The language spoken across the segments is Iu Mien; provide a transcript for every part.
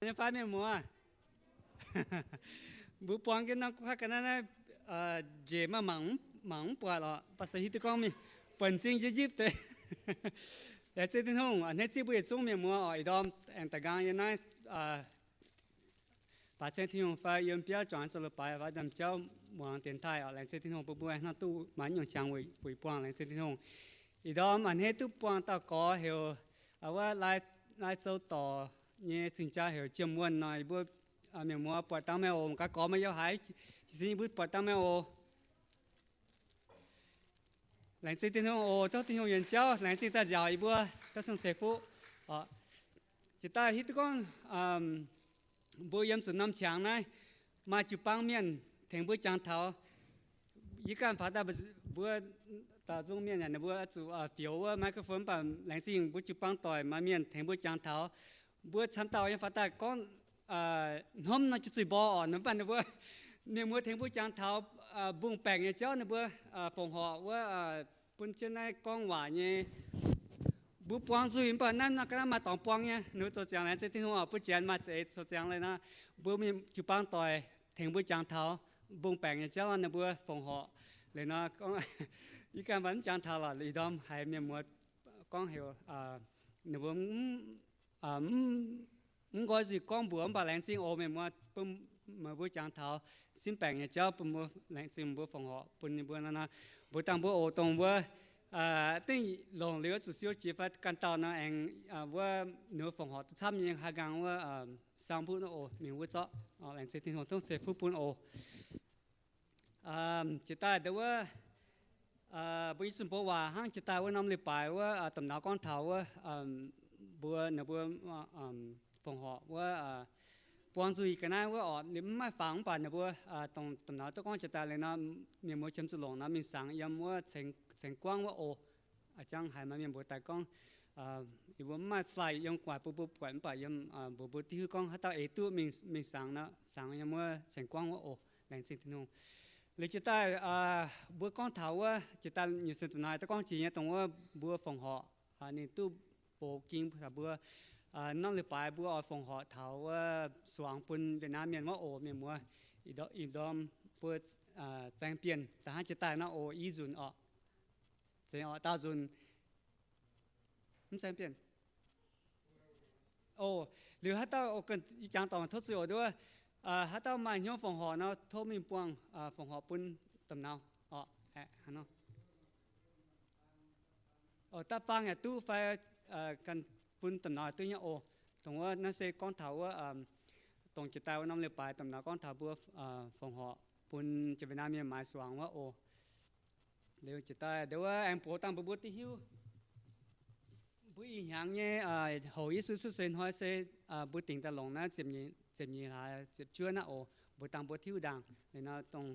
Nyei fai mienh muoz, mbuo buang jienv norm kuv kaqv ga'naaiv naaiv, njiec maaih mangc mv buatc lorqc, mv baac se hiuv duqv gorngv mingh buonc m'zing njipv njipv deix. Laengz zingh Tin-Hungh a'hneiv zipv mbuo yietc zungv mienh muoz oc. Ih ndorm aengx daaih nqaang yiem naaiv baaix ceng Tin-Hungh fai yiem biauv juangc zoux leiz-baaix fai ndaamv-jauv muangx dienx taaih oc. Laengz zingh Tin-Hungh bun mbuo hnangv duqv maaih nyungc qangx weic buangh. Laengz zingh Tin-Hungh. Ih ndorm a'hneiv duqv buangh dauh gorx heuc, wuov, Lai Zouv Dorc nyei cing-jaa heuc Jiem Wuonh nor, yie mbuo mienh muoz buatc dangh meih oc. Gaax gorx meih yiem haaix, jiez sin yie mbuo buatc dangh meih oc. Laengz zingh Tin-Hungh oc. Tov Tin-Hungh yienc jauv laengz zingh daaih nziaauc yie mbuo. Tov Tin-Hungh ceix fuqv. Jiex daaih hiuv duqv gorngv mbuo yiem zuqc norm qangx naaiv maaih jiu-baang mienh tengx mbuo jangx taux. Yie ganh faaux daaih mbuo daaux nzung mienh yaac ninh mbuo zuqc fioux wuov microphone, mv baac laengz zingh mbuo jiu-baang doic maaih mienh tengx mbuo jangx taux. Mbuo camv dauh yiem faaux daaih gorngv hnomv nor jiu-zuih mborqv oc, mv baac ninh mbuo, ninh mbuo tengx mbuo jangx taux mbungh baengc nyei jauv, ninh mbuo fongc horc wuov, bun jienv naaiv gorngv waac nyei. Mbuo buang nzuih mv baac naaiv nor ga'naaiv maaih dorngx buang nyei. Ninh mbuo zoux ziangx laengz zingh Tin-Hungh oc. Mbuo janx maaih za'eix zoux ziangx leiz nor, mbuo mingh jiu-baang doic tengx mbuo jangx taux mbungh baengc nyei jauv nor, ninh mbuo fongc horc. Leiz nor gorngv, yie ganh mv jangx taux lorqc. Ih ndorm haiz mienh muoz gorngv heuc ninh mbuo mv nqoi zuqc gorngv mbuox, mv baac laengz zingh oc mienh muoz, bun meih mbuo jangx taux sin baengc nyei jauv bun mbuo, laengz zingh mbuo fongc horc bun ninh mbuo nor. Mbuox dangh mbuo oc, dongh mbuo dingh longc liuz zuqc siou jiex fai ganh dauh nor aengx wuov ninh mbuo fongc horc duqv camv nyei, haih nqaang wuov saang mbuqv nor oc, mingh wuov zorqv. Laengz zingh Tin-Hungh tov ceix fuqv bun oc. Jiex daaih ndau wuov, mbuo nyei zunh mbuox waac hnangv jiex daaih wuov norm leiz-baaix wuov domh nauz gorngv taux wuov, mbuo ninh mbuo fongc horc wuov buang nzuih ga'naaiv wuov oc, ninh mv maaih fangx mv baac ninh mbuo dongh domh nauz duqv gorngv jiex daaih leiz nor, mienh muoz qiemx zuqc longc nor mingh sangx yiem wuov Ceng Guangv wuov oc. A'jangv haiz maaih mienh mbuox daaih gorngv, yie mbuo mv maaih slide yiem gu'nguaaic bun mbuo buatc, mv baac yiem mbuox mbuo diuh hiuv gorngv haaix dauh eix duqv mingh sangx nor, sangx yiem wuov Ceng Guangv wuov oc. Laengz zingh Tin-Hungh. Liuz jiex daaih mbuo gorngv taux wuov, jiex daaih nyic seix domh nauz duqv gorngv jiex nyei dongh wuov mbuo fongc horc, ninh duqv bouc ging taux mbuo norm leiz-baaix mbuo oix fongc horc taux wuov suangx bun Việt Nam mienh wuov oc mienh muoz. Ih ndorm mbuo zaeng bienh da'hnangv jiex daaih nor oc, i nzunc oc. Zeiz oc, daauh nzunc. Mv zaeng bienh. Oc, liuz haaix dauh, yie jangx dorngc tov zuiz oc nduov. Haaix dauh maaih hnyouv fongc horc nor tov mingh buangh fongc horc bun domh nauz oc. Da'faanh yaac duqv fai ganh bun domh nauz duqv nyei oc. Dongh wuov naaiv se gorngv taux wuov, dongh jiex daaih wuov norm leiz-baaix domh nauz gorngv taux mbuo fongc horc bun jiex Việt Nam mienh maaiz suangx wuov oc. Liuz jiex daaih ndau wuov aengx mbuox dangh mbuo mbuo diuh hiuv, mbuo ih hnyangx nyei hoc Yesu cuotv seix hnoi se mbuo dingc daaih longc naaiv ziepc nyeic hlaax ziepc juov naaiv oc. Mbuox dangh mbuo diuh hiuv ndaangc leiz nor dongh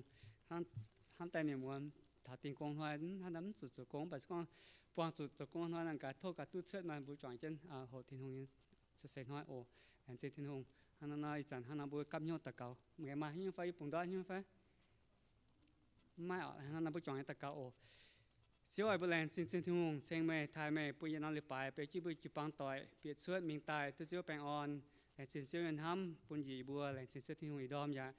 hnamv daaih mienh muoz taux dingh gong hnoi hnangv naaiv mv zuqc zoux gong, mv baac se gorngv buangh zuqc zoux gong hnoi nor gaax tov gaax duqv cuotv maaih mbuo juangc jienv hoc Tin-Hungh nyei cuotv seix hnoi oc. Laengz zingh Tin-Hungh. Hnangv nor ih zanc hnangv nor mbuo gapv hnyouv daux gaux. Maaih hnyouv fai? Yie bungx ndoqv hnyouv fai? Mv maaih oc. Hnangv nor mbuo juangc nyei daux gaux oc. Ziouv aac, mbuo laengz zingh Tin-Hungh ceng meih taaih meih bun yietc norm leiz-baaix beiv jienv mbuo jiu-baang doic bieqc cuotv mingh daaih duqv Ziouv baengh orn. Laengz zingh Ziouv nyei hnamv bun njiec mbuo. Laengz zingh Ziouv Tin-Hungh ih ndorm yaac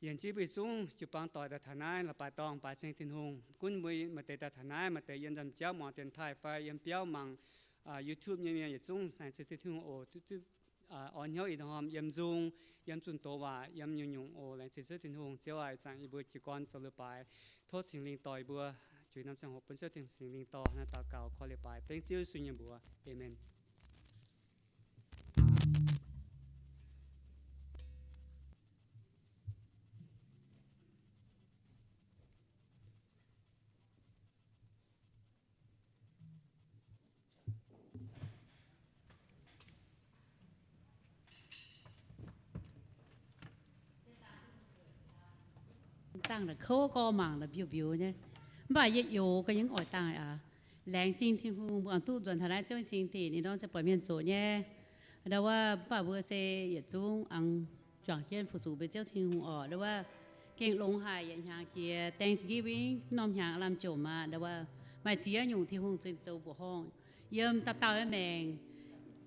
yienc jienv mbuo yietc zungv jiu-baang doic daaih taux naaiv la'baaix dorngh baaix ceng Tin-Hungh. Gunv mbuo maaih deix daaih taux naaiv, maaih deix yiem ndaamv-jauv muangx dienx taaih fai yiem biauv mangc YouTube nyei mienh yietc zungv laengz zingh Tin-Hungh oc. Duqv zipv orn hnyouv ih ndorm yiem nzung, yiem zunh doz waac, yiem nyungc-nyungc oc. Laengz zingh Ziouv Tin-Hungh. Ziouv aac, ih zanc yie mbuo jiez gorn zoux leiz-baaix, tov Singx Lingh dorh yie mbuo. Juiz norm ziangh hoc bun Ziouv Tin-Hungh Singx Lingh dorh naaiv daux gaux korv-lienh baaix dengv Ziouv Yesu nyei mbuox. Aamen. Dangh la'kouv gorx mangc la'mbiouh mbiouh nyei, mv baac yie youx ga'nyungc oix dangh aqv. Laengz zingh Tin-Hungh, mbuo duqv nzuonx taux naaiv Ziouv nyei cing-ndenv, ninh ndorm se buatc mienh zoqc nyei. Ndau wuov mv baac mbuo se yietc zungv aengx juangc jienv fu-sux mbuo Ziouv Tin-Hungh orqc. Ndau wuov gengh longx haic, yietc hnyangx jiex Thanksgiving, norm hnyangx lamh jomc aqv. Ndau wuov maaih ziex nyungc Tin-Hungh zinh zoux mbuoqc horngh yiem dauh dauh nyei maengc.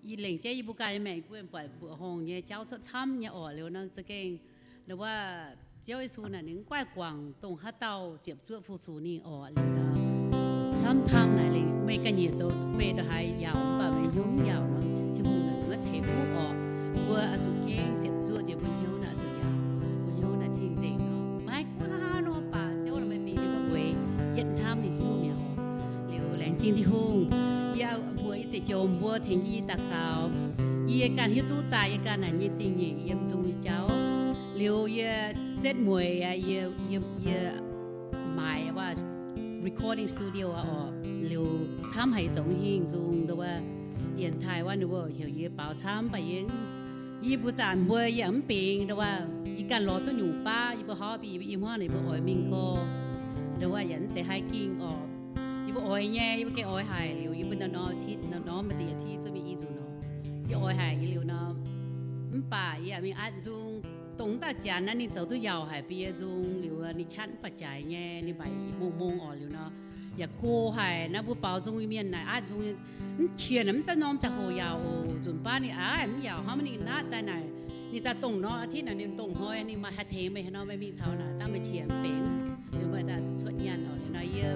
Yie lengc jeiv yie mbuo ganh nyei maengc mbuo buatc mbuoqc horngh nyei jauv cuotv camv nyei orqc. Liuz nor za'gengh ndau wuov Ziouv Yesu naaic ninh mv guaih guangc dongh haaix dauh ziepc zuoqv fu-sux ninh orqc. Liuz nor camv-camv naaic lengc meih ganh nyiec zoux beih ndongc haaix yaauc mv baac meih hnyouv mv yaauc nor, Tin-Hungh naaic maiv ceix fuqv orqc. Mbuo oix zuqc gengh ziepc zuoqv jiex mbuo hnyouv naaic zuqc yaauc, mbuo hnyouv naaic cing-nzengc nor, maiv gunv haaix nor baac Ziouv meih bingx ninh mbuo bueix yietc hnamv ninh hnyouv mi'aqv. Liuz laengz zingh Tin-Hungh, yie mbuox yie ziouc jomc mbuo tengx yie daux gaux. Yie ganh hiuv duqv zaaih yie ganh naaic nyei zingh nyeic yiem nzung nyei jauv. Liuz yie setv mueic aqv, yie, yie, yie maaiz recording studio aqv orqc. Liuz camv haic yie zoux hingh nzung ndau wuov dienx taaih wuov ninh mbuo heuc yie baaux camv mv baac yie, yie mbuo zanc mbuo yie mv bingx ndau wuov yie ganh lorz duqv nyungc baav yie mbuo hov bun yie mbuo i hmuangv naaic yie mbuo oix mingh gorx. Ndau wuov yaac mv zeiz haih ging orqc. Yie mbuo oix nyei, yie mbuo gengh oix haic. Liuz yie mbuo norm-norm titv norm-norm maaih deix titv zungv mingh i nzunc nor, yie oix haic. Liuz nor mv baac yie yaac mingh atv nzung, dongh wuov dauh janx naaiv ninh zoux duqv yaauc haic bun yie nzung. Liuz ninh qatv mv baac jaaix nyei, ninh mbaaic mong mong orqc. Liuz nor yaac go haic naaiv mbuo baaux nzung mienh naaic atv nzung mv qiex naaic mv zaaih norm ziangh hoc yaauc oc. Nzunc baav ninh aav mv yaauc hnangv, ninh naaiv daaih naaic ninh daaih dongh norm อาทิตย์ naaic ninh dongh hnoi ninh maaih haih tengx meih haaix nor meih mingh taux naaic dangh meih qiex mv benx. Liuz maaih daaih zuqc cuotv nyaanh orqc. Liuz nor yie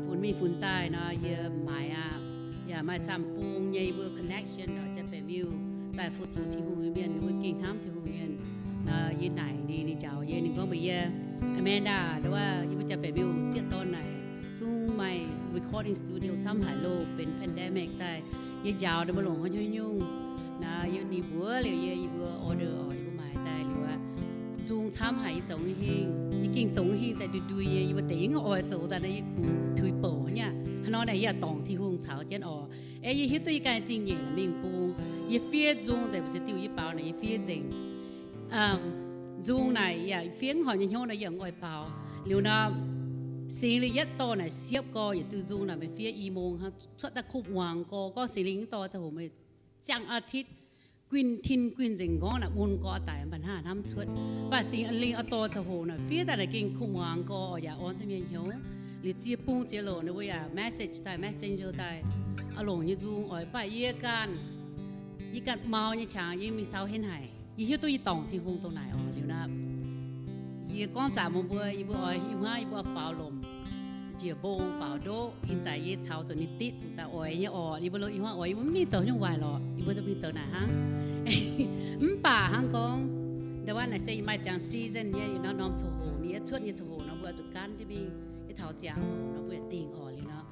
funx mingh funx daaih nor yie maaiz aqv. Yaac maaih camv-bung nyei yie mbuo connection orqc, Janx-Baeqc Miuh daaih fu-sux Tin-Hungh nyei mienh, yie mbuo gengh hnamv Tin-Hungh mienh. Nor yie naaic ninh, ninh njaaux yie, ninh gorngv mbuox yie, Amanda, ndau wuov yie mbuo Janx-Baeqc Miuh sieqv dorn naaic zungv maaih recording studio camv haic loh, benx pandemic daaih. Yie njaaux ninh mbuo longc haaix nyungc nyungc. Naaiv yie, ninh mbuox liuz yie, yie mbuo order orqc, yie mbuo maaiz daaih liuz aqv. Nzung camv haic yie zoux hingh, yie gengh zoux hingh daaih ndui-ndui nyei, yie mbuo deix yie mv oix zoux daaih naaiv yie kungx tuix bouc nyei aqv. Hnangv nor naaic yie yaac dorngc Tin-Hungh caux jienv orqc. Aeqv, yie hiuv duqv yie ganh zingh nyeic mingh bung, yie fiev nzung nzengc, mbuo ziouc diuh yie baaux naaic yie fiev nzengc. Nzung naaic yaac fiev mv horpc nyei hnyouv nor yie mv oix baaux. Liuz nor Singx Lingh yietv dorh naaic siepv gorx yietc diuh nzung naaic meih fiev i mong hnangv cuotv daaih kuv muangx gorx, gorngv Singx Lingh mv dorh ziangh hoc meih ziangh อาทิตย์ guinh tin guinh nzengc nqorngv naaic mun gorx daic mv baac hnangv hnamv cuotv. Mv baac Singx Lingh oix dorh ziangh hoc naaic fiev daaih naaic gengh kuv muangx gorx yaac orn duqv mienh hnyouv. Liuz ziex bung ziex longc ninh mbuo yaac message daaih, messenger daaih, oix longc nyei nzung oix. Mv baac yie ganh, yie ganh mau nyei qangx yie mingh sau henv haic. Yie hiuv duqv yie dorngc Tin-Hungh dongh naaic orqc. Liuz nor yie gorngv zanc mbuox mbuo, yie mbuo oix i hmuangv yie mbuo faaux lomc, njiec mbong faaux ndoqv. Ih zanc yie caux zuqc ninh ditv zuqc daaih oix nyei orqc. Yie mbuo lo i hmuangv oix, yie mbuo mv mingh zoux nyungc waaic lorqc, yie mbuo mingh zoux naaic hnangv. Mv baac hnangv gorngv ndau wuov naaic se maaih ziangx season nyei, yietc norm norm ziangh hoc nor, mbuo cuotv nyei ziangh hoc nor mbuo zuqc gan jienv mingh. Yie taux ziangx ziangh hoc nor mbuo yaac dingh orqc. Liuz nor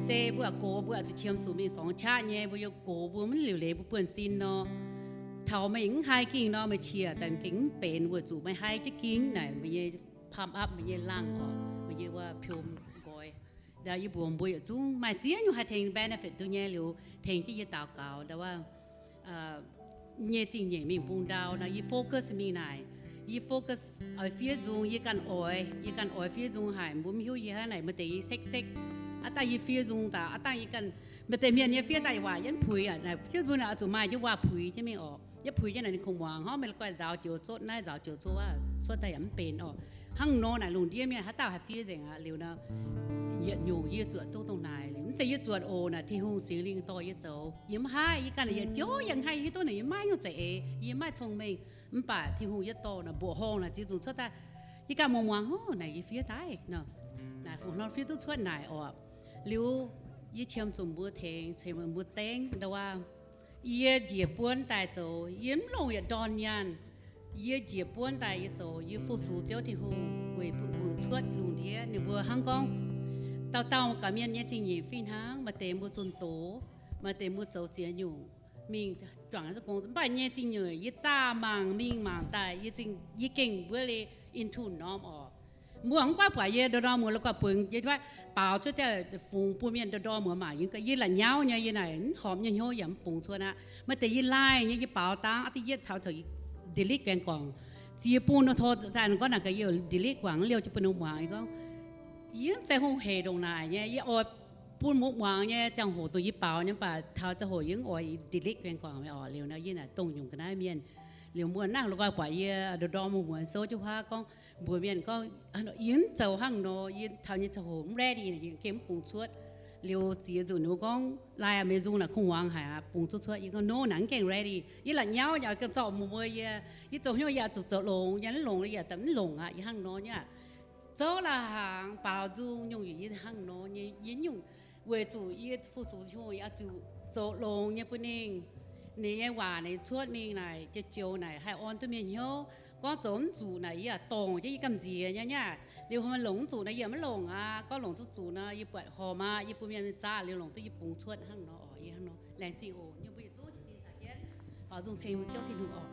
se mbuo yaac gox, mbuo yaac zuqc qiemx zuqc mingh sorngx qaqv nyei, mbuo yaac gox, mbuo mv liuc leiz mbuo buonv-sin nor. Taux meih mv haih ging nor meih qiex daaih gengh mv benx, weic zuqc meih haih jienv ging naaic meih nyei pump up, meih nyei langh orqc, meih nyei wuov piom nqoi. Yie mbuox mbuo yietc zungv maaih ziex nyungc haih tengx benefit duqv nyei. Liuz tengx jienv yie daux gaux ndau wuov nyei zingh nyeic mingh bung ndau nor yie focus mingh naaic. Yie focus oix fiev nzung, yie ganh oix, yie ganh oix fiev nzung haic. Mbuo mv hiuv yie hnangv naaic maaih deix yie sekv-sekv. Aav dangh yie fiev nzung daaih, aav dangh yie ganh, maaih deix mienh nyei fiev daaih yie waac yietv puix aqv. Naaic fiev mbuo naaic oix zuqc maaih jienv waac puix jienv mingh orqc. Yietv puix jienv naaic ninh kungx muangx, hnangv meih la'guaih nzaaux joux zotv naaiv, nzaaux joux zotv wuov, cuotv daaih yaac mv benx orqc. Hnangv nor naaic lungh ndiev mienh haaix dauh haih fiev nzengc aqv. Liuz nor yietc nyungc yie zuotc duqv dongh naaic liuz, mv zeiz yie zuotc oc. Naaic Tin-Hungh Singx Lingh dorh yie zoux. Yie mv haih, yie ganh yietc joux yangh haih, yie hiuv duqv naaic yie maiv nyungc za'eix, yie maiv cong-mengh. Mv baac Tin-Hungh yietv dorh naaic mbuoqc horngh naaic ziex nzungh cuotv daaih, yie ganh muangx-muangx, hov, naaic yie fiev daaih nor, naaic fungc hnoi fiev duqv cuotv naaic orqc. Liuz yie qiemx zuqc mbuo tengx, qiemx mbuo dengv ndau wuov, yie njiec buonv daaih zoux, yie mv longc yietc ndorn nyaanh. Yie njiec buonv daaih yie zoux, yie fu-sux Ziouv Tin-Hungh weic bun mbuo cuotv lungh ndiev. Ninh mbuo hnangv gorngv dauh dauh gaux mienh nyei zingh nyeic fih hnangv. Maaih deix mbuo zunh doz, maaih deix mbuo zoux ziex nyungc mingh juangc za'gong. Mv baac nyei zingh nyeic yie zaah mangc mingh mangc daaih, yie gengh mbuo le into norm orqc. Mbuo mv guaix buatc yie ndorm-ndorm muoz la'guaih bungx, yie baaux cuotv daaih fungx bun mienh ndorm-ndorm muoz mangc, yie la'nyauv nyei, yie naaic mv horpc nyei hnyouv yaac mv bungx cuotv aqv. Maaih deix yie laih nyei, yie baaux dangv aqv, da'yietv caux caux delete gaengh guangc. Ziex bung nor tor daaih gorngv naaic gaax, yie delete guangc liouh jienv bun ninh muangx. Yie gorngv, yie mv zeiz hungh heic ndongc naaic nyei, yie oix bun muangx nyei ziangh hoc dongh yie baaux nyei, mv baac taux ziangh hoc yie mv oix delete guangc oc. Liuz nor yie naaic dongh nyungc ga'naaiv mienh. Liuz mbuo nangh lorz nqoi buatc yie ndorm-ndorm mbuo muonz souv jienv huaav gorngv, mbuox mienh gorngv, yie mv zoux hnangv nor, yie taux nyei ziangh hoc mv ready, yie gengh mv bungx cuotv. Liuz ziex nzunc ninh mbuo gorngv, lai aqv, meih nzung naaic kungx muangx haic aqv, bungx cuotv cuotv. Yie gorngv, no, naaic mv gengh ready. Yie la'nyauv yaac gengh zorqv mbuox mbuo yie, yie zoux hnyouv yaac zuqc zoux longx, yie mv longx yaac mv longx aqv. Yie hnangv nor nyei aqv. Zouv la'hnaangx baaux nzung nyungc-nyungc yie hnangv nor nyei. Yie nyungc weic zuqc yie fu-sux hnyouv yaac zuqc zoux longx nyei bun ninh. Ninh nyei waac ninh cuotv mingh naaic, jiex joux naaic haih orn duqv mienh hnyouv. Gorngv zoux mv zuqc naaic yie yaac dongh jienv yie gamh nziex nyei aqv. Liuz haaix longc mv zuqc naaic yie yaac mv longc aqv. Gorngv longc zuqc zuqc nor yie buatc horpc aqv, yie bun mienh mv zaqv liuz longc duqv yie bungx cuotv hnangv nor oc. Yie hnangv nor laengz zingh oc. Yie mbuo yietc zungv jiez sin daaih jienv baaux nzung ceng mbuo Ziouv Tin-Hungh oc.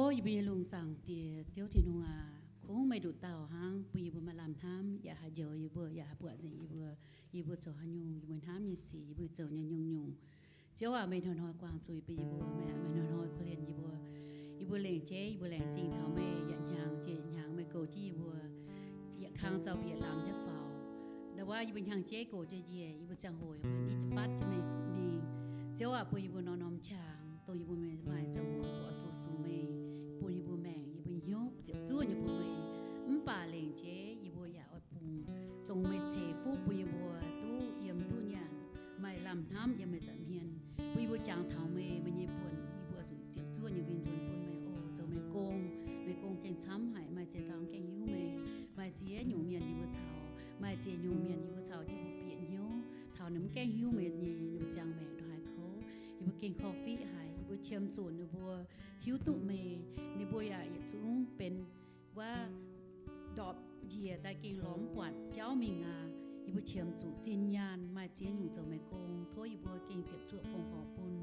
Yie mbuo nyei lungh zaangc Diex Ziouv Tin-Hungh aac, kungx meih nduqc dauh hnangv bun yie mbuo maaih lamh hnamv, yaac haih njoux yie mbuo, yaac haih buatc nzengc yie mbuo. Yie mbuo zoux haaix nyungc, yie mbuo hnamv nyei sic, yie mbuo zoux nyei nyungc-nyungc. Ziouv aac, meih hnoi-hnoi guangc zuiz bun yie mbuo, meih aac, meih hnoi-hnoi korv-lienh yie mbuo. Yie mbuo lengc jeiv, yie mbuo laengz zingh taux meih, yietc hnyangx jiex hnyangx meih goux jienv yie mbuo. Yietc kang zaux bieqc lamz jienv faaux. Ndau wuov yie mbuo hnyangx-jeiv goux jienv njiec, yie mbuo ziangh hoc yaac nitv fatv jienv meih mingh. Ziouv aac, bun yie mbuo norm-norm qangx, dongh yie mbuo maaih zoux oix fu-sux meih, bun yie mbuo maengc, yie mbuo hnyouv ziepc zuoqv nyei bun meih. Mv baac lengc jeiv yie mbuo yaac oix bungx dongh meih ceix fuqv bun yie mbuo duqv yiem duqv nyanc, maaih lamh hnamv yiem meih nza'hmien, bun yie mbuo jangx taux meih, meih nyei buonc, yie mbuo zuqc ziepc zuoqv nyei win nzuonx bun meih oc. Zoux meih gong, meih gong gengh camv haic, maaih ziex dauh gengh hiuv meih, maaih ziex nyungc mienh yie mbuo caux, maaih ziex nyungc mienh yie mbuo caux jienv mbuo bieqc hnyouv taux ninh mv gaengh hiuv meih nyei, ninh mbuo ziangh maengc ndongc haaix kouv, yie mbuo gengh korv-fiqv haic. Yie mbuo qiemx zuqc ninh mbuo hiuv duqv meih, ninh mbuo yaac yietc zungv benx wuov ndorpc njiec daaih gengh lorz mv buatc jauv mingh aqv. Yie mbuo qiemx zuqc zinh nyaanh maaih ziex nyungc zoux meih gong, tov yie mbuo gengh ziepc zuoqv fongc horc bun.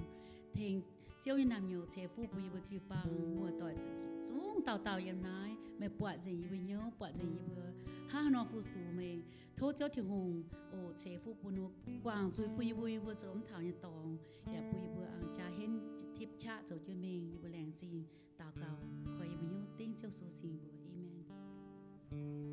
Tengx Ziouv nyei naamh nyouz ceix fuqv bun yie mbuo jiu-baang muoz-doic zungv dauh dauh yiem naaiv. Meih buatc nzengc yie mbuo hnyouv, buatc nzengc yie mbuo hnangv haaix nor fu-sux meih. Tov Ziouv Tin-Hungh oc ceix fuqv bun ninh mbuo, guangc zuiz bun yie mbuo, yie mbuo zoux mv taux nyei dorngx, yaac bun yie mbuo aengx jaa henv tipv qaqv zoux jienv mingh. Yie mbuo laengz zingh daux gaux, koi yie mbuo hnyouv dengv Ziouv Yesu singx mbuox. Aamen.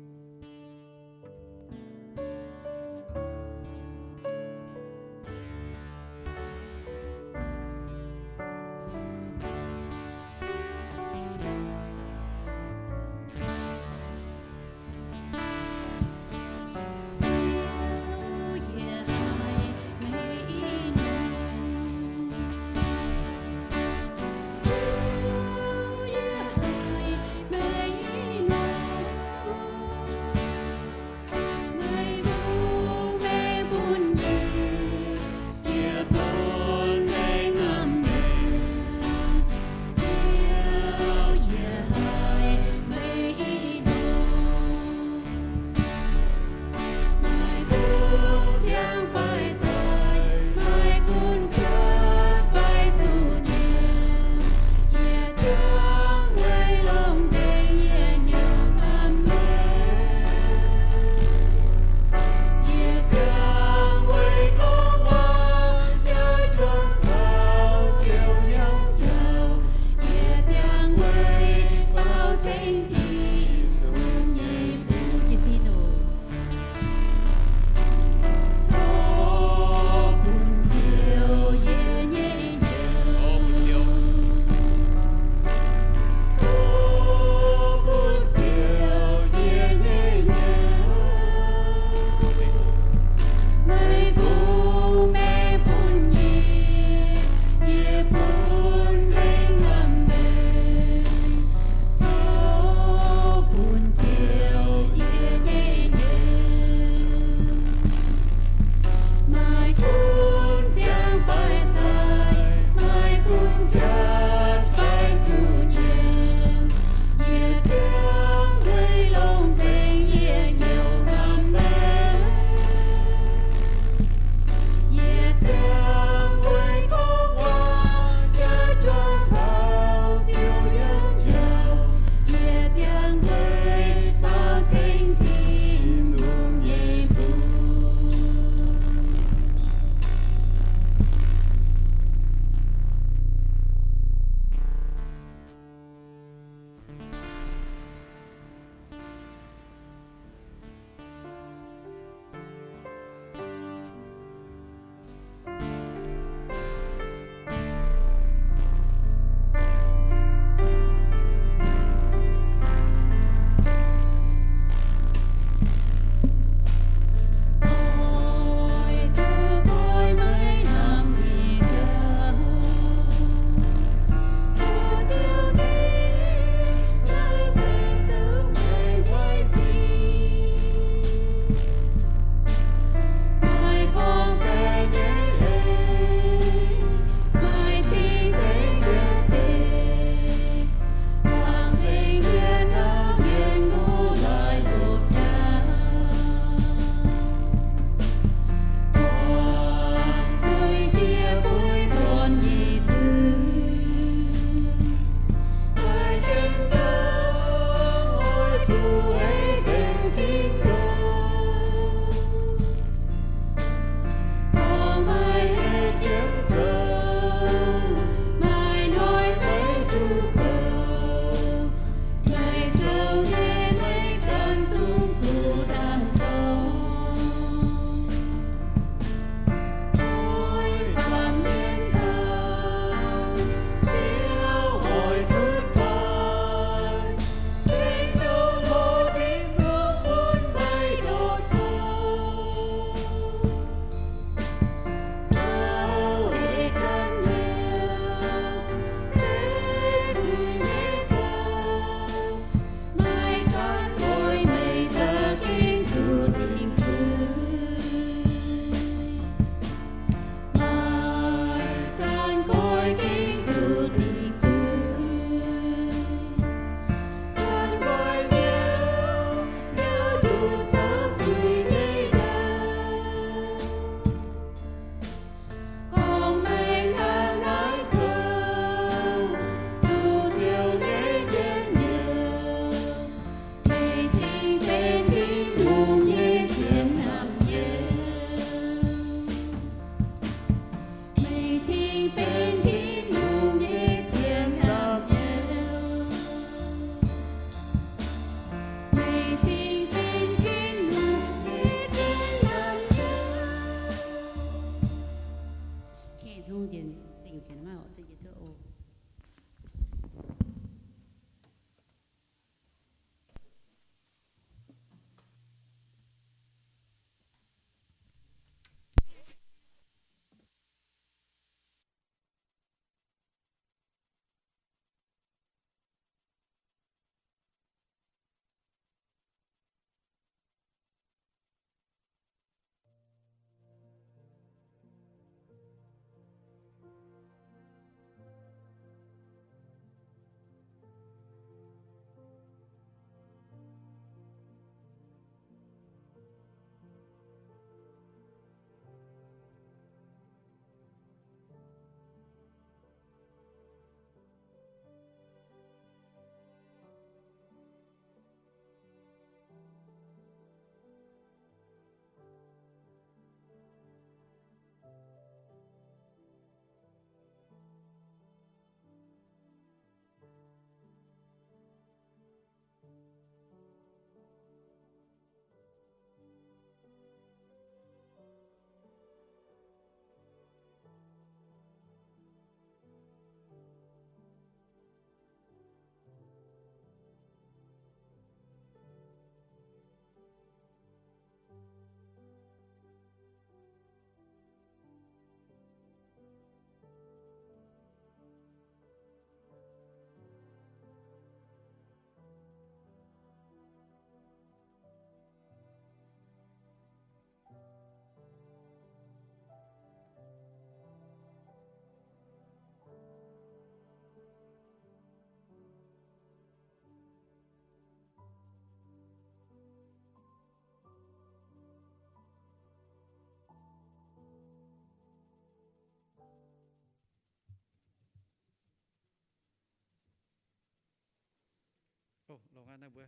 Longx aqv, naaiv mbuo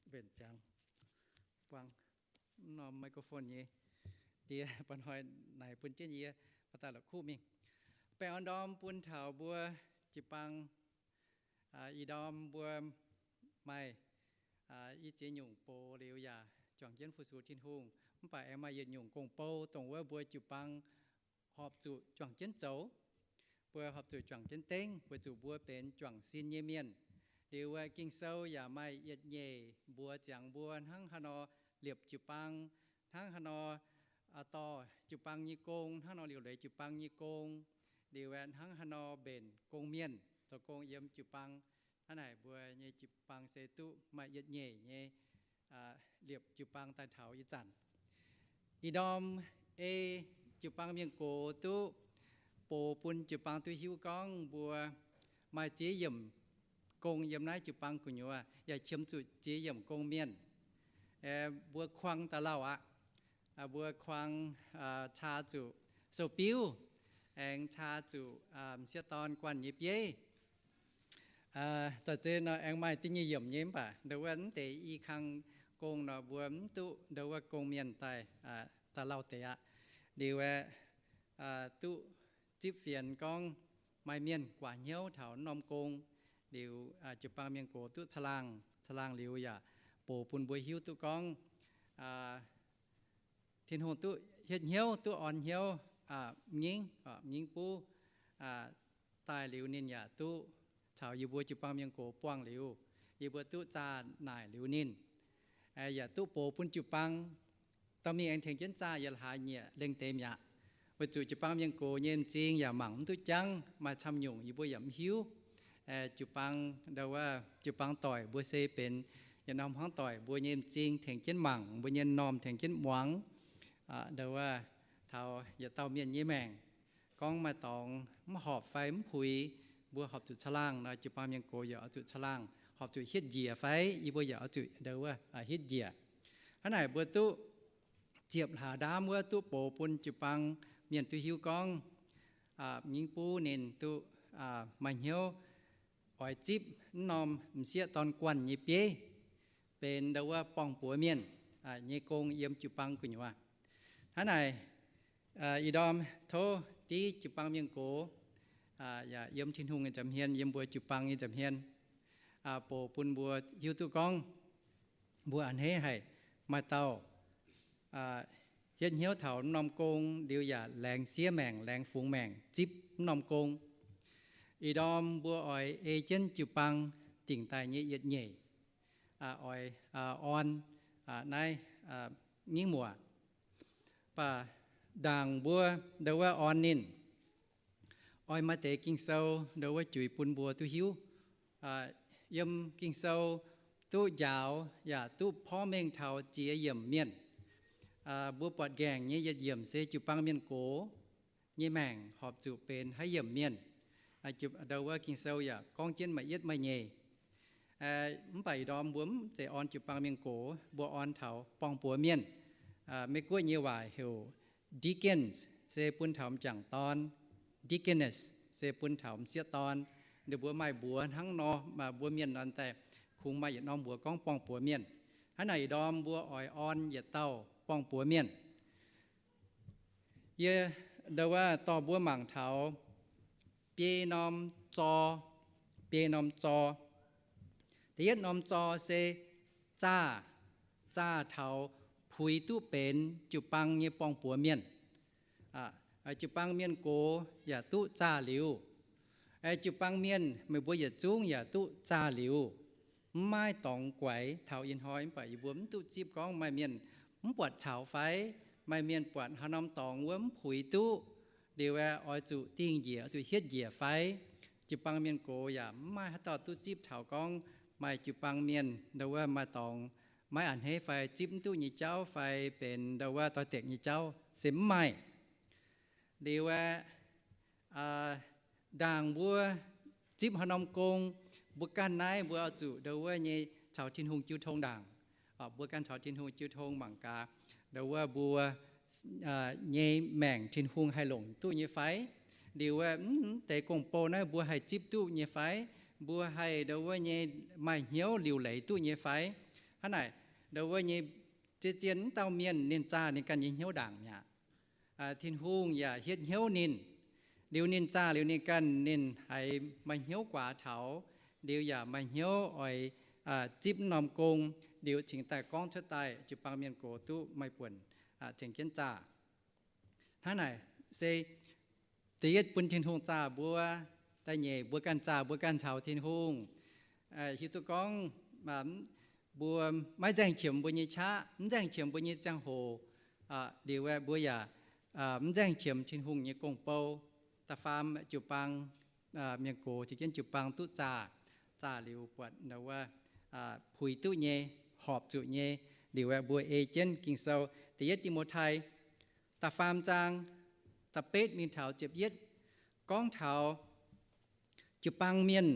mbenc ziangx buang mv norm microphone nyei ndie ba'hnoi naaic bun jienv yie baac daaih la'kuqv mingh. Baengh orn ndorm bun taux mbuo jiu-baang, ih ndorm mbuo maaih i ziex nyungc box liuz yaac juangc jienv fu-sux Tin-Hungh, mv baac aengx maaih yietc nyungc gong-bou dongh wuov mbuo jiu-baang horpc zuqc juangc jienv zoux. Mbuo horpc zuqc juangc jienv dengv weic zuqc mbuo benx juangc sin nyei mienh. Liuz aeqv, Ging-Sou yaac maaih yietc nyeic mbuox ziangx mbuo hnangv haaix nor liepc jiu-baang, hnangv haaix nor dorh jiu-baang nyei gong, hnangv nor liuc leiz jiu-baang nyei gong, liuz aeqv, hnangv haaix nor mbenc gong-mienh zoux gong yiem jiu-baang. Hnangv naaic mbuo nyei jiu-baang se duqv maaih yietc nyeic nyei liepc jiu-baang daaih taux ih zanc. Ih ndorm ei jiu-baang mienh gox duqv box bun jiu-baang duqv hiuv gorngv mbuo maaih ziex yiemc gong yiem naaiv jiu-baang gu'nyuoz, yaac qiemx zuqc ziex yiemc gong-mienh. Mbuo kuang daaih lauh aqv. Mbuo kuang caa zuqc sou-biuv, aengx caa zuqc m'sieqv dorn guanh nyei bieiv. Za'gengh nor aengx maaih da'nyeic yiemc nyei mv baac ndau wuov mv deix i kang gong nor mbuo mv duqv ndau wuov gong-mienh daaih, daaih lauh deix aqv. Liuz aeqv, duqv zipv fienx gorngv maaih mienh guaax hnyouv taux norm gong. Liuz jiu-baang mienh gox duqv caangh laangh, caangh laangh liuz yaac box bun mbuo hiuv duqv gorngv Tin-Hungh duqv hietv hnyouv, duqv orn hnyouv m'nyingv, m'nyingv buv daaih liuz ninh yaac duqv caux yie mbuo jiu-baang mienh gox buangh liuz, yie mbuo duqv zaah naaic liuz ninh, yaac duqv box bun jiu-baang. Dorh mingh aengx tengx jienv zaah yietc hlaax nyieqc lengh deix mi'aqv. Weic zuqc jiu-baang mienh gox nyei m'zing yaac mangc mv duqv jangv, maaih camv nyungc yie mbuo yaac mv hiuv. Jiu-baang ndau wuov jiu-baang doic mbuo se benx yietc norm hmuangv doic, mbuo nyei m'zing tengx jienv mangc, mbuo nyei m'normh tengx jienv muangx. Ndau wuov taux yietc dauh mienh nyei maengc, gorngv maaih dorngx mv horpc fai mv puix, mbuo horpc zuqc caangh laangh nor, jiu-baang mienh gox yaac oix zuqc caangh laangh. Horpc zuqc hietv njiec fai, yie mbuo yaac oix zuqc ndau wuov hietv njiec. Hnangv naaic mbuo duqv ziepc hlaax ndaamv wuov duqv box bun jiu-baang mienh duqv hiuv gorngv m'nyingv buv ninh duqv maaih hnyouv oix zipv mv norm m'sieqv dorn guanh nyei bieiv benx ndau wuov borng-buoz mienh nyei gong yiem jiu-baang gu'nyuoz. Hnangv naaic, ih ndorm tov div jiu-baang mienh gox, yaac yiem Tin-Hungh nyei nza'hmien, yiem mbuo jiu-baang nyei nza'hmien, box bun mbuo hiuv duqv gorngv mbuo a'hneiv haic maaih dauh hietv hnyouv taux mv norm gong liuz yaac laengz siev maengc, laengz fungx maengc zipv mv norm gong. Ih ndorm mbuo oix ei jienv jiu-baang dingc daaih nyei yietc nyeic oix orn naaiv nyingv muoc. Mv baac ndaangc mbuo ndau wuov orn ninh, oix maaih deix Ging-Sou ndau wuov juix bun mbuo duqv hiuv. Yiem Ging-Sou duqv njaaux yaac duqv porv mengh taux ziex yiemc mienh. Mbuo buatc nqaengc nyei yietc yiemc se jiu-baang mienh gox nyei maengc horpc zuqc benx haaix yiemc mienh. Ndau wuov Ging-Sou yaac gorngv jienv maaih yietv maaih nyeic. Mv baac ih ndorm mbuo mv zeiz orn jiu-baang mienh gox, mbuo orn taux borng-buoz mienh. Meiv-Guoqv nyei waac heuc deacons, se bun taux m'jangc dorn. Deaconess se bun taux m'sieqv dorn. Ninh mbuo maaih mbuox hnangv nor, mbuo mienh nor daaih kungx maaih yietc norm mbuox gorngv borng-buoz mienh. Hnangv naaic ih ndorm mbuo oix orn yietc dauh borng-buoz mienh. Yie ndau wuov dorh mbuo mangc taux biei norm zor, biei norm zor. Da'yietv norm zor se zaah, zaah taux puix duqv benx jiu-baang nyei borng-buoz mienh. Jiu-baang mienh gox yaac duqv zaah liuz. Jiu-baang mienh meih mbuo yietc zungv yaac duqv zaah liuz. Mv maaih dorngx guaix taux ih hnoi mv baac yie mbuo mv duqv zipv gorngv maaih mienh mv buatc caux fai, maaih mienh buatc haaix norm dorngx wuov mv puix duqv, liuz aeqv, oix zuqc dingh njiec, oix zuqc hietv njiec fai. Jiu-baang mienh gox yaac mv maaih haaix dauh duqv zipv taux gorngv maaih jiu-baang mienh ndau wuov maaih dorngx maiv a'hneiv fai zipv mv duqv nyei jauv fai benx ndau wuov doix-dekc nyei jauv se mv maaih. Liuz aeqv, ndaangc mbuo zipv haaix norm gong, mbuo ganh naaiv mbuo oix zuqc ndau wuov nyei caux Tin-Hungh jiu tong ndaangc. Mbuo ganh caux Tin-Hungh jiu tong mangc gaax, ndau wuov mbuo nyei maengc Tin-Hungh haih longc duqv nyei fai? Liuz aeqv, mv deix gong-bou naaiv mbuo haih zipv duqv nyei fai? Mbuo haih ndo wuov nyei maaih hnyouv liuc leiz duqv nyei fai? Hnangv naaic, ndo wuov nyei, zien-zien wuov dauh mienh ninh zaah ninh ganh nyei hnyouv ndaangc mi'aqv. Tin-Hungh yaac hietv hnyouv ninh. Liuz ninh zaah liuz ninh ganh, ninh haiz maaih hnyouv guaax taux, liuz yaac maaih hnyouv oix zipv norm gong, liuz cingx daaih gorngv cuotv daaih jiu-baang mienh gox duqv maaih buonc tengx jienv zaah. Hnangv naaic se da'yietv bun Tin-Hungh zaah mbuo, da'nyeic mbuo ganh zaah mbuo ganh caux Tin-Hungh. Hiuv duqv gorngv mbuo maiv nzaeng qiemx mbuo nyei qaqv, mv nzaeng qiemx mbuo nyei ziangh hoc, liuz aeqv, mbuo yaac mv nzaeng qiemx Tin-Hungh nyei gong-bou. Da'faam jiu-baang mienh gox, za'gengh jiu-baang duqv zaah, zaah liuz buatc puix duqv nyei, horpc zuqc nyei, liuz aeqv, mbuo ei jienv Ging-Sou da'yietv Ti^mo^tai da'faam zaang da'betv mingh taux ziepc yietv, gorngv taux jiu-baang mienh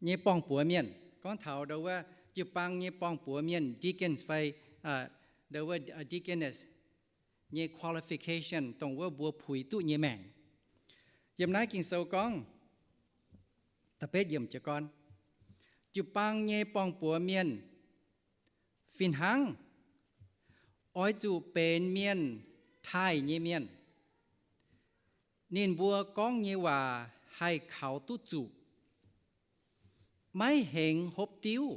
nyei borng-buoz mienh, gorngv taux ndo wuov jiu-baang nyei borng-buoz mienh, deacons fai ndo wuov deaconess nyei qualification, dongh wuov mbuo puix duqv nyei maengc. Yiem naaiv Ging-Sou gorngv, da'betv yiemc jiez gorn, jiu-baang nyei borng-buoz mienh fih hnangv oix zuqc benx mienh taaih nyei mienh. Ninh mbuo gorngv nyei waac haih kaux duqv zuqc, maiv hengx hopv diuv,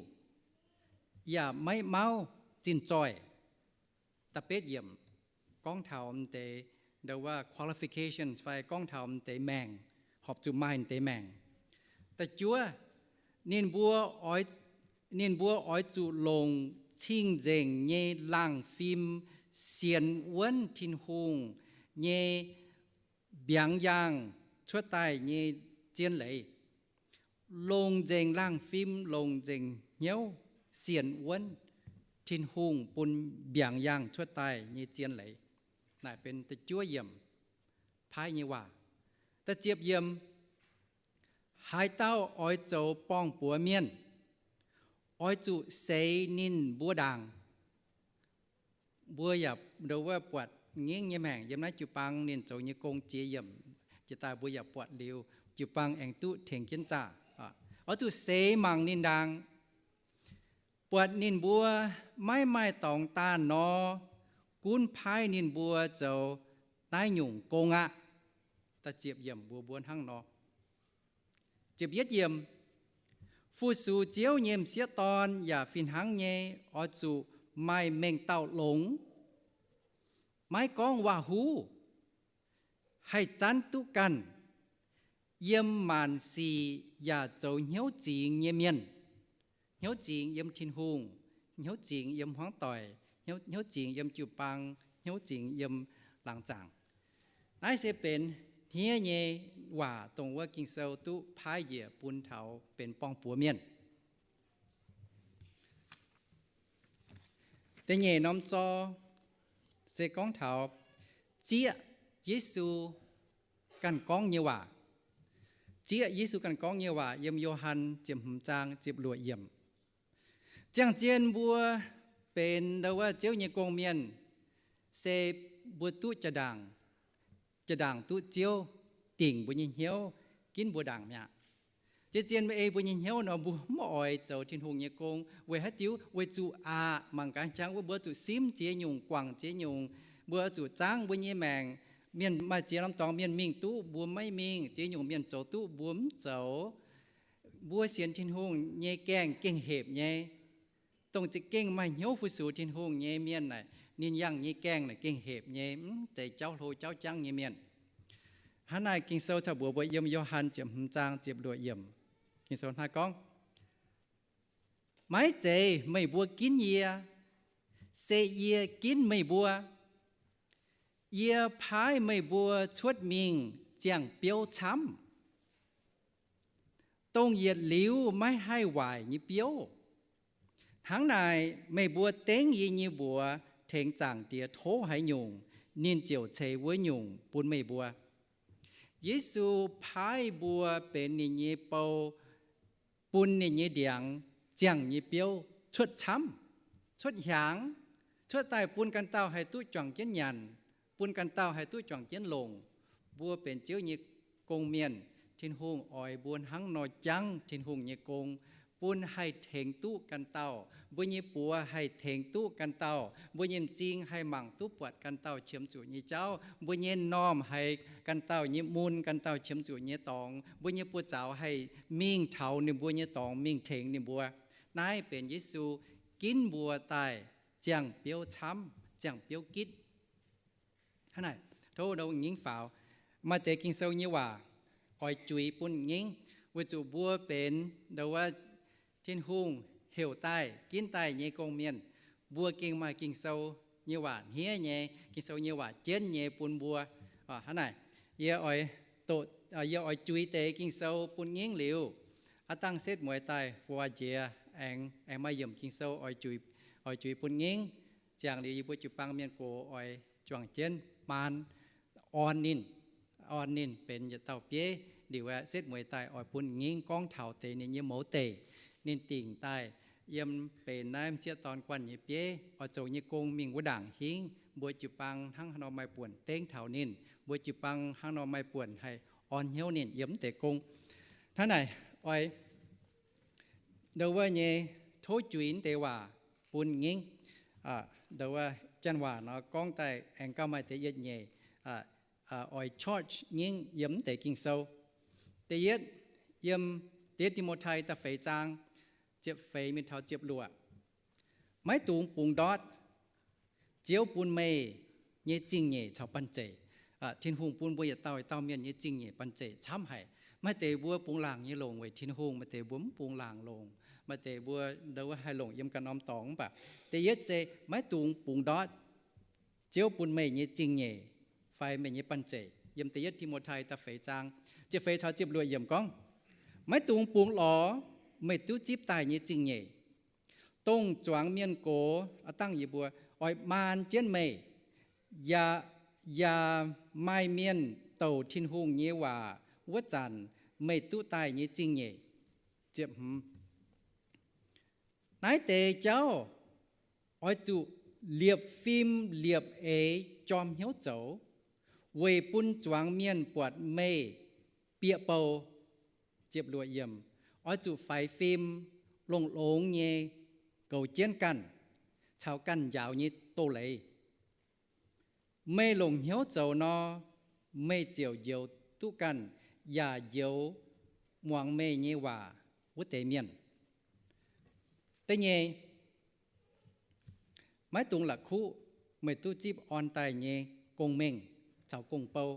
yaac maiv mauv zinh zoih. Da'betv yiemc gorngv taux m'deix ndo wuov qualifications fai gorngv taux m'deix maengc, horpc zuqc maaih m'deix maengc. Da'juov, ninh mbuo oix zuqc longc cing-nzengc nyei laangh fim sienx wuonv Tin-Hungh nyei mbiaangx yaangh cuotv daaih nyei zien leiz. Longc nzengc laangh fim, longc nzengc hnyouv sienx wuonv Tin-Hungh bun mbiaangx yaangh cuotv daaih nyei zien leiz. Naaic benx da'juov yiemc paaiv nyei waac. Da'ziepc yiemc, haaix dauh oix zoux borng-buoz mienh, oix zuqc seix ninh mbuo ndaangc. Mbuo yaac ndo wuov buatc ngengh nyei maengc yiem naaiv jiu-baang ninh zoux nyei gong jiex yiemc jiez daaih, mbuo yaac buatc liuz jiu-baang aengx duqv tengx jienv zaah. Oix zuqc seix mangc ninh ndaangc, buatc ninh mbuo maiv maaih dorngx daanh nor, gunv paaiv ninh mbuo zoux naaiv nyungc gong aqv. Da'ziepc yiemc mbuox mbuo hnangv nor. Ziepc yietv yiemc, fu-sux Ziouv nyei m'sieqv dorn yaac fih hnangv nyei oix zuqc maaih mengh dauh longx, maiv gorngv waac-huv, haih zanv duqv ganh, yiem maanc sic yaac zoux hnyouv zingx nyei mienh. Hnyouv zingx yiem Tin-Hungh, hnyouv zingx yiem hmuangv doic, hnyouv zingx yiem jiu-baang, hnyouv zingx yiem laangz zaangc. Naaiv se benx hniev nyei waac dongh wuov Ging-Sou duqv paaiv njiec bun taux benx borng-buoz mienh. Da'nyeic norm zor se gorngv taux zieqv Yesu ganh gorngv nyei waac. Zieqv Yesu ganh gorngv nyei waac yiem Yo^han ziepc hmz zaang ziepc luoqc yiemc. Ziangh zien mbuo benx ndo wuov Ziouv nyei gong-mienh, se mbuo duqv jaa-ndaangc, jaa-ndaangc duqv Ziouv dingc mbuo nyei hnyouv, ginv mbuo ndaangc mi'aqv. Zien-zien mbuo ei mbuo nyei hnyouv nor, mbuo mv oix zoux Tin-Hungh nyei gong. Weic haaix diuc? Weic zuqc aqc mangc gaax, jangx wuov mbuo zuqc simv ziex nyungc, guangc ziex nyungc, mbuo zuqc zaangv mbuo nyei maengc. Mienh maaih ziex norm dorngx mienh mingh duqv, mbuo maiv mingh. Ziex nyungc mienh zoux duqv, mbuo mv zoux. Mbuo sienx Tin-Hungh nyei gaengh gengh hepc nyei. Dongh za'gengh maaih hnyouv fu-sux Tin-Hungh nyei mienh naaic, ninh yangh nyei gaengh naaic gengh hepc nyei, mv zeiz jauv hlo jauv jangv nyei mienh. Hnangv naaic Ging-Sou caux mbuox mbuo yiem Yo^han ziepc hmz zaang ziepc luoqc yiemc, Ging-Sou hnangv gorngv, maiv zeiz meih mbuo ginv yie, se yie ginv meih mbuo. Yie paaiv meih mbuo cuotv mingh ziangh biouv camv, dongh yietc liuz maiv haih waaic nyei biouv. Hnangv naaic meih mbuo dengv yie nyei mbuox tengx Zaangc Diex tov haaix nyungc, ninh ziouc ceix wuov nyungc bun meih mbuo. Yesu paaiv mbuo benx ninh nyei bou, bun ninh nyei ndiangx ziangh nyei biouv cuotv camv, cuotv hiaangx, cuotv daaih bun ganh dauh haih duqv juangc jienv nyanc, bun ganh dauh haih duqv juangc jienv longc. Mbuo benx Ziouv nyei gong-mienh, Tin-Hungh oix mbuo hnangv nor jangv Tin-Hungh nyei gong, bun haih tengx duqv ganh dauh. Mbuo nyei buoz haih tengx duqv ganh dauh. Mbuo nyei m'zing haih mangc duqv buatc ganh dauh qiemx zuqc nyei jauv. Mbuo nyei m'normh haih ganh dauh nyei mun, ganh dauh qiemx zuqc nyei dorngx. Mbuo nyei buoz-zaux haih mingh taux ninh mbuo nyei dorngx mingh tengx ninh mbuo. Naaiv benx Yesu ginv mbuo daaih ziangh biouv camv, ziangh biouv gitv. Hnangv naaic, tov ndoh nyingv faaux, maaih deix Ging-Sou nyei waac oix juix bun m'njengv, weic zuqc mbuo benx ndoh wuov Tin-Hungh heuc daaih, ginv daaih nyei gong-mienh. Mbuo gengh maaih Ging-Sou nyei waac hniev nyei, Ging-Sou nyei waac jienv nyei bun mbuo. Hnangv naaic, yie oix doqc, yie oix juix deix Ging-Sou bun m'njengv liuz, aav dangh setv mueiz daaih fu waac njiec aengx, aengx maaih yiemc Ging-Sou oix juix, oix juix bun m'njengv. Ziangh liuz yie mbuo jiu-baang mienh gox oix juangc jienv maan orn ninh, orn ninh benx yietc dauh bieiv. Liuz aeqv, setv mueiz daaih oix bun m'njengv gorngv taux deix ninh nyei mouz deic. Ninh dingc daaih yiem benx naaiv m'sieqv dorn guanh nyei bieiv oix zoux nyei gong mingh wuov ndaangc hingv, mbuo jiu-baang hnangv haaix nor maaih buonc dengv taux ninh, mbuo jiu-baang hnangv nor maaih buonc haih orn hnyouv ninh yiem m'deix gong. Hnangv naaic, oix ndoh wuov nyei tov juix m'deix waac bun m'njengv. Ndoh wuov janx waac nor gorngv daaih aengx gauh maaih deix yietc nyeic oix charge m'njengv yiem m'deix Ging-Sou. Da'yietv, yiem da'yietv Ti^mo^tai da'feix zaang, ziepc feix mingh taux ziepc luoqc. Maiv dungx bungx ndortv Ziouv bun meih nyei zingh nyeic caux banh zeic. Tin-Hungh bun mbuo yietc dauh yietc dauh mienh nyei zingh nyeic banh zeic camv haic. Maaih deix mbuo bungx laangc nyei longc weic Tin-Hungh, maaih deix mbuo mv bungx laangc longc, maaih deix mbuo ndoh wuov haih longc yiem ganh norm dorngx. Mv baac da'yietv se maiv dungx bungx ndortv Ziouv bun meih nyei zingh nyeic fai meih nyei banh zeic. Yiem da'yietv Ti^mo^tai da'feix zaang, ziepc feix caux ziepc luoqc yiemc gorngv, maiv dungx bungx lorz meih duqv zipv daaih nyei zingh nyeic. Dongh zuangx mienh gox, aav dangh yie mbuo, oix maan jienv meih, yaac, yaac maaih mienh douc Tin-Hungh nyei waac wuov zanc meih duqv daaih nyei zingh nyeic. Naaiv deix jauv oix zuqc liepc fim liepc eix jorm hnyouv zoux, weic bun zuangx mienh buatc meih bieqc bou. Ziepc luoqc yiemc, oix zuqc faix fim, longx-longx nyei goux jienv ganh caux ganh njaaux nyei doz-leiz. Meih longc hnyouv zoux nor, meih ziouc njoux duqv ganh yaac njoux muangx meih nyei waac wuov deix mienh. Da'nyeic, maiv dungx la'kuqv meih duqv zipv orn daaih nyei gong-mengh caux gong-bou.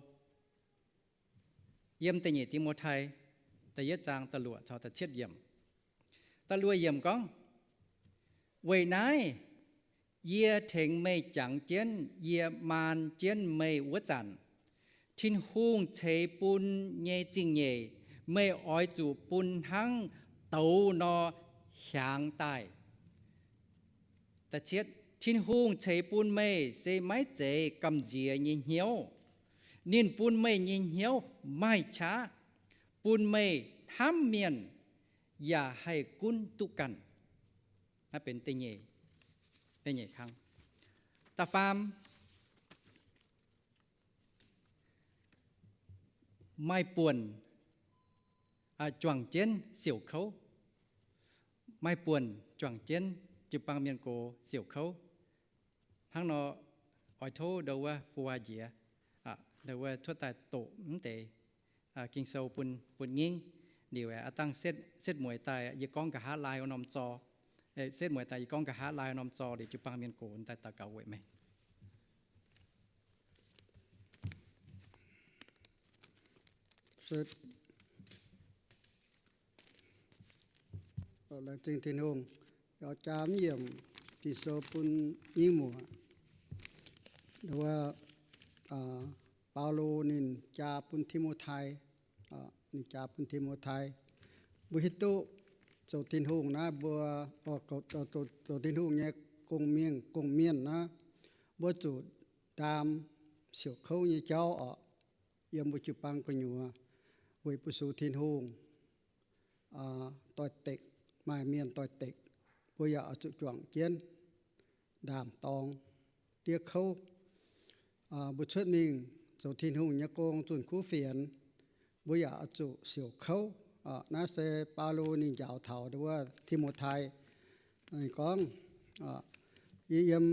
Yiem da'nyeic Ti^mo^tai da'yietv zaang da'luoqc caux da'cietv yiemc. Da'luoqc yiemc gorngv, weic naaiv yie tengx meih jangx jienv yie maan jienv meih wuov zanc, Tin-Hungh ceix bun nyei zingh nyeic meih oix zuqc bun hnangv douz nor hiaangx daaih. Tin-Hungh ceix bun meih se maiv zeiz gamh nziex nyei hnyouv. Ninh bun meih nyei hnyouv maaih qaqv, bun meih hnamv mienh yaac haih gunv duqv ganh. Naaiv benx da'nyeic, da'nyeic kang. Da'faam, maaih buonc juangc jienv siouc kouv. Maaih buonc juangc jienv jiu-baang mienh gox siouc kouv. Hnangv nor, oix tov ndoh wuov fu waac njiec, ndoh wuov cuotv daaih doqc mv deix Ging-Sou bun, bun nyingv. Liuz aav dangh setv mueiz daaih yie gorngv nqa'haav laai norm zor. Setv mueiz daaih yie gorngv nqa'haav laai norm zor liuz jiu-baang mienh gox daaih daux gaux weic meih. Laengz zingh Tin-Hungh, oix jaa mv yiemc Ging-Sou bun nyingv muoc. Wuov, Baulo ninh jaa bun Ti^mo^tai, ninh jaa bun Ti^mo^tai. Mbuo hiuv duqv zoux Tin-Hungh naaiv mbuo, zoux Tin-Hungh nyei gong-mienh, gong-mienh naaiv, mbuo zuqc ndaam siouc kouv nyei jauv oc, yiem mbuo jiu-baang gu'nyuoz, weic bun sux Tin-Hungh doix-dekc, maaih mienh doix-dekc, mbuo yaac oix zuqc juangc jienv ndaam-dorng, diev kouv. Mbuo cuotv mingh zoux Tin-Hungh nyei gong zunh kuv fienx, mbuo yaac oix zuqc siouc kouv. Naaiv se Baulo ninh njaaux taux wuov Ti^mo^tai. Ninh gorngv, yie yiem,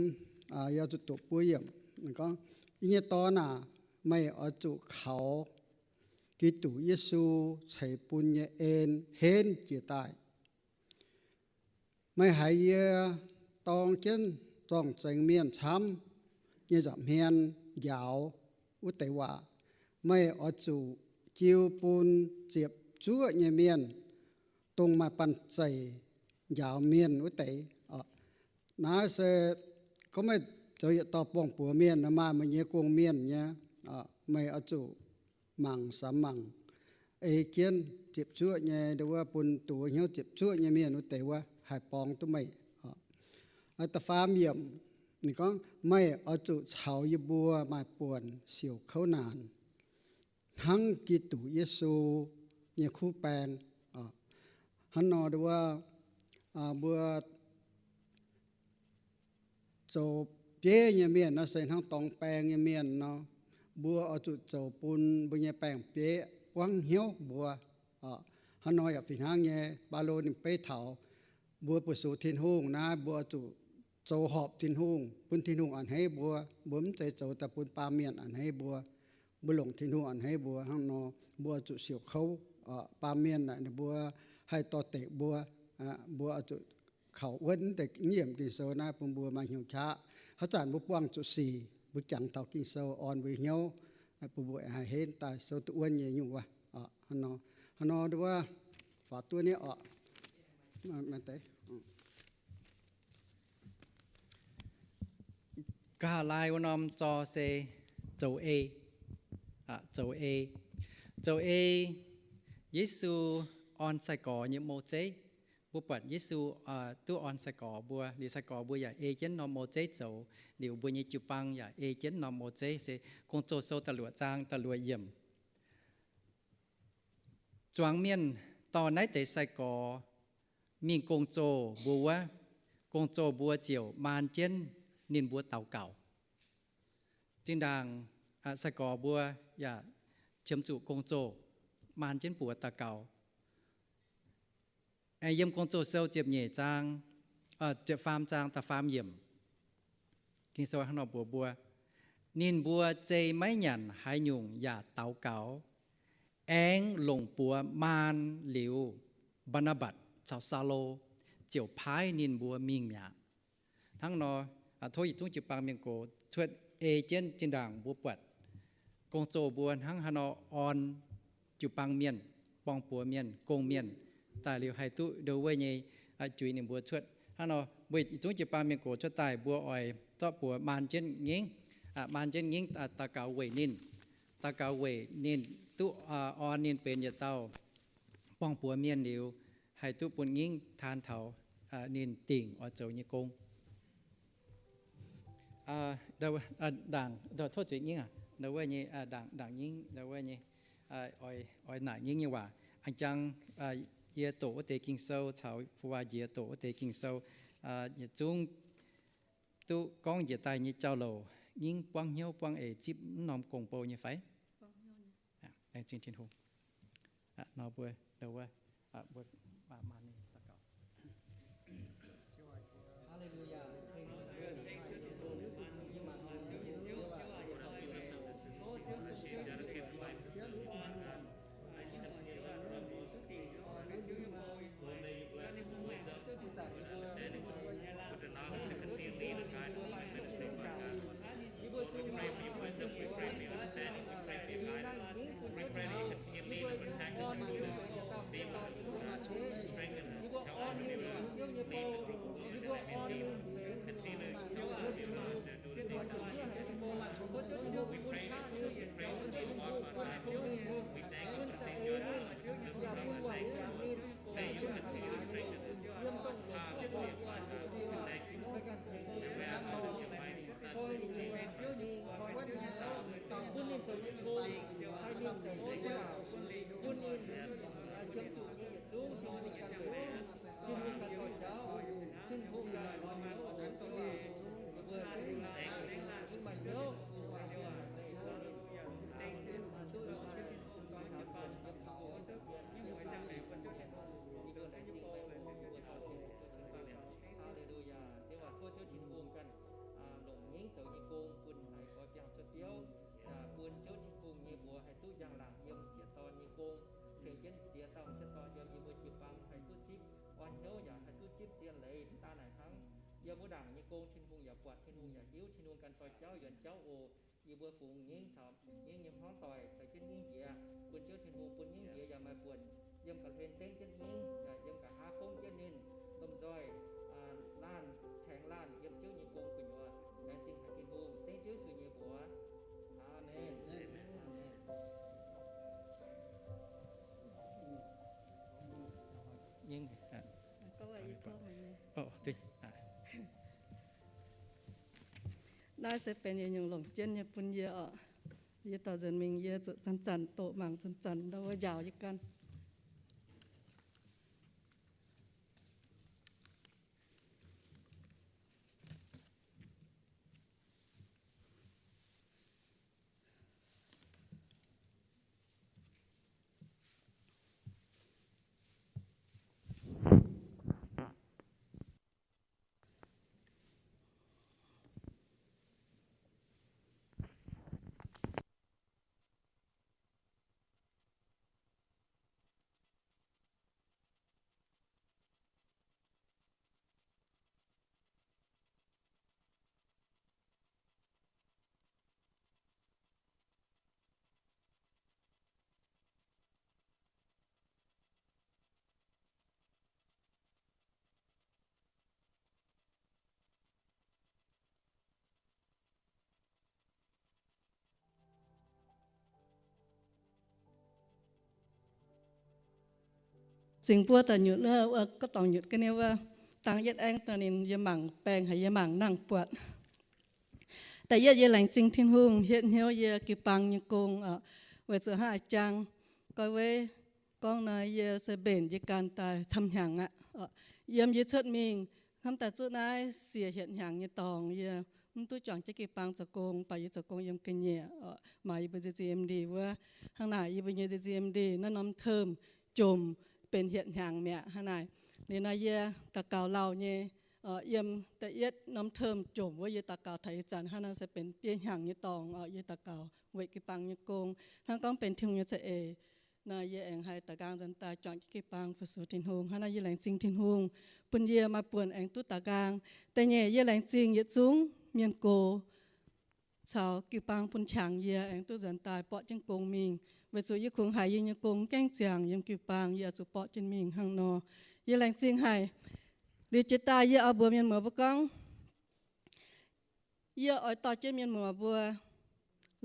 yie oix zuqc doqc buo yiemc. Ninh gorngv, Yie nyei dorn aac, meih oix zuqc kaux Giduc Yesu ceix bun nyei en henv jiez daaih. Meih haiz yie dorng jienv zorng-zengx mienh camv nyei nza'hmien njaaux wuov deix waac, meih oix zuqc jiu bun ziepc zuoqv nyei mienh, dongh maaih banh zeic njaaux mienh wuov deix. Naaiv se gorngv meih zoux yietc dauh buangh buoz mienh, maaih meih nyei gong-mienh nyei, meih oix zuqc mangc samx mangc, ei jienv ziepc zuoqv nyei, wuov bun duqv hnyouv ziepc zuoqv nyei mienh wuov deix wuov haih borngz duqv meih. Da'faam yiemc, ninh gorngv, Meih oix zuqc caux yie mbuo maaih buonc siouc kouv naanc hnangv Giduc Yesu nyei kuv baeng. Hnangv nor wuov, mbuo zoux bieiv nyei mienh nor se hnangv dorngx baeng nyei mienh nor, mbuo oix zuqc zoux bun mbuo nyei baeng-bieiv buangv hnyouv mbuo. Hnangv nor yaac fih hnangv nyei, Baulo ninh beiv taux mbuo bu sux Tin-Hungh naaiv, mbuo oix zuqc zoux horpc Tin-Hungh, bun Tin-Hungh a'hneiv mbuo. Mbuo mv zeiz zoux daaih bun baamh mienh a'hneiv mbuo. Mbuo longc Tin-Hungh a'hneiv mbuo. Hnangv nor, mbuo oix zuqc siouc kouv. Baamh mienh naaic ninh mbuo haih dorh deic mbuo, mbuo oix zuqc kaux wuonv deix nyiemc Ging-Sou naaiv bun mbuo maaih hnyouv qaqv. Haaix zanc mbuo buangh zuqc sic, mbuo jangx taux Ging-Sou orn mbuo hnyouv, bun mbuo haih henv daaih sou duqv wuonv nyei nyungc wuov. Hnangv nor, hnangv nor wuov, faaux duqv nyei oc. Nqa'haav laai wuov norm zor se zoux ei. Zoux ei. Zoux ei, Yesu orn sai-gorx nyei mou zeiv. Mbuo buatc Yesu duqv orn sai-gorx mbuo, liuz sai-gorx mbuo yaac ei jienv norm mou zeiv zoux, liuz mbuo nyei jiu-baang yaac ei jienv norm mou zeiv. Se Gong-Zoh Sou da'luoqc zaang da'luoqc yiemc. Zuangx mienh dorh naaiv deix sai-gorx mingh gong-zoh mbuo wuov, gong-zoh mbuo ziouc maan jienv ninh mbuo daux gaux. Zinh ndaangc sai-gorx mbuo yaac qiemx zuqc gong-zoh, maan jienv buoz daux gaux. Yiem Gong-Zoh Sou ziepc nyeic zaang, ziepc faam zaang da'faam yiemc, Ging-Sou hnangv nor mbuox mbuo, Ninh mbuo zei maiv nyanc haaix nyungc yaac daux gaux, aengx longc buoz maan liuz, Mbaa^naa^mbatc caux Saulo ziouc paaiv ninh mbuo mingh mi'aqv. Hnangv nor, tov yietc zungv jiu-baang mienh gox cuotv ei jienv zinh ndaangc mbuo buatc gong-zoh mbuo hnangv haaix nor orn jiu-baang mienh, borng-buoz mienh, gong-mienh, daaih liuz haih duqv ndo wuov nyei juix ninh mbuo cuotv. Hnangv nor mbuo yietc zungv jiu-baang mienh gox cuotv daaih mbuo oix zorqv buoz maan jienv ngingv, maan jienv ngingv daux gaux weic ninh, daux gaux weic ninh duqv orn ninh benx yietc dauh borng-buoz mienh liuz, haih duqv bun ngingv taan taux ninh dingc oix zoux nyei gong. Ndaangc, tov zuiz ngingv aac, ndo wuov nyei, ndaangc, ndaangc ngingv ndo wuov nyei, oix, oix naaic ngingv nyei waac. A'jang yie doqc wuov deix Ging-Sou caux fu waac njiec doqc wuov deix Ging-Sou, yietc zungv duqv gorngv njiec daaih nyei jauv louc, ngingv buangv hnyouv buangv eix zipv mv norm gong-bou nyei fai? Laengz zingh Tin-Hungh. Nor mbuo, ndo wuov, mbuo, Yiem wuov ndaangc nyei gong Tin-Hungh yaac buatc, Tin-Hungh yaac hiuv, Tin-Hungh ganh dorh jauv yuonx jauv oc. Yie mbuo fungx hnyingv caux hnyingv nyei hmuangv doic caux jienv hnyingv njiec, bun Ziouv Tin-Hungh bun hnyingv njiec yaac maaih buonc yiem ga'hlen dengv jienv hnyingv, yaac yiem nqa'haav fongv jienv ninh, lomh nzoih laanh caengx laanh yiem Ziouv nyei gong gu'nyuoz. Laengz zingh haic Tin-Hungh, dengv Ziouv Yesu nyei mbuox. Aamen. Naaiv se benx yietc nyungc longc jienv nyei bun yie oc. Yie dorh nzuonx mingh yie zuqc zanc-zanc doqc mangc zanc-zanc ndau wuov njaaux yie ganh. Zingx buo da'nyutc, gorngv dorngc nyutc ga'naaiv wuov, dangh yietv aengv daaih ninh yie mangc baengh haic, yie mangc nangh buatc. Da'yietv yie laengz zingh Tin-Hungh hietv hnyouv yie jiu-baang nyei gong oc, weic zuqc hnangv a'jang goiv weiv gorngv nor, yie se mbenc yie ganh daaih camv hnyangx aqv. Yiem yie cuotv mingh hnamv daaih zuqc naaiv siec hietc hnyangx nyei dorngx, yie mv duqv juangc jienv jiu-baang zoux gong, baac yie zoux gong yiem ga'nyiec oc, maaih yie mbuo Z Z M D wuov. Hnangv naaic yie mbuo nyei Z Z M D naaiv norm term jomc benx hietc hnyangx mi'aqv. Hnangv naaic liuz nor yie daux gaux lauh nyei, yiem da'yietv norm term jomc wuov yie daux gaux taux ih zanc hnangv naaiv se benx biei hnyangx nyei dorngx oc, yie daux gaux weic jiu-baang nyei gong. Hnangv gorngv benx Tin-Hungh nyei za'eix nor, yie aengx haih daux nqaang nzuonx daaih juangc jienv jiu-baang fu-sux Tin-Hungh. Hnangv naaiv yie laengz zingh Tin-Hungh bun yie maaih buonc aengx duqv daux nqaang. Da'nyeic yie laengz zingh yietc zungv mienh gox caux jiu-baang bun qangx yie aengx duqv nzuonx daaih borqv jienv gong mingh, weic zuqc yie kungx haiz yie nyei gong gaengh ziangx yiem jiu-baang, yie oix zuqc borqv jienv mingh hnangv nor. Yie laengz zingh haic. Liuz jiex daaih yie oix mbuox mienh muoz mbuo gorngv, yie oix dorh jienv mienh muoz mbuo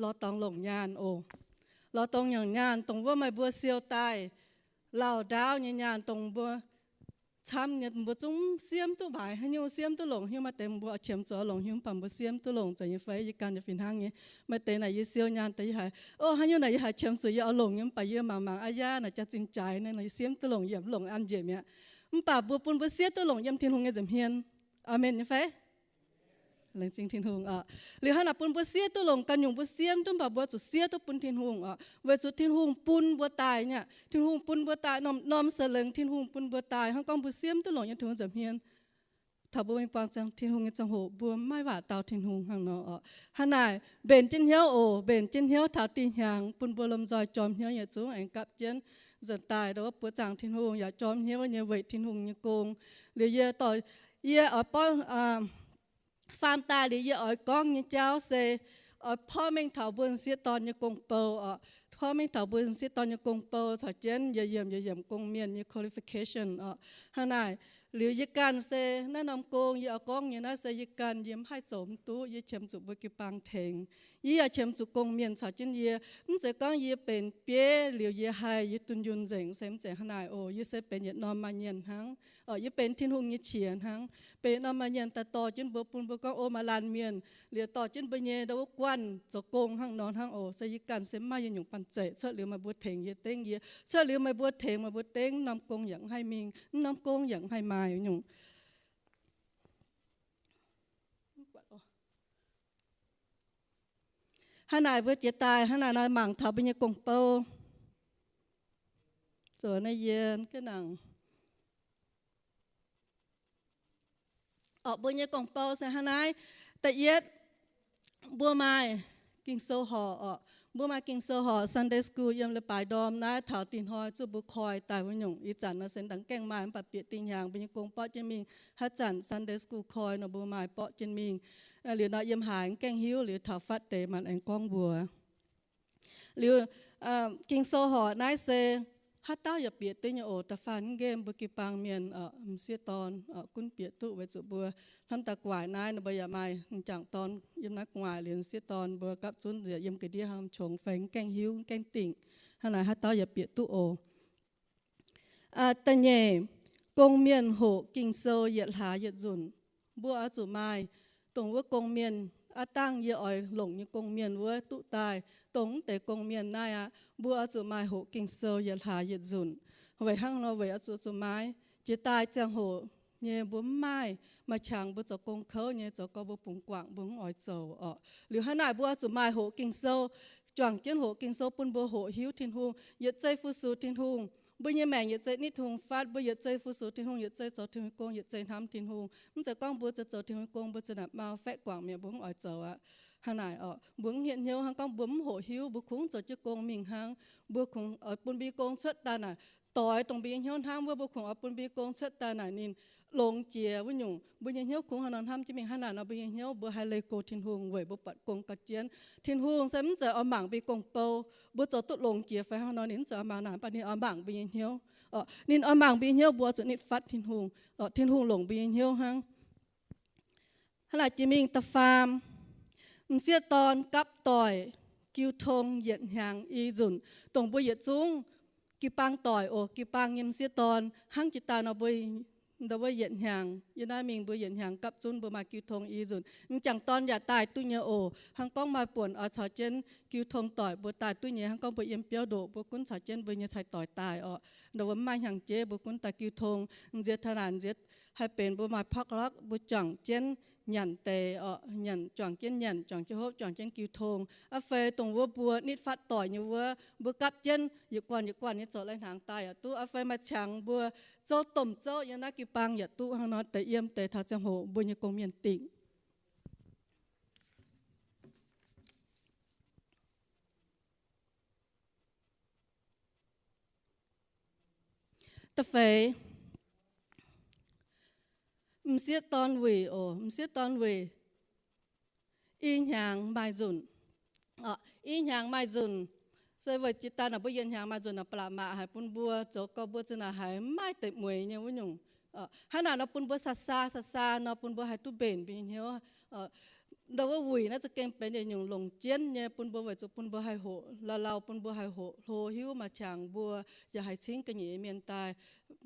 lorz dorngx longc nyaanh oc. Lorz dorngx longc nyaanh, dongh wuov meih mbuo siou daaih lauh ndaauv nyei nyaanh, dongh mbuo camv nyei, mbuo zungv siemv duqv maaiz haaix nyungc, siemv duqv longc haaix nyungc. Maaih deix mbuo oix qiemx zuqc oix longc haaix nyungc, mv baac mbuo siemv duqv longc za'gengh nyei fai? Yie ganh yaac fih hnangv nyei. Maaih deix naaic yie siou nyaanh daaih yie haiz, o, haaix nyungc naaic yie haiz qiemx zuqc yie oix longc nyei, mv baac yie mangc mangc, aa yaa, naaic jaax-zinh jaaix naaic, naaic yie siemv duqv longc, yie mv longc an njiec mi'aqv. Mv baac mbuo bun mbuo siev duqv longc yiem Tin-Hungh nyei nza'hmien. Aamen nyei fai? Laengz zingh Tin-Hungh oc. Liuz hnangv naaic bun mbuo siev duqv longc ganh nyungc mbuo siemv duqv, mv baac mbuo zuqc siev duqv bun Tin-Hungh oc, weic zuqc Tin-Hungh bun mbuo daaih nyei aqv. Tin-Hungh bun mbuo daaih, norm-norm Singx Lingh Tin-Hungh bun mbuo daaih. Hnangv gorngv mbuo siemv duqv longc yiem Tin-Hungh nza'hmien, taux mbuo mingh buangh ziangx Tin-Hungh nyei ziangh hoc mbuo maiv waac dau Tin-Hungh hnangv nor oc. Hnangv naaic mbenc jienv hnyouv oc, mbenc jienv hnyouv taux dih hnyangx, bun mbuo lomh nzoih jorm hnyouv yietc zungv aengx gapv jienv nzuonx daaih ndau wuov buoz zaangc Tin-Hungh, yaac jorm hnyouv nyei weic Tin-Hungh nyei gong. Liuz yie dorh, yie oix borqv faam daaih liuz yie oix gorngv nyei jauv se oix porv mengh taux mbuo m'sieqv dorn nyei gong-bou oc. Porv mengh taux mbuo m'sieqv dorn nyei gong-bou caux jienv yie yiemc, yie yiemc gong-mienh nyei qualification oc. Hnangv naaic, liuz yie ganh se naaiv norm gong yie oix gorngv nyei naaiv se yie ganh yie mv haih zoux mv duqv, yie qiemx zuqc mbuo jiu-baang tengx. Yie yaac qiemx zuqc gong-mienh caux jienv yie. Mv zeiz gorngv yie benx bieiv liuz yie haih yie dunh yunh nzengc, se mv zeiz hnangv naaic oc. Yie se benx yietc norm maaih mienh hnangv. Yie benx Tin-Hungh nyei qiex hnangv. Benx yietc norm maaih mienh daaih dorh jienv mbuo, bun mbuo gorngv, o, maaih laanh mienh liuz dorh jienv mbuo nyei ndau wuov guanh zoux gong hnangv nor hnangv oc. Se yie ganh se mv maaih yie nyungc banh zeic. Cuotv liuz meih mbuo tengx yie, dengv yie. Cuotv liuz meih mbuo tengx, meih mbuo dengv, norm gong yaac mv haih mingh, mv norm gong yaac mv haih maaih nyungc. Hnangv naaic mbuo jiex daaih hnangv naaic nor mangc taux mbuo nyei gong-bou. Zoux naaiv yie ga'nangc orqc, mbuo nyei gong-bou se hnangv naaiv. Da'yietv, mbuo maaih Ging-Sou horc orqc. Mbuo maaih Ging-Sou horqc, Sunday school, yiem leiz-baaix ndorm naaiv taux dinh hnoi zuqc mbuo koi daaih wuov nyungc. Ih zanc nor se dangh gaengh maaih mv baac bieqc dinh hnyangx mbuo nyei gong borqv jienv mingh. Haaix zanc Sunday school koi nor mbuo maaih borqv jienv mingh. Liuz nor yiem haaix gaengh hiuv, liuz taux fatv deix maanc aengx gorngv mbuox. Liuz Ging-Sou horqc naaiv se haaix dauh yaac bieqc duqv nyei oc. Da'faanh nqemh mbuo jiu-baang mienh, m'sieqv dorn gunv bieqc duqv weic zuqc mbuo hnamv daaih gu'nguaaic naaiv, ninh mbuo yaac maaih m'jangc dorn yiem naaiv gu'nguaaic, liuz m'sieqv dorn mbuo gapv zunv nziex yiem ga'ndiev hnangv, qongx fai gaengh hiuv gaengh dingc. Hnangv naaic haaix dauh yaac bieqc duqv oc. Da'nyeic, gong-mienh hoqc Ging-Sou yietc hlaax yietc nzunc. Mbuo oix zuqc maaih dongh wuov gong-mienh, aav dangh yie oix longc nyei gong-mienh wuov duqv daaih dongh mv deix gong-mienh naaiv aqv. Mbuo oix zuqc maaih hoqc Ging-Sou yietc hlaax yietc nzunc. Weic hnangv nor weic oix zuqc zuqc maaih, jiex daaih ziangh hoc nyei mbuo mv maaih, maaih qangx mbuo zoux gong kouv nyei, zoux gau mbuo bungx guangc, mbuo mv oix zoux oc. Liuz hnangv naaic mbuo oix zuqc maaih hoqc Ging-Sou, juangc jienv hoqc Ging-Sou bun mbuo hoqc hiuv Tin-Hungh, yietc zei fu-sux Tin-Hungh. Mbuo nyei maengc yietc zei nitv Tin-Hungh fatv, mbuo yietc zei fu-sux Tin-Hungh, yietc zei zoux Tin-Hungh gong, yietc zei hnamv Tin-Hungh. Mv zeiz gorngv mbuo zoux zoux Tin-Hungh gong mbuo za'naaic mau faeqv guangc mi'aqv, mbuo mv oix zoux aqv. Hnangv naaic oc, mbuo mv hietv hnyouv hnangv gorngv mbuo mv hoqc hiuv, mbuo kungx zoux jienv gong mingh hnangv. Mbuo kungx oix bun mbuo nyei gong cuotv daaih naaic, doix dongh mbuo nyei hnyouv hnamv wuov, mbuo kungx oix bun mbuo nyei gong cuotv daaih naaic ninh longx jiex wuov nyungc. Mbuo nyei hnyouv kungx haaix nor hnamv jienv mingh, hnangv naaic nor mbuo nyei hnyouv mbuo haih leih go Tin-Hungh weic mbuo buatc gong gau jienv. Tin-Hungh se mv zeiz oix mangc mbuo nyei gong bou, mbuo zoux duqv longx jiex fai hnangv nor ninh mv zeiz oix mangc naaic, mv baac ninh oix mangc mbuo nyei hnyouv. Ninh oix mangc mbuo nyei hnyouv, mbuo oix zuqc nitv fatv Tin-Hungh, Tin-Hungh longc mbuo nyei hnyouv hnangv. Hnangv naaic jiex mingh da'faam, m'sieqv dorn gapv doic jiu tong yietc hnyangx i nzunc, dongh mbuo yietc zungv jiu-baang doic oc, jiu-baang nyei m'sieqv dorn hnangv jiex daaih nor mbuo ndau wuov yietc hnyangx, yie naaiv mingh mbuo yietc hnyangx gapv zunv mbuo maaih jiu tong i nzunc. M'jangc dorn yaac daaih duqv nyei oc. Hnangv gorngv maaih buonc oix caux jienv jiu tong doic mbuo daaih duqv nyei. Hnangv gorngv mbuo yiem biauv ndoqc mbuo gunv caux jienv mbuo nyei cai-doic daaih oc. Ndau wuov mv maaih hnyangx-jeiv mbuo gunv daaih jiu tong. Nziex taux naaic nziex haih benx mbuo maaih potluck, mbuo juangc jienv nyanc deix oc, nyanc, juangc jienv nyanc, juangc jienv hopv, juangc jienv jiu tong. Aa fai dongh wuov mbuo nitv fatv doic nyei wuov, mbuo gapv jienv yietc guanh yietc guanh nyei zoux lai-hnaangx daaih yaac duqv. Aa fai maaih qangx mbuo zouv domh zouv yiem naaiv jiu-baang yaac duqv. Hnangv nor deix yiem deix taux ziangh hoc mbuo nyei gong-mienh dingc. Da'feix, m'sieqv dorn wuic oc. M'sieqv dorn wuic i hnyangx maaih nzunc. I hnyangx maaih nzunc, se weic jiex daaih naaic mbuo yietc hnyangx maaih nzunc naaic ba'laqc maac haic bun mbuo, zoux gau mbuo za'naaic haiz mv maaih deix mueix nyei wuov nyungc. Hnangv naaic nor bun mbuo saa-saa saa-saa nor bun mbuo haih duqv mbenc mbuo nyei hnyouv. Ndau wuov wuic naaiv za'gengh benx yietc nyungc longc jienv nyei bun mbuo weic zuqc bun mbuo haih hoqc lauh lauh, bun mbuo haih hoqc hlo hiuv maaih qangx mbuo yaac haih cingv ga'nyiec nyei mienh daaih.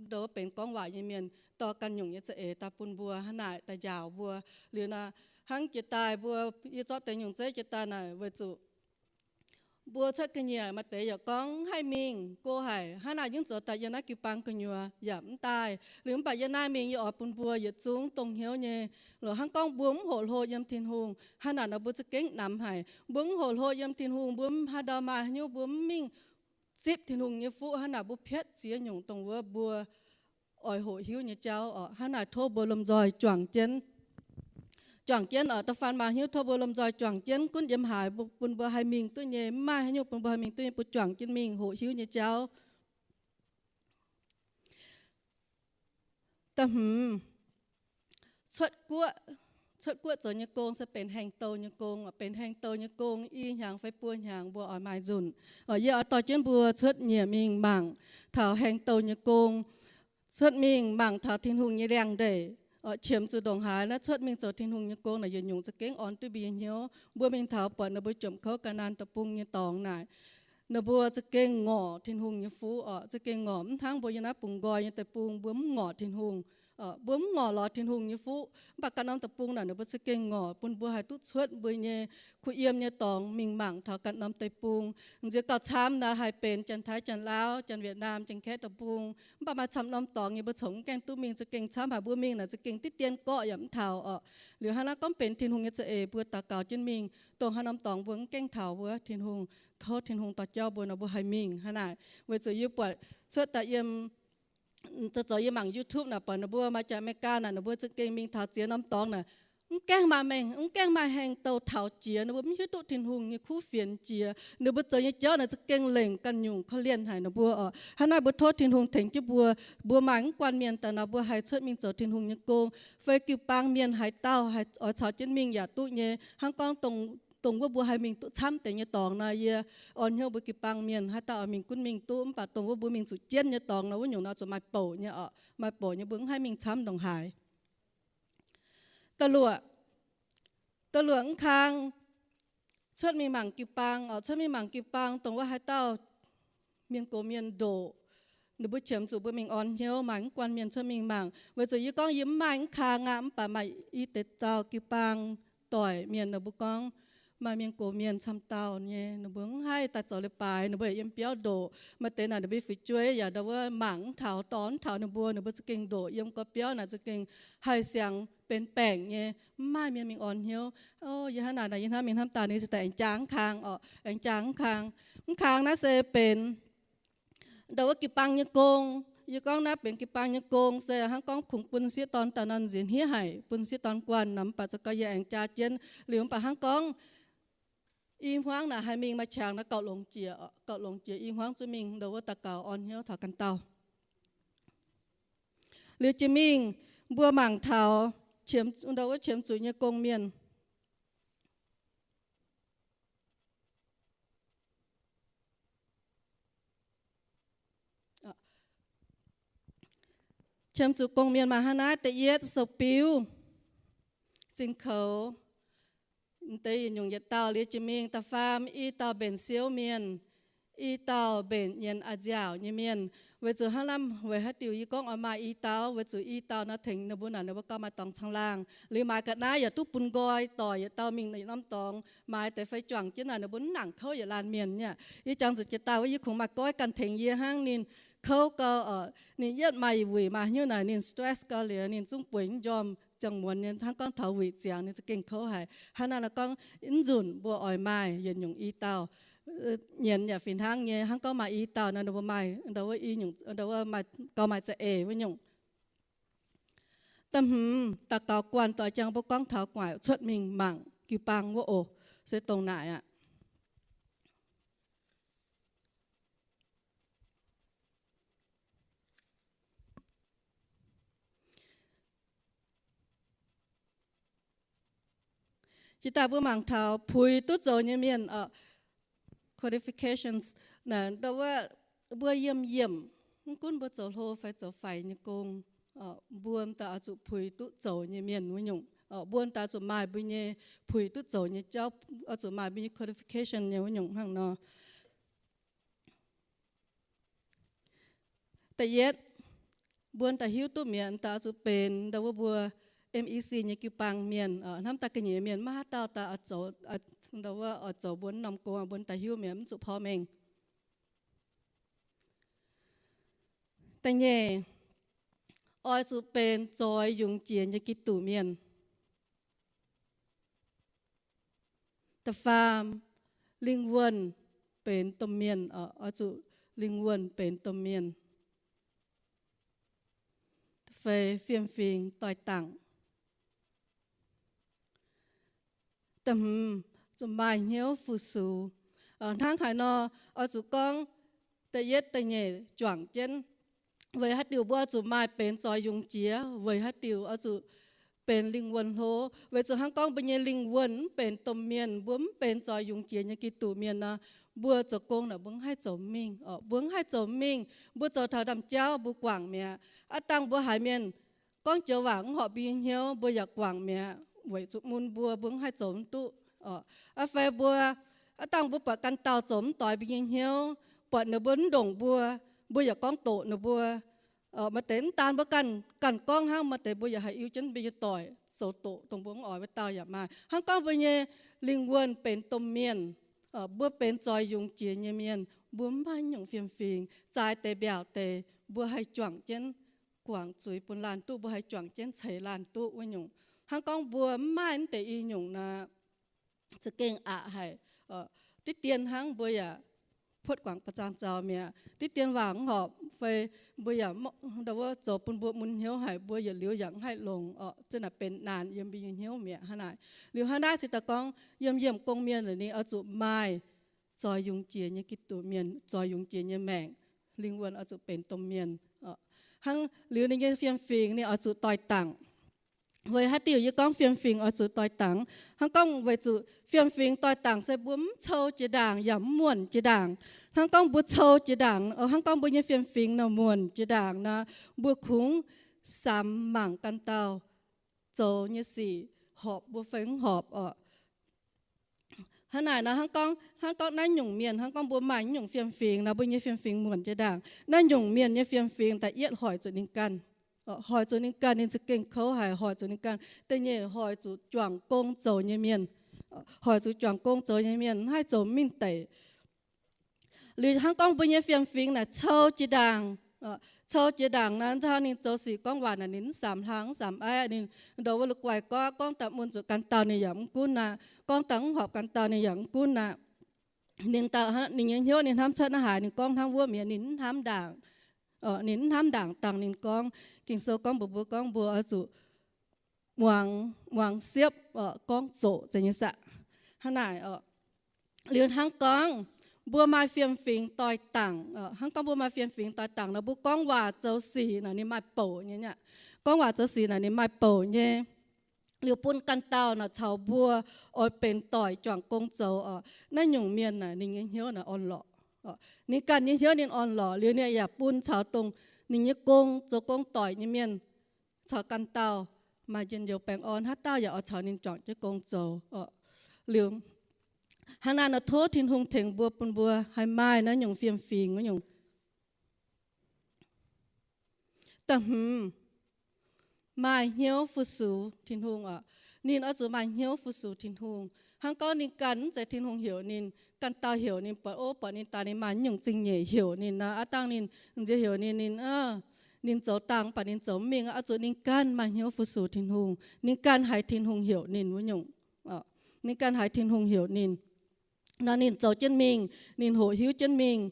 Ndau wuov benx gorngv waac nyei mienh dorh ganh nyungc nyei za'eix daaih bun mbuo hnangv naaic daaih njaaux mbuo. Liuz naaic hnangv jiex daaih mbuo, yie zorqv deix nyungc zeiv jiex daaih naaic weic zuqc mbuo cuotv ga'nyiec maaih deix yaac gorngv haih mingh go haic, hnangv naaic yie zoux daaih yiem naaiv jiu-baang gu'nyuoz yaac mv daaih. Liuz mv baac yie naaiv mingh yie oix bun mbuo yietc zungv dongh hnyouv nyei, loz hnangv gorngv mbuo mv hoqc hlo yiem Tin-Hungh, hnangv naaic nor mbuo za'gengh namx haic. Mbuo mv hoqc hlo yiem Tin-Hungh, mbuo mv haaix ndau maaih haaix nyungc, mbuo mv mingh zipv Tin-Hungh nyei fuqv, hnangv naaic mbuo piatv ziex nyungc dongh wuov mbuo oix hoqc hiuv nyei jauv oc. Hnangv naaic tov mbuo lomh nzoih juangc jienv, juangc jienv oc. Da'faanh maaih hnyouv tov mbuo lomh nzoih juangc jienv gunv yiem haaix bun mbuo haih mingh duqv nyei, mv maaih haaix nyungc bun mbuo haih mingh duqv nyei, mbuo juangc jienv mingh hoqc hiuv nyei jauv. Da'hmz, cuotv guoqv zoux nyei gong se benx haengh douh nyei gong. Benx haengh douh nyei gong i hnyangx fai buo hnyangx mbuo oix maaih nzunc. Yie oix dorh jienv mbuo cuotv nyiec mingh mangc taux haengh douh nyei gong. Cuotv mingh mangc taux Tin-Hungh nyei liangx-ndeic, qiemx zuqc ndongc haaix naaiv cuotv mingh zoux Tin-Hungh nyei gong naaic yietc nyungc za'gengh orn duqv mbuo nyei hnyouv. Mbuo mingh taux buatc ninh mbuo jomc kouv Gaa^naanh deic-bung nyei dorngx naaic, ninh mbuo za'gengh ngorc Tin-Hungh nyei fuqv oc. Za'gengh ngorc, mv hnangv mbuo yiem naaiv bungx nqoi nyei deic-bung mbuo mv ngorc Tin-Hungh. Mbuo mv ngorc lorz Tin-Hungh nyei fuqv. Mv baac ganh norm deic-bung naaic ninh mbuo za'gengh ngorc bun mbuo haih duqv cuotv mbuo nyei kuh yiem nyei dorngx mingh mangc taux ganh norm deic-bung. Nziex gauh camv naaic haih benx Janx-Taiv, Janx-Laauv, Janx-Wietc-Naamh, Janx-Kaeqv deic-bung. Mv baac maaih camv norm dorngx nyei mbuo congx mv gaengh duqv mingh, za'gengh camv haic. Mbuo mingh naaic za'gengh diqv dien gorqv yaac mv taux oc. Liuz hnangv naaiv gorngv benx Tin-Hungh nyei za'eix mbuo daux gaux jienv mingh, dongh haaix norm dorngx mbuo mv gaengh taux wuov, Tin-Hungh, tov Tin-Hungh dorh jauv mbuo nor mbuo haih mingh hnangv naaic. Weic zuqc yie buatc cuotv daaih yiem zoux zoux yie mangc YouTube naaic buatc ninh mbuo maaih Janx-America naaic ninh mbuo za'gengh mingh taux ziex norm dorngx naaic, mv gaengh maaih mengh, mv gaengh maaih heng douh taux jiex. Ninh mbuo mv hiuv duqv Tin-Hungh nyei kuv fienx jiex. Ninh mbuo zoux nyei jauv naaic za'gengh lengc ganh nyungc korv-lienh haic ninh mbuo oc. Hnangv naaiv mbuo tov Tin-Hungh tengx jienv mbuo. Mbuo maaih mv guanh mienh daaih nor, mbuo haih cuotv mingh zoux Tin-Hungh nyei gong, fai jiu-baang mienh haaix dauh oix caux jienv mingh yaac duqv nyei. Hnangv gorngv dongh wuov mbuo haih mingh duqv camv deix nyei dorngx nor, yie orn hnyouv mbuo jiu-baang mienh haaix dauh oix mingh gunv mingh duqv. Mv baac dongh wuov mbuo mingh zuqc jienv nyei dorngx nor, wuov nyungc nor zuqc maaih bouc nyei oc, maaih bouc nyei, mbuo mv haih mingh camv ndongc haaix. Da'luoqc, da'luoqc mv kang cuotv mingh mangc jiu-baang oc, cuotv mingh mangc jiu-baang, dongh wuov haaix dauh mienh gox mienh ndoqc, ninh mbuo qiemx zuqc mbuo mingh orn hnyouv maaih mv guanh mienh cuotv mingh mangc. Weic zuqc yie gorngv yie mv maaih mv kang aqv, mv baac maaih i deix dauh jiu-baang doic mienh, ninh mbuo gorngv maaih mienh gox mienh camv dauh nyei, ninh mbuo mv haih daaih zoux leiz-baaix, ninh mbuo yaac yiem biauv ndoqc. Maaih deix naaic ninh mbuo fu'jueiv yaac ndau wuov mangc mv taux, dorh mv taux ninh mbuo, ninh mbuo za'gengh ndoqc yiem gorv biauv naaic za'gengh haih siang benx baengc nyei, mv maaih mienh mingh orn hnyouv. O, yie hnangv naaic, yie hnamv mingh hnamv daaih, ninh se daaih aengx jaa mv kang oc, aengx jaa mv kang. Mv kang naaiv se benx ndau wuov jiu-baang nyei gong. Yie gorngv naaiv benx jiu-baang nyei gong se hnangv gorngv kungx bun sieqv dorn daaih nor nziex hniev haic, bun sieqv dorn guanh nor, mv baac za'gengh yie aengx jaa jienv liuz, mv baac hnangv gorngv i hmuangv naaic haih mingh maaih qangx naaiv gauh longx jiex, gauh longx jiex i hmuangv zuqc mingh ndau wuov daux gaux orn hnyouv taux ganh dauh. Liuz jiex mingh mbuo mangc taux ndau wuov qiemx zuqc nyei gong mienh. Qiemx zuqc gong mienh maaih hnangv naaiv. Da'yietv, sou-biuv, zinh koux, deix yietc nyungc yietc dauh. Liuz jiex mingh da'faam, i dauh mbenc siouv mienh, i dauh mbenc nyienz a'nziaauc nyei mienh. Weic zuqc hnangv naaiv, weic haaix diuc yie gorngv oix maaih i dauh? Weic zuqc i dauh nor tengx ninh mbuo naaic ninh mbuo gauh maaih dorngx caangh laangh. Liuz maaiz ga'naaiv yaac duqv bun nqoi doic yietc dauh mingh yietc norm dorngx. Maaiz deix fai juangc jienv naaic ninh mbuo mv nangc kouv yietc laanh mienh nyei. Yie jangx zuqc jiex daaih wuov yie kungx maaih goiv ganh tengx yie hnangv. Ninh kouv gau oc, ninh yietv maaih wuic maaih hnyouv naaic ninh stress gau liuz ninh zungv bueix mv njormh ziangh muonz nyei. Hnangv gorngv taux wuic ziangx ninh za'gengh kouv haic. Hnangv naaiv nor gorngv mv nzunc mbuo oix maaih yietc nyungc i dauh, nyienz yaac fih hnangv nyei. Hnangv gorngv maaih i dauh nor ninh mbuo maaih ndau wuov i nyungc, ndau wuov gauh maaih za'eix wuov nyungc. Da'hmz, daux gaux guanh doix jangx mbuo gorngv taux gu'nguaaic cuotv mingh mangc jiu-baang wuov oc, se dongh naaic aqv. Jiex daaih mbuo mangc taux puix duqv zoux nyei mienh, qualifications, ndau wuov mbuo yiemh yiemh, mv gunv mbuo zoux hlo fai zoux faix nyei gong, mbuo m'daaih oix zuqc puix duqv zoux nyei mienh wuov nyungc. Mbuo m'daaih oix zuqc maaih mbuo nyei puix duqv zoux nyei jauv, oix zuqc maaih mbuo nyei qualification nyei wuov nyungc hnangv nor. Da'yietv, mbuo m'daaih hiuv duqv mi'aqv, m'daaih oix zuqc benx ndau wuov mbuo M E C nyei jiu-baang mienh. Hnamv daaih ga'nyiec mienh maiv haaix dauh daaih oix zoux, ndau wuov oix zoux mbuo norm gong, mbuo m'daaih hiuv mi'aqv, mv zuqc porv mengh. Da'nyeic, oix zuqc benx zoix yungz jiex nyei Giduc mienh. Da'faam, lingh wuonh benx domh mienh. Oix zuqc lingh wuonh benx domh mienh. Da'feix, fiem-fingx doix-dangc. Da'hmz, zuqc maaih hnyouv fu-sux. Hnangv haaix nor? Oix zuqc gorngv da'yietv da'nyeic juangc jienv. Weic haaix diuc mbuo oix zuqc maaih benx zoix yungz jiex? Weic haaix diuc oix zuqc benx lingh wuonh hlo? Weic zuqc hnangv gorngv mbuo nyei lingh wuonh mv benx domh mienh, mbuo mv benx zoix yungz jiex nyei Giduc mienh nor, mbuo zoux gong naaic mbuo mv haih zoux mingh. Mbuo mv haih zoux mingh. Mbuo zoux taux ndaamv-jauv mbuo guangc mi'aqv. Aav dangh mbuo haiz mienh gorngv joux waac mv horpc mbuo nyei hnyouv, mbuo yaac guangc mi'aqv. Weic zuqc mun mbuo, mbuo mv haih zoux mv duqv. Aa fai mbuo, aav dangh mbuo buatc ganh dauh zoux mv doix mbuo nyei hnyouv, buatc ninh mbuo mv ndongc mbuo, mbuo yaac gorngv doqc ninh mbuo. Maaih deix mv daan mbuo ganh, ganh gorngv hnangv, maaih deix mbuo yaac haih iu jienv mbuo nyei doic zoux doqc dongh mbuo mv oix wuov dauh yaac maaih. Hnangv gorngv mbuo nyei lingh wuonh benx domh mienh, mbuo benx zoix yungz jiex nyei mienh, mbuo mv maaih nyungc fiem-fingx, zaaix deix mbiaauc deix, mbuo haih juangc jienv guangc zuiz bun laanh duqv, mbuo haih juangc jienv ceix laanh duqv wuov nyungc. Hnangv gorngv mbuo mv maaih mv deix i nyungc nor, za'gengh aqc haic. Diqv dien hnangv mbuo yaac puotv guangc ba'zang zaux mi'aqv. Diqv dien waac mv horpc fai mbuo yaac ndau wuov zoux bun mbuo mun hnyouv haic, mbuo yietc liuz yaac mv haih longx oc. Zinh naaic benx naanc yiem mbuo nyei hnyouv mi'aqv. Hnangv naaic, liuz hnangv naaiv se daaih gorngv yiem yiemh gong mienh ninh oix zuqc maaih zoih yungz jiex nyei Giduc mienh, zoih yungz jiex nyei maengc, lingh wuonh oix zuqc benx domh mienh. Hnangv liuz ninh nyei fiem-fingx ninh oix zuqc doix-dangc. Weic haaix diuc yie gorngv fiem-fingx oix zuqc doix-dangc? Hnangv gorngv weic zuqc fiem-fingx doix-dangc se mbuo mv cou jiex ndaangc yaac mv muonc jiex ndaangc. Hnangv gorngv mbuo cou jiex ndaangc, hnangv gorngv mbuo nyei fiem-fingx nor muonc jiex ndaangc nor, mbuo kungx samx mangc ganh dauh zoux nyei sic horpc mbuo fai mv horpc oc. Hnangv naaic nor, hnangv gorngv, hnangv gorngv naaiv nyungc mienh, hnangv gorngv mbuo maaih naaiv nyungc fiem-fingx nor, mbuo nyei fiem-fingx muonc jiex ndaangc. Naaiv nyungc mienh nyei fiem-fingx da'yietv hoic zuqc ninh ganh. Hoic zuqc ninh ganh, ninh za'gengh kouv haic, hoic zuqc ninh ganh. Da'nyeic hoic zuqc juangc gong zoux nyei mienh. Hoic zuqc juangc gong zoux nyei mienh, mv haih zoux mingh deic. Liuz hnangv gorngv mbuo nyei fiem-fingx naaic cou jiex ndaangc, cou jiex ndaangc nor, ninh zoux sic gorngv waac naaic ninh mv samx hlang mv samx aiv, ninh ndongc wuov la'guaih gorngv, gorngv daaih mun zuqc ganh dauh ninh yaac mv gunv aqv, gorngv daaih mv horpc ganh dauh ninh yaac mv gunv aqv. Ninh, ninh nyei hnyouv ninh hnamv cuotv naaiv haaix, ninh gorngv hnangv wuov mi'aqv, ninh mv hnamv ndaangc. Ninh mv hnamv ndaangc dangh ninh gorngv. Ging-Sou gorngv mbuox mbuo gorngv mbuo oix zuqc muangx, muangx siepv, gorngv zoqc zeiz nyei saah. Hnangv naaic oc. Liuz hnangv gorngv mbuo maaih fiem-fingx doix-dangc, hnangv gorngv mbuo maaih fiem-fingx doix-dangc nor, mbuo gorngv waac zoux sic naaic ninh maaih bouc nyei aqv. Gorngv waac zoux sic naaic ninh maaih bouc nyei. Liuz bun ganh dauh naaic caux mbuo oix benx doic juangc gong zoux oc. Naaiv nyungc mienh naaic ninh nyei hnyouv naaic orn-lorqc. Ninh ganh nyei hnyouv ninh orn-lorqc liuz ninh yaac bun caux dongh ninh nyei gong, zoux gong doic nyei mienh caux ganh dauh maaih njien-youh baengh orn, haaix dauh yaac oix caux ninh juangc jienv gong zoux. Liuz hnangv naaiv nor tov Tin-Hungh tengx mbuo, bun mbuo haih maaih naaiv nyungc fiem-fingx wuov nyungc. Da'hmz, maaih hnyouv fu-sux Tin-Hungh oc. Ninh oix zuqc maaih hnyouv fu-sux Tin-Hungh. Hnangv gorngv ninh ganh mv zeiz Tin-Hungh heuc ninh, ganh dauh heuc ninh, buatc, o, buatc ninh daaih ninh maaih nyungc zingh nyeic heuc ninh nor, aav dangh ninh nziex heuc ninh, ninh, ninh zoux dangh mv baac ninh zoux mv mingh, oix zuqc ninh ganh maaih hnyouv fu-sux Tin-Hungh. Ninh ganh haiz Tin-Hungh heuc ninh wuov nyungc. Ninh ganh haiz Tin-Hungh heuc ninh nor, ninh zoux jienv mingh, ninh hoqc hiuv jienv mingh.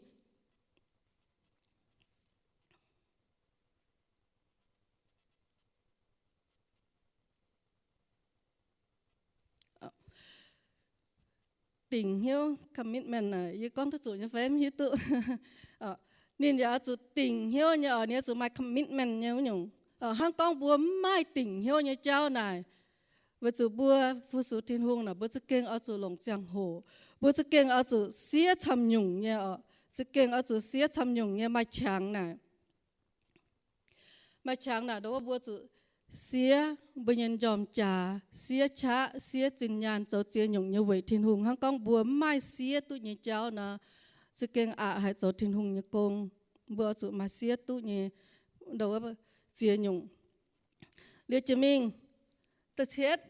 Dingc hnyouv, commitment, yie gorngv duqv zuqc nyei fai mv hiuv duqv. Ninh yaac oix zuqc dingc hnyouv nyei oc, ninh oix zuqc maaih commitment nyei wuov nyungc. Hnangv gorngv mbuo mv maaih dingc hnyouv nyei jauv naaic, weic zuqc mbuo fu-sux Tin-Hungh naaic, mbuo za'gengh oix zuqc longc ziangh hoc, mbuo za'gengh oix zuqc siev camv nyungc nyei oc, za'gengh oix zuqc siev camv nyungc nyei maaih qangx naaic. Maaih qangx naaic, ndongc wuov mbuo zuqc siev mbuo nyei njormh jaax, siev qaqv, siev zinh nyaanh zoux ziex nyungc nyei weic Tin-Hungh. Hnangv gorngv mbuo mv maaih siev duqv nyei jauv nor, za'gengh aqc haic zoux Tin-Hungh nyei gong. Mbuo oix zuqc maaih siev duqv nyei, ndongc wuov, ziex nyungc. Liuz jiex mingh, da'cietv,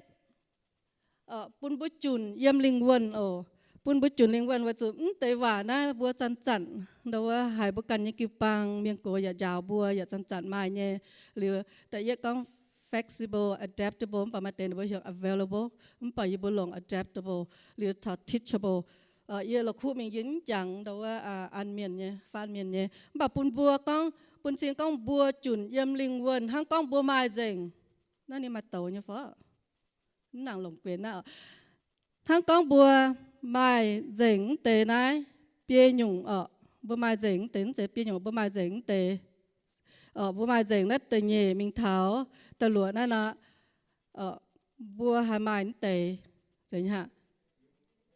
bun mbuo junc yiem lingh wuonh oc. Bun mbuo junc lingh wuonh weic zuqc mv deix waac naaiv mbuo zanc-zanc, ndongc wuov haiz mbuo ganh nyei jiu-baang mienh gox yaac njaaux mbuo, yaac zanc-zanc maaih nyei. Liuz da'yietv gorngv flexible, adaptable, mv baac maaih deix ninh mbuo heuc available, mv baac yie mbuo longc adaptable. Liuz taux teachable. Yie la'kuqv mingh yie mv jangx ndongc wuov an mienh nyei, faan mienh nyei. Mv baac bun mbuo gorngv, bun cing gorngv mbuo junc yiem lingh wuonh hnangv gorngv mbuo maaih nzengc. Naaiv ninh maaih douz nyei fai? Mv nangc longc guenx naaiv oc. Hnangv gorngv mbuo maaih nzengc mv deix naaiv biei nyungc oc. Mbuo maaih nzengc mv deix, mv zeiz biei nyungc, mbuo maaih nzengc mv deix. Mbuo maaih nzengc naaiv da'nyeic mingh taux da'luoqc naaiv nor, mbuo haih maaih mv deix. Zeiz nyei aqv.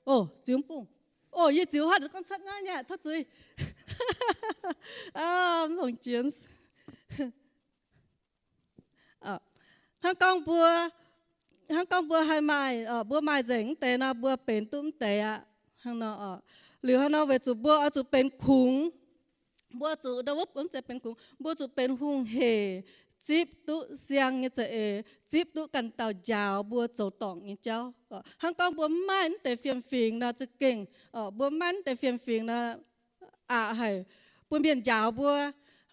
O, ziux mv bung. O, yie ziux hotv gorngv cuotv naaiv nyei, tov zuiz. Mv longc jienv. Hnangv gorngv mbuo, hnangv gorngv mbuo haih maaih, mbuo maaih nzengc mv deix nor, mbuo benx duqv mv deix aqv. Hnangv nor oc. Liuz hnangv nor weic zuqc mbuo oix zuqc benx kungx. Mbuo zuqc ndau wuov mv zeiz benx kungx, mbuo zuqc benx hungh hec, zipv duqv siang nyei za'eix, zipv duqv ganh dauh njaaux mbuo zoux dorngc nyei jauv. Hnangv gorngv mbuo mv maaih mv deix fiem-fingx nor, za'gengh, mbuo mv maaih mv deix fiem-fingx nor, aqc haic bun mienh njaaux mbuo.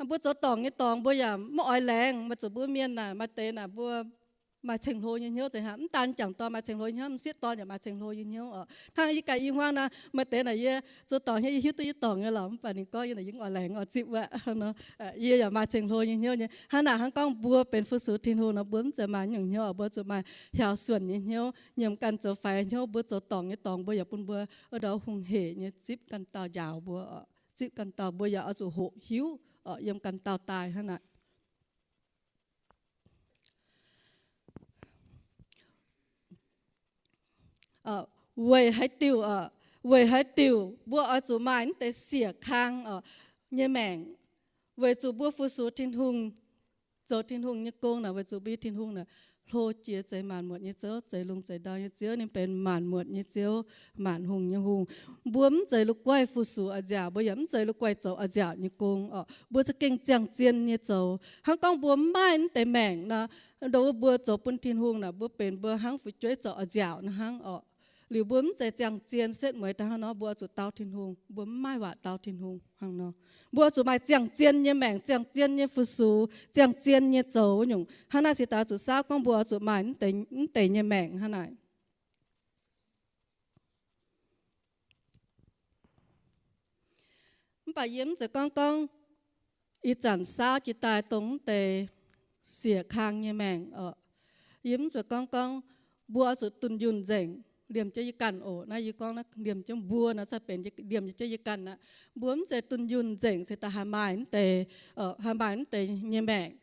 Mbuo zoux dorngc nyei dorngx mbuo yaac mv oix laengz, maaih zuqc mbuo mienh naaic, maaih deix naaic mbuo maaih ceng-hlo nyei hnyouv nzengc hnangv. Mv daan jangc dorn maaih ceng-hlo nyei hnyouv, m'sieqv dorn yaac maaih ceng-hlo nyei hnyouv oc. Hnangv yie ganh i hmuangv naaic, maaih deix naaic yie zoux dorngc hnyouv, yie hiuv duqv yie dorngc nyei lorqc, mv baac ninh gorngv yie naaic yie oix laengz oix zipv wuov. Yie yaac maaih ceng-hlo nyei hnyouv nyei. Hnangv naaic hnangv gorngv mbuo benx fu-sux Tin-Hungh nor, mbuo mv zeiz maaih nyungc hnyouv, mbuo zuqc maaih hiaaux suonc nyei hnyouv, nyiemc ganh zoux faix nyei hnyouv. Mbuo zoux dorngc nyei dorngx mbuo yaac bun mbuo ndau hungh heic nyei zipv ganh dauh njaaux mbuo, zipv ganh dauh. Mbuo yaac oix zuqc hoqc hiuv yiem ganh dauh daaih hnangv naaic. Weic haaix diuc, weic haaix diuc mbuo oix zuqc maaih naaiv deix siec kang nyei maengc? Weic zuqc mbuo fu-sux Tin-Hungh, zoux Tin-Hungh nyei gong naaic, weic zuqc mbuo nyei Tin-Hungh naaic hlo jiex, zeix maanc muotc nyei Ziouv, zeix lungh zeix ndau nyei Ziouv. Ninh benx maanc muotc nyei Ziouv, maanc hungh nyei Hungh. Mbuo mv zeiz la'guaih fu-sux a'nziaauc, mbuo yaac mv zeiz la'guaih zoux a'nziaauc nyei gong oc. Mbuo za'gengh ziangh zien nyei zoux. Hnangv gorngv mbuo mv maaih naaiv deix maengc nor, ndo wuov mbuo zoux bun Tin-Hungh naaic, mbuo benx mbuo hnangv fu'jueiv zoux a'nziaauc naaiv hnangv oc. Liuz mbuo mv zeiz ziangh zien setv mueiz daaih hnangv nor, mbuo oix zuqc dau Tin-Hungh. Mbuo mv maaih waac dau Tin-Hungh hnangv nor. Mbuo oix zuqc maaih ziangh zien nyei maengc, ziangh zien nyei fu-sux, ziangh zien nyei zoux wuov nyungc. Hnangv naaic se daaih zuqc saauv gorngv mbuo oix zuqc maaih mv deix nyei maengc hnangv naaic. Mv baac yie mv zeiz gorngv gorngv ih zanc saauv jiex daaih dongh mv deix siec kang nyei maengc oc. Yie mv zeiz gorngv gorngv mbuo oix zuqc dunh yunh nzengc, liemh jienv yie ganh oc. Naaiv yie gorngv naaiv liemh jienv mbuo nor, ca'benx liemh jienv yie ganh aqv. Mbuo mv zeiz dunh yunh nzengc se daaih haih maaih mv deix, haih maaih mv deix nyei maengc.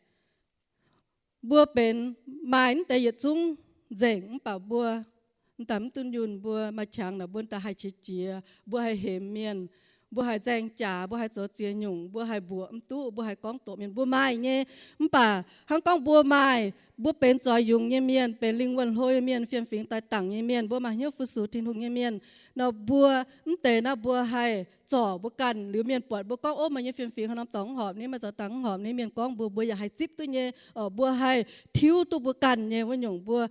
Mbuo benx maaih mv deix yietc zungv nzengc, mv baac mbuo m'daaih mv dunh yunh, mbuo maaih qangx naaic mbuo m'daaih haih qiex jiez, mbuo haih hemx mienh, mbuo haih nzaeng jaax, mbuo haih zoux ziex nyungc, mbuo haih mbuoqc mv duqv, mbuo haih gorngv doqc mienh, mbuo maaih nyei. Mv baac hnangv gorngv mbuo maaih, mbuo benx zoux yungz nyei mienh, benx lingh wuonh hlo nyei mienh, fiem-fingx daaih dangc nyei mienh, mbuo maaih hnyouv fu-sux Tin-Hungh nyei mienh nor, mbuo mv deix naaiv mbuo haih zorc mbuo ganh. Liuz mienh buatc mbuo gorngv, ov, meih nyei fiem-fingx haaix norm dorngx mv horpc ni, meih zoux dangh mv horpc ni, mienh gorngv mbuo, mbuo yaac haih zipv duqv nyei. Mbuo haih tiuv duqv mbuo ganh nyei wuov nyungc mbuo,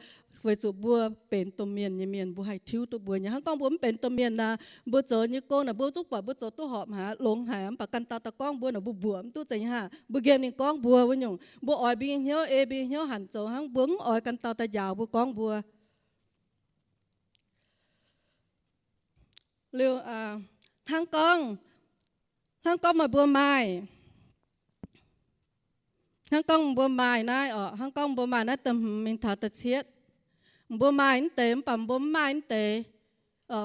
weic zuqc mbuo benx domh mienh nyei mienh, mbuo haih tiuv duqv mbuo nyei. Hnangv gorngv mbuo mv benx domh mienh naaic, mbuo zoux nyei gong naaic mbuo zungv buatc mbuo zoux duqv horpc haic, longx haic, mv baac ganh dauh daaih gorngv mbuo naaic, mbuo mbuoqc mv duqv, zeiz nyei haah? Mbuo nqemh ninh gorngv mbuo wuov nyungc, mbuo oix mbuo nyei hnyouv, ei mbuo nyei hnyouv hanc zoux hnangv, mbuo mv oix ganh dauh daaih njaaux mbuo, gorngv mbuo. Liuz, hnangv gorngv, hnangv gorngv meih mbuo maaih, hnangv gorngv mbuo maaih naaiv oc, hnangv gorngv mbuo maaih naaiv da'hmz mingh taux da'cietv, mbuo maaih mv deix mv baac mbuo mv maaih mv deix,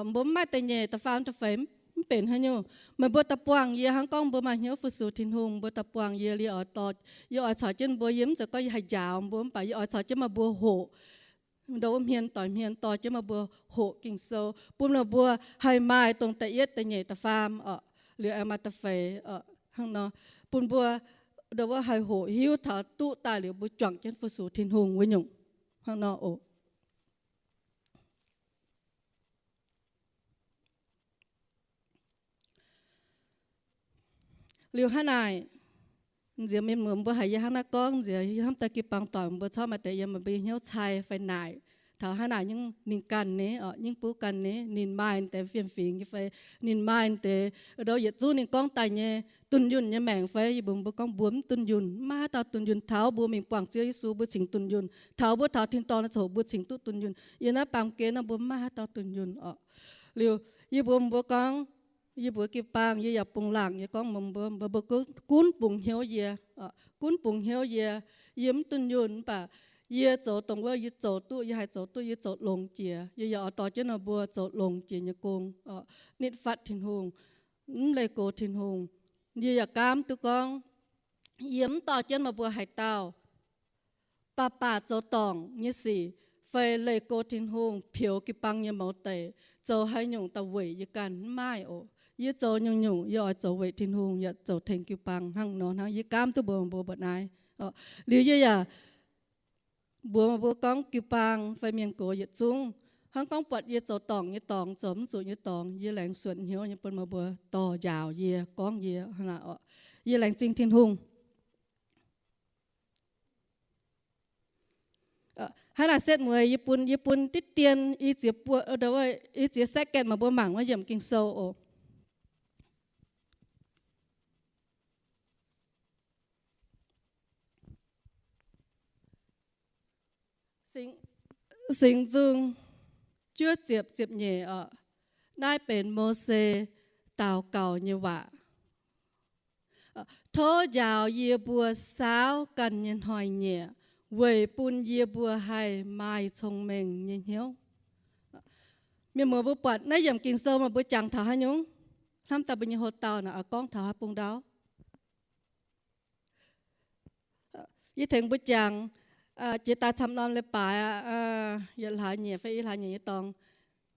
mbuo mv maaih da'nyeic, da'faam, da'feix, mv benx haaix nyungc. Meih mbuo daaih buangh yie, hnangv gorngv mbuo maaih hnyouv fu-sux Tin-Hungh, mbuo daaih buangh yie, yie oix dorh, yie oix caux jienv mbuo, yie mv zeiz gorngv yie haih njaaux mbuo, mv baac yie oix caux jienv meih mbuo hoqc ndo wuov hmien doic hmien, dorh jienv meih mbuo hoqc Ging-Sou, bun meih mbuo haih maaih dongh da'yietv, da'nyeic, da'faam oc, liuz aengx maaih da'feix oc, hnangv nor, bun mbuo ndo wuov haih hoqc hiuv taux duqv daaih liuz mbuo juangc jienv fu-sux Tin-Hungh wuov nyungc, hnangv nor oc. Liuz hnangv naaic, nziex mienh muoz mbuo haiz yie hnangv naaiv gorngv nziex, yie hnamv daaih jiu-baang doic mbuo corc maaih deix yiem meih mbuo nyei hnyouv cai fai naaic, taux hnangv naaic nyungc ninh ganh ni, nyungc buv ganh ni, ninh maaih deix fiem-fingx nyei fai, ninh maaih deix ndo yietc zungv ninh gorngv daaih nyei dunh yunh nyei maengc fai, yie mbuox mbuo gorngv mbuo mv dunh yunh, mv maaih haaix dauh dunh yunh. Taux mbuo mingh buangh Ziouv Yesu mbuo cingx dunh yunh. Taux mbuo taux tin-dorngh nyei ziangh hoc mbuo cingx duqv dunh yunh. Yiem naaiv baamh gen naaiv mbuo mv maaih haaix dauh dunh yunh oc. Liuz yie mbuox mbuo gorngv, yie mbuox jiu-baang, yie yaac bungx laangc, yie gorngv mbuox mbuo, mbuo, mbuo gunv bungx hnyouv yie, gunv bungx hnyouv yie. Yie mv dunh yunh mv baac yie zoux dongh wuov yie zoux duqv, yie haih zoux duqv, yie zoux longx jiex. Yie yaac oix dorh jienv meih mbuo zoux longx jiex nyei gong, nitv fatv Tin-Hungh, mv leih gox Tin-Hungh. Yie yaac gaamv duqv gorngv yie mv dorh jienv meih mbuo haaix dauh baac baac zoux dorngc nyei sic fai leih gox Tin-Hungh, peux jiu-baang nyei mouz deic, zoux haaix nyungc daaih weic yie ganh mv maaih oc. Yie zoux nyungc-nyungc yie oix zoux weic Tin-Hungh yaac zoux tengx jiu-baang hnangv nor hnangv. Yie gaamv duqv mbuox meih mbuo mbuoqc naaiv. Liuz yie yaac mbuox meih mbuo gorngv jiu-baang fai mienh gox yietc zungv, hnangv gorngv buatc yie zoux dorngc nyei dorngx, zoux mv zuqc nyei dorngx, yie laengz suonc hnyouv nyei bun meih mbuo dorh njaaux yie, gorngv yie hnangv naaic oc. Yie laengz zingh Tin-Hungh. Hnangv naaic setv mueiz yie bun, yie bun diqv dien i ziex buo, i ziex second meih mbuo mangc wuov yiemc Ging-Sou oc. Singx, Singx Nzung juov ziepc, ziepc nyeic oc. Naaiv benx Mose daux gaux nyei waac. Tov njaaux yie mbuo saauv ganh nyei hnoi-nyieqc, weic bun yie mbuo haih maaih cong-mengh nyei hnyouv. Mienh muoz mbuo buatc naaiv yiemc Ging-Sou meih mbuo jangx taux haaix nyungc? Hnamv daaih mbuo nyei hoc-dauh naaic oix gorngv taux haaix bung ndau? Yie tengx mbuo jangx, jiex daaih camv norm leiz-baaix aqv, yietc hlaax nyieqc fai i hlaax nyieqc nyei dorngx.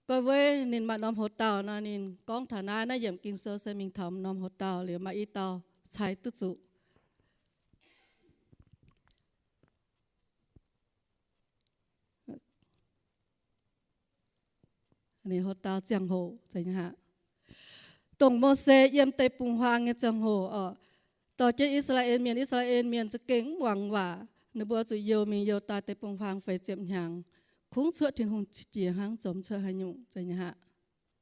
Gorngv wuov ninh maaih norm hoc-dauh nor, ninh gorngv taux naaiv, naaiv yiemc Ging-Sou se mingh taux norm hoc-dauh liuz maaih i dauh cai duqv zuqc. Ninh hoc-dauh ziangh hoc, dongh Mose yiem deic-bung-huaang nyei ziangh hoc oc, dorh jienv I^saa^laa^en Mienh. I^saa^laa^en Mienh za'gengh mv muangx waac. Ninh mbuo zuqc youh mingh youh daaih deic-bung-huaang feix ziepc hnyangx, kungx cuotv Tin-Hungh jiex hnangv, zoux mv cuotv haaix nyungc, zeiz nyei haic.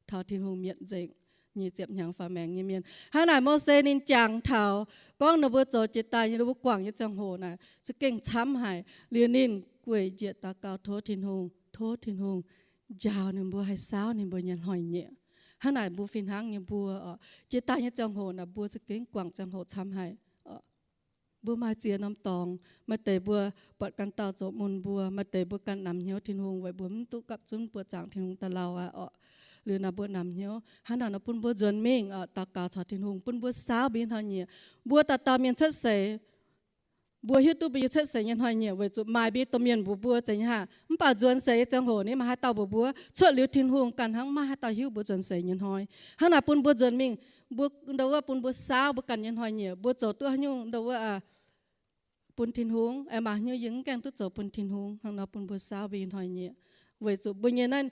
Taux Tin-Hungh mietc nzengc nyic ziepc hnyangx faaux maengx nyei mienh. Hnangv naaic Mose ninh jangx taux gorngv ninh mbuo zoux jiex daaih nyei, ninh mbuo guangc nyei ziangh hoc naaic za'gengh camv haic. Liuz ninh gueic njiec daux gaux tov Tin-Hungh, tov Tin-Hungh njaaux ninh mbuo haih saauv ninh mbuo nyei hnoi-nyieqc. Hnangv naaic mbuo fih hnangv nyei mbuo oc, jiex daaih nyei ziangh hoc naaic mbuo za'gengh guangc ziangh hoc camv haic. Mbuo maaih ziex norm dorngx, maaih deix mbuo buatc ganh dauh zoux mun mbuo, maaih deix mbuo ganh namx hnyouv Tin-Hungh weic mbuo mv duqv gapv zunv buoqc zaangc Tin-Hungh daaih lauh aqv oc. Liuz naaic mbuo namx hnyouv, hnangv naaic nor bun mbuo nzuonx mingh oc, daux gaux caux Tin-Hungh, bun mbuo saauv mbuo nyei hnoi-nyieqc. Mbuo dauh dauh mienh cuotv seix, mbuo hiuv duqv mbuo nyei cuotv seix nyei hnoi-nyieqc weic zuqc maaih mbuo nyei domh mienh mbuox mbuo, zeiz nyei haic. Mv baac nzuonx seix nyei ziangh hoc ninh maiv maaih haaix dauh mbuox mbuo. Cuotv liuz Tin-Hungh ganh hnangv maiv maaih haaix dauh hiuv mbuo nzuonx seix nyei hnoi. Hnangv naaic bun mbuo nzuonx mingh, mbuo ndau wuov bun mbuo saauv mbuo ganh nyei hnoi-nyieqc, mbuo zoux duqv haaix nyungc ndau wuov bun Tin-Hungh, aengx maaih haaix nyungc yie mv gaengh duqv zoux bun Tin-Hungh. Hnangv nor bun mbuo saauv mbuo nyei hnoi-nyieqc, weic zuqc mbuo nyei naaiv,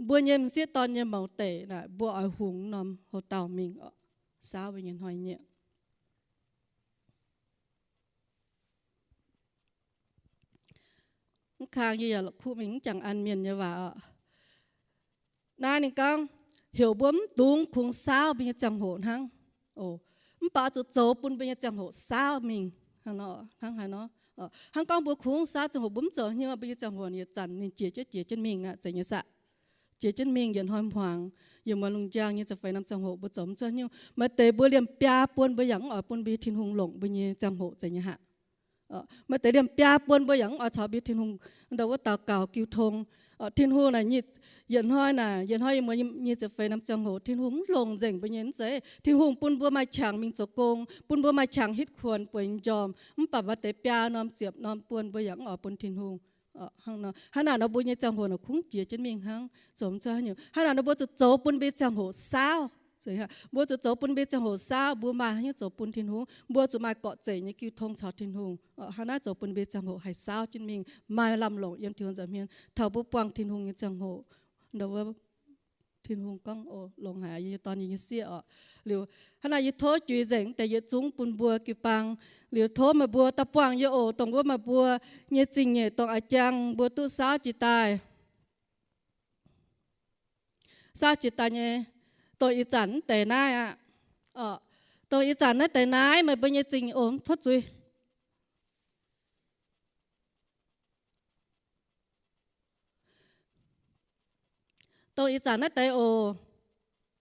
mbuo nyei m'sieqv dorn nyei mouz deic naaic, mbuo oix hungx norm hoc-dauh mingh oc, saauv mbuo nyei hnoi-nyieqc. Mv kang yie yaac kuv mingh mv jangx an mienh nyei waac oc. Naaiv ninh gorngv, heuc mbuo mv dungx kungx saauv mbuo nyei ziangh hoc hnangv. Mv baac oix zuqc zoux bun mbuo nyei ziangh hoc saauv mingh. Hnangv haaix nor? Hnangv gorngv mbuo kungx saauv ziangh hoc mbuo mv zoux haaix nyungc, mbuo nyei ziangh hoc yietc zanc ninh jiex jienv jiex jienv mingh aqv, zeiz nyei saah? Jiex jienv mingh yietc hnoi hmuangx, yietc muonz lungh njang nyei ziepc feix norm ziangh hoc mbuo zoux mv cuotv haaix nyungc. Maaih deix mbuo liemh biaa buon mbuo yaac mv oix bun mbuo Tin-Hungh longc mbuo nyei ziangh hoc, zeiz nyei haic. Maaih deix liemh biaa buon mbuo yaac mv oix caux mbuo Tin-Hungh ndau wuov daux gaux jiu tong. Tin-Hungh naaic, yietc hnoi naaic, yietc hnoi yietc muonz nyic ziepc feix norm ziangh hoc Tin-Hungh mv longc nzengc mbuo nyei, mv zeiz. Tin-Hungh bun mbuo maaih qangx mingh zoux gong, bun mbuo maaih qangx hitv kuonx bueix njormh, mv baac maaih deix biaa norm ziepc norm buon mbuo yaac mv oix bun Tin-Hungh. Hnangv naaic nor mbuo nyei ziangh hoc naaic kungx jiex jienv mingh hnangv, zoux mv cuotv haaix nyungc. Hnangv naaic nor mbuo zuqc zoux bun mbuo nyei ziangh hoc saauv. Mbuo zuqc zoux bun mbuo nyei ziangh hoc saauv, mbuo maaih haaix nyungc zoux bun Tin-Hungh, mbuo zuqc maaih gorqv-zeic nyei jiu tong caux Tin-Hungh. Hnangv naaiv zoux bun mbuo nyei ziangh hoc haih saauv jienv mingh, maaih lamh longc yiem Tin-Hungh nza'hmien. Taux mbuo buangh Tin-Hungh nyei ziangh hoc, ndau wuov Tin-Hungh gorngv, O, longx haic, yie nyei dorn, yie nyei sieqv oc. Liuz hnangv naaic yie tov juix nzengc deix yietc zungv bun mbuo jiu-baang. Liuz tov meih mbuo daaih buangh yie oc, dongh wuov meih mbuo nyei zingh nyeic, dongh a'jang mbuo duqv saauv jiex daaih. Saauv jiex daaih nyei, dongh ih zanc naaiv deix naaiv aqv. Dongh ih zanc naaiv deix naaiv meih mbuo nyei zingh nyeic oc, tov zuiz. Dongh ih zanc naaiv deix oc,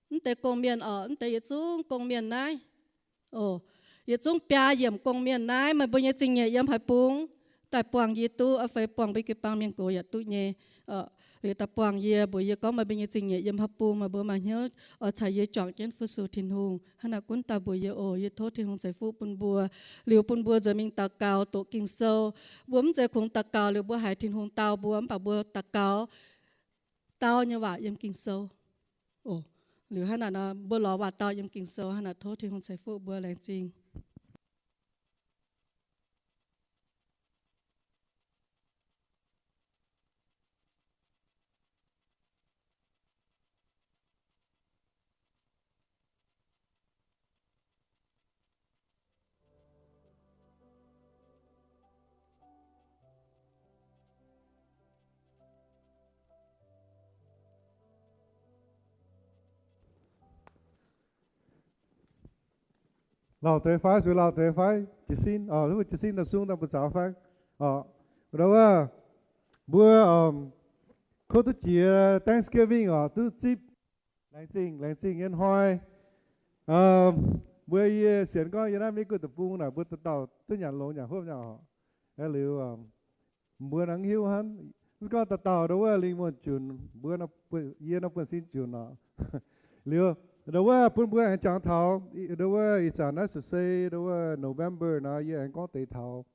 mv deix gong-mienh oc, mv deix yietc zungv gong-mienh naaiv oc, yietc zungv biaa yiemc gong-mienh naaiv, meih mbuo nyei zingh nyeic yiem haaix bung daaih buangh yie duqv, fai buangh mbuo jiu-baang mienh gox yaac duqv nyei. Liuz daaih buangh yie, mbuox yie gorngv meih mbuo nyei zingh nyeic yiem haaix bung, meih mbuo maaih hnyouv oix caux yie juangc jienv fu-sux Tin-Hungh, hnangv naaic gunv daaih mbuox yie oc. Yie tov Tin-Hungh ceix fuqv bun mbuo. Liuz bun mbuo nzuonx mingh daux gaux, doqc Ging-Sou. Mbuo mv zeiz kungx daux gaux liuz mbuo haiz Tin-Hungh dau mbuo, mv baac mbuo daux gaux dau nyei waac yiem Ging-Sou oc. Liuz hnangv naaic nor mbuo lorz waac dau yiem Ging-Sou. Hnangv naaic tov Tin-Hungh ceix fuqv mbuo, laengz zingh. Lauh deix fai, zuqc lauh deix fai, jiez sin, jiez sin daaih sung daaih mbuo zaux fai. Ndau wuov, Mbuo kov duqv jiex Thanksgiving oc, duqv zipv laengz zingh, laengz zingh nyei hnoi. Mbuo yie sienx gorngv yie naaiv Meiv-Guoqv deic-bung naaic mbuo dauh dauh duqv nyanc longx nyanc hopv nyei oc. Liuz mbuo nangc hiuv hnangv, mv gorngv dauh dauh ndau wuov lingh wuonh junc, mbuo, yie nor buonv-sin junc oc. Liuz ndau wuov bun mbuo aengx jangx taux ndau wuov ih zanc naaiv se se ndau wuov November nor, yie aengx gorngv deix taux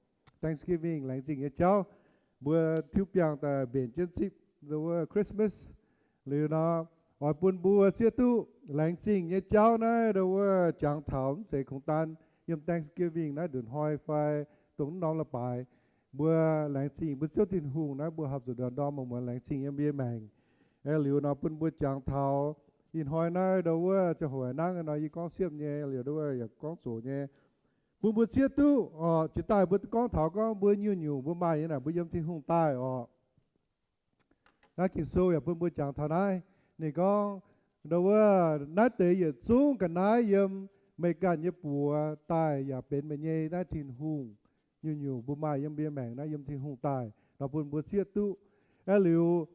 Thanksgiving, laengz zingh nyei jauv. Mbuo tiuv biangh daaih mbenc jienv zipv ndau wuov Christmas. Liuz nor, oix bun mbuo zieqv duqv laengz zingh nyei jauv naaiv ndau wuov jangx taux mv zeiz kungx daan yiem Thanksgiving naaiv nduqc hnoi fai dongh mv norm leiz-baaix. Mbuo laengz zingh mbuo Ziouv Tin-Hungh naaiv, mbuo horpc zuqc ndorm ndorm muonz muonz laengz zingh yiem mbuo nyei maengc. Aeqv, liuz nor bun mbuo jangx taux ih hnoi naaiv ndau wuov ziangh hoc nangv nor yie gorngv siepv nyei, liuz ndau wuov yaac gorngv zoqc nyei. Bun mbuo zieqv duqv oc, jiex daaih mbuo gorngv taux gorngv mbuo nyungc-nyungc mbuo maaih nyei naaic mbuo yiem Tin-Hungh daaih oc. Naaiv Ging-Sou yaac bun mbuo jangx taux naaiv. Ninh gorngv, ndau wuov, naaiv deix yietc zungv ga'naaiv yiem meih ganh nyei buoz daaih yaac benx meih nyei. Naaiv Tin-Hungh, nyungc-nyungc mbuo maaih yiem mbuo nyei maengc naaiv yiem Tin-Hungh daaih nor bun mbuo zieqv duqv. Aeqv, liuz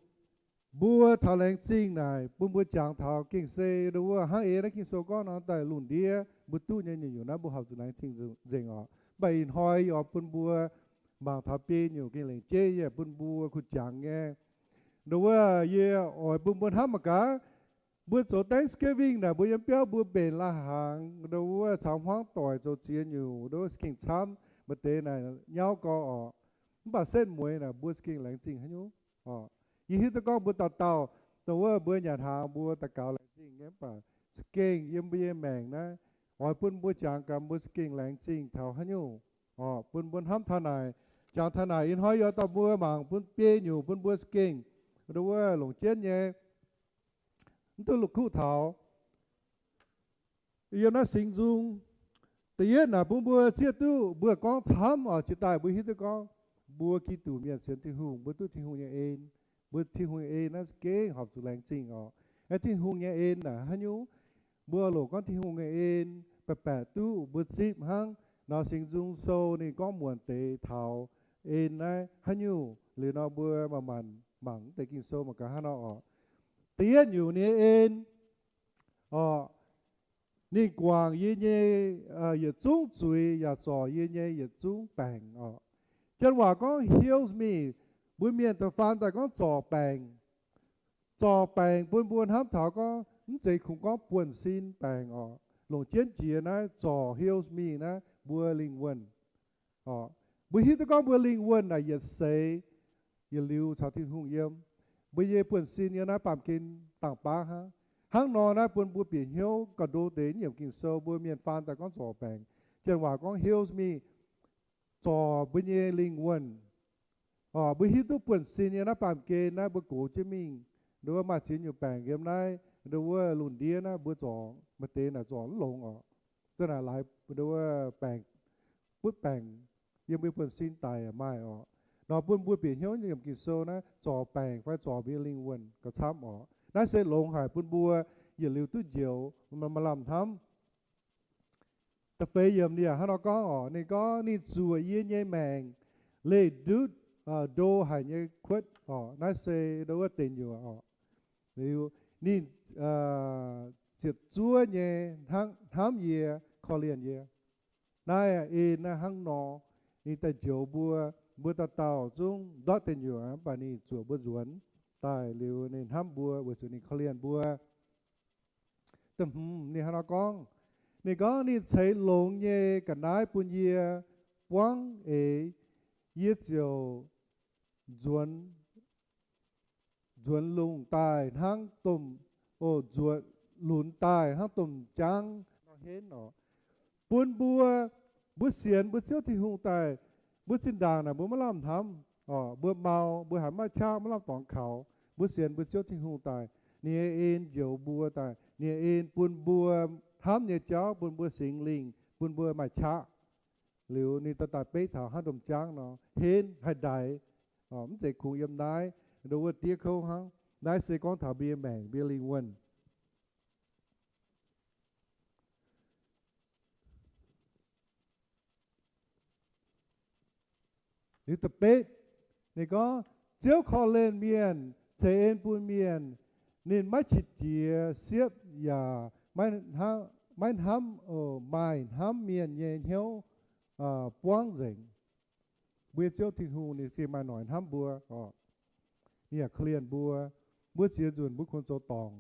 mbuo taux laengz zingh naaic bun mbuo jangx taux gengh se ndau wuov hnangv eix naaiv Ging-Sou gorngv nor, daaih lungh ndiev mbuo duqv nyei nyungc-nyungc naaiv mbuo horpc zuqc laengz zingh nzengc oc. Mv baac ih hnoi yie oix bun mbuo mangc taux biei nyungc gengh lengc jeiv yie bun mbuo kuh jangx nyei. Ndau wuov yie oix bun mbuo hnamv mangc gaax, mbuo zoux Thanksgiving naaic mbuo yiem biauv mbuo mbenc lai-hnaangx ndau wuov caux hmuangv doic zoux ziex nyungc ndau wuov se gengh camv. Maaih deix naaic nyauv gau oc. Mv baac setv mueiz naaic mbuo se gengh laengz zingh haaix nyungc oc. Yie hiuv duqv gorngv mbuo dauh dauh ndau wuov mbuo nyanc hnaangx mbuo daux gaux laengz zingh nyei, mv baac se gengh yiem mbuo nyei maengc naaiv oix bun mbuo jangx gaax mbuo se gengh laengz zingh taux haaix nyungc oc. Bun mbuo hnamv taux naaic, jangx taux naaic ih hnoi yie oix dorh mbuo mangc bun biei nyungc bun mbuo se gengh ndau wuov longc jienv nyei, mv duqv la'kuqv taux yiem naaiv Singx Nzung. Da'yietv naaic bun mbuo zieqv duqv mbuo gorngv camv oc, jiex daaih mbuo hiuv duqv gorngv mbuo Giduc mienh sienx Tin-Hungh mbuo duqv Tin-Hungh nyei en. Mbuo Tin-Hungh nyei en naaiv se gengh horpc zuqc laengz zingh oc. Aeqv, Tin-Hungh nyei en naaic haaix nyungc? Mbuo longc gorngv Tin-Hungh nyei en baeqc baeqc duqv mbuo zipv hnangv nor, Singx Nzung Sou ninh gorngv muonc deix taux en naaiv haaix nyungc liuz nor, mbuo manc-manc mangc mv deix Ging-Sou mangc gaax hnangv nor oc. Da'yietv nyungc ninh nyei en oc, ninh guangc yie nyei yietc zungv zuiz yaac zorc yie nyei yietc zungv baengc oc. Janx waac gorngv heals me, mbuo mienh da'faam daaih gorngv zorc baengc. Zorc baengc bun mbuo hnamv taux gorngv mv zeiz kungx gorngv buonv-sin baengc oc. Longc jienv jiex naaiv zorc heals me naaiv mbuo lingh wuonh oc. Mbuo hiuv duqv gorngv mbuo lingh wuonh naaic yietc seix yietc liuz caux Tin-Hungh yiem. Mbuo nyei buonv-sin yiem naaiv baamh gen dangh baav hnangv. Hnangv nor naaiv bun mbuo bieqc hnyouv gauh ndo deix nyei yiemc Ging-Sou mbuo mienh faan daaih gorngv zorc baengc, janx waac gorngv heals me, zorc mbuo nyei lingh wuonh oc. Mbuo hiuv duqv buonv-sin yiem naaiv baamh gen naaiv mbuo gox jienv mingh, ndau wuov maaih ziex nyungc baengc yiem naaiv, ndau wuov lungh ndiev naaiv mbuo zorc maaih deix naaic zorc mv longx oc. Za'naaic laaix ndau wuov baengc, butv baengc yiem mbuo buonv-sin daic maaih oc. Nor bun mbuo bieqc hnyouv yiemc Ging-Sou naaiv zorc baengc fai zorc mbuo nyei lingh wuonh gauh camv oc. Naaiv se longx haic bun mbuo yietc liuz duqv njoux, maaih lamh hnamv. Da'feix yiemc ninh hnangv nor gorngv oc, ninh gorngv ninh zuoqc yie nyei maengc leih ndutv ndo haic nyei kuotv oc. Naaiv se ndau wuov deic nyuoqc oc. Liuz ninh ziepc zuov nyei hnamv yie, korv-lienh yie. Naaiv en naaiv hnangv nor, ninh daaih njoux mbuo, mbuo dauh dauh zungv ndortv deic nyuoqc, mv baac ninh zuoqc mbuo nzuonx daaih liuz ninh hnamv mbuo weic zuqc ninh korv-lienh mbuo. Da'hmz ninh hnangv nor gorngv, ninh gorngv ninh ceix longx nyei ga'naaiv bun yie buangv eix, yie ziouc nzuonx, nzuonx lungh daaih hnangv domh, o, nzuonx lunx daaih hnangv domh jaangv nor henv oc. Bun mbuo, mbuo sienx mbuo Ziouv Tin-Hungh daaih, mbuo zinh ndaangc naaic mbuo maiv lamh hnamv oc. Mbuo mau, mbuo haiz maiv qaqv, maiv lamh dorngx kaux. Mbuo sienx mbuo Ziouv Tin-Hungh daaih, ninh nyei en njoux mbuo daaih, ninh nyei en bun mbuo hnamv nyei jauv, bun mbuo Singx Lingh, bun mbuo maaih qaqv. Liuz ninh daaih daaih beiv taux hnangv domh jaangv nor henv haih ndaix. Mv zeiz kungx yiem naaiv ndau wuov diev kouv hnangv. Naaiv se gorngv taux mbuo nyei maengc, mbuo nyei lingh wuonh. Liuz da'betv, ninh gorngv, Ziouv korv-lienh mienh, ceix en bun mienh. Ninh maiv qiex jiez siepv yaac maiv hnamv, maiv hnamv, o, maaih hnamv mienh nyei hnyouv buangv nzengc. Mbuo nyei Ziouv Tin-Hungh ninh gengh maaih noic hnamv mbuo oc. Ninh yaac korv-lienh mbuo. Mbuo ziex nzunc mbuo kungx zoux dorngc.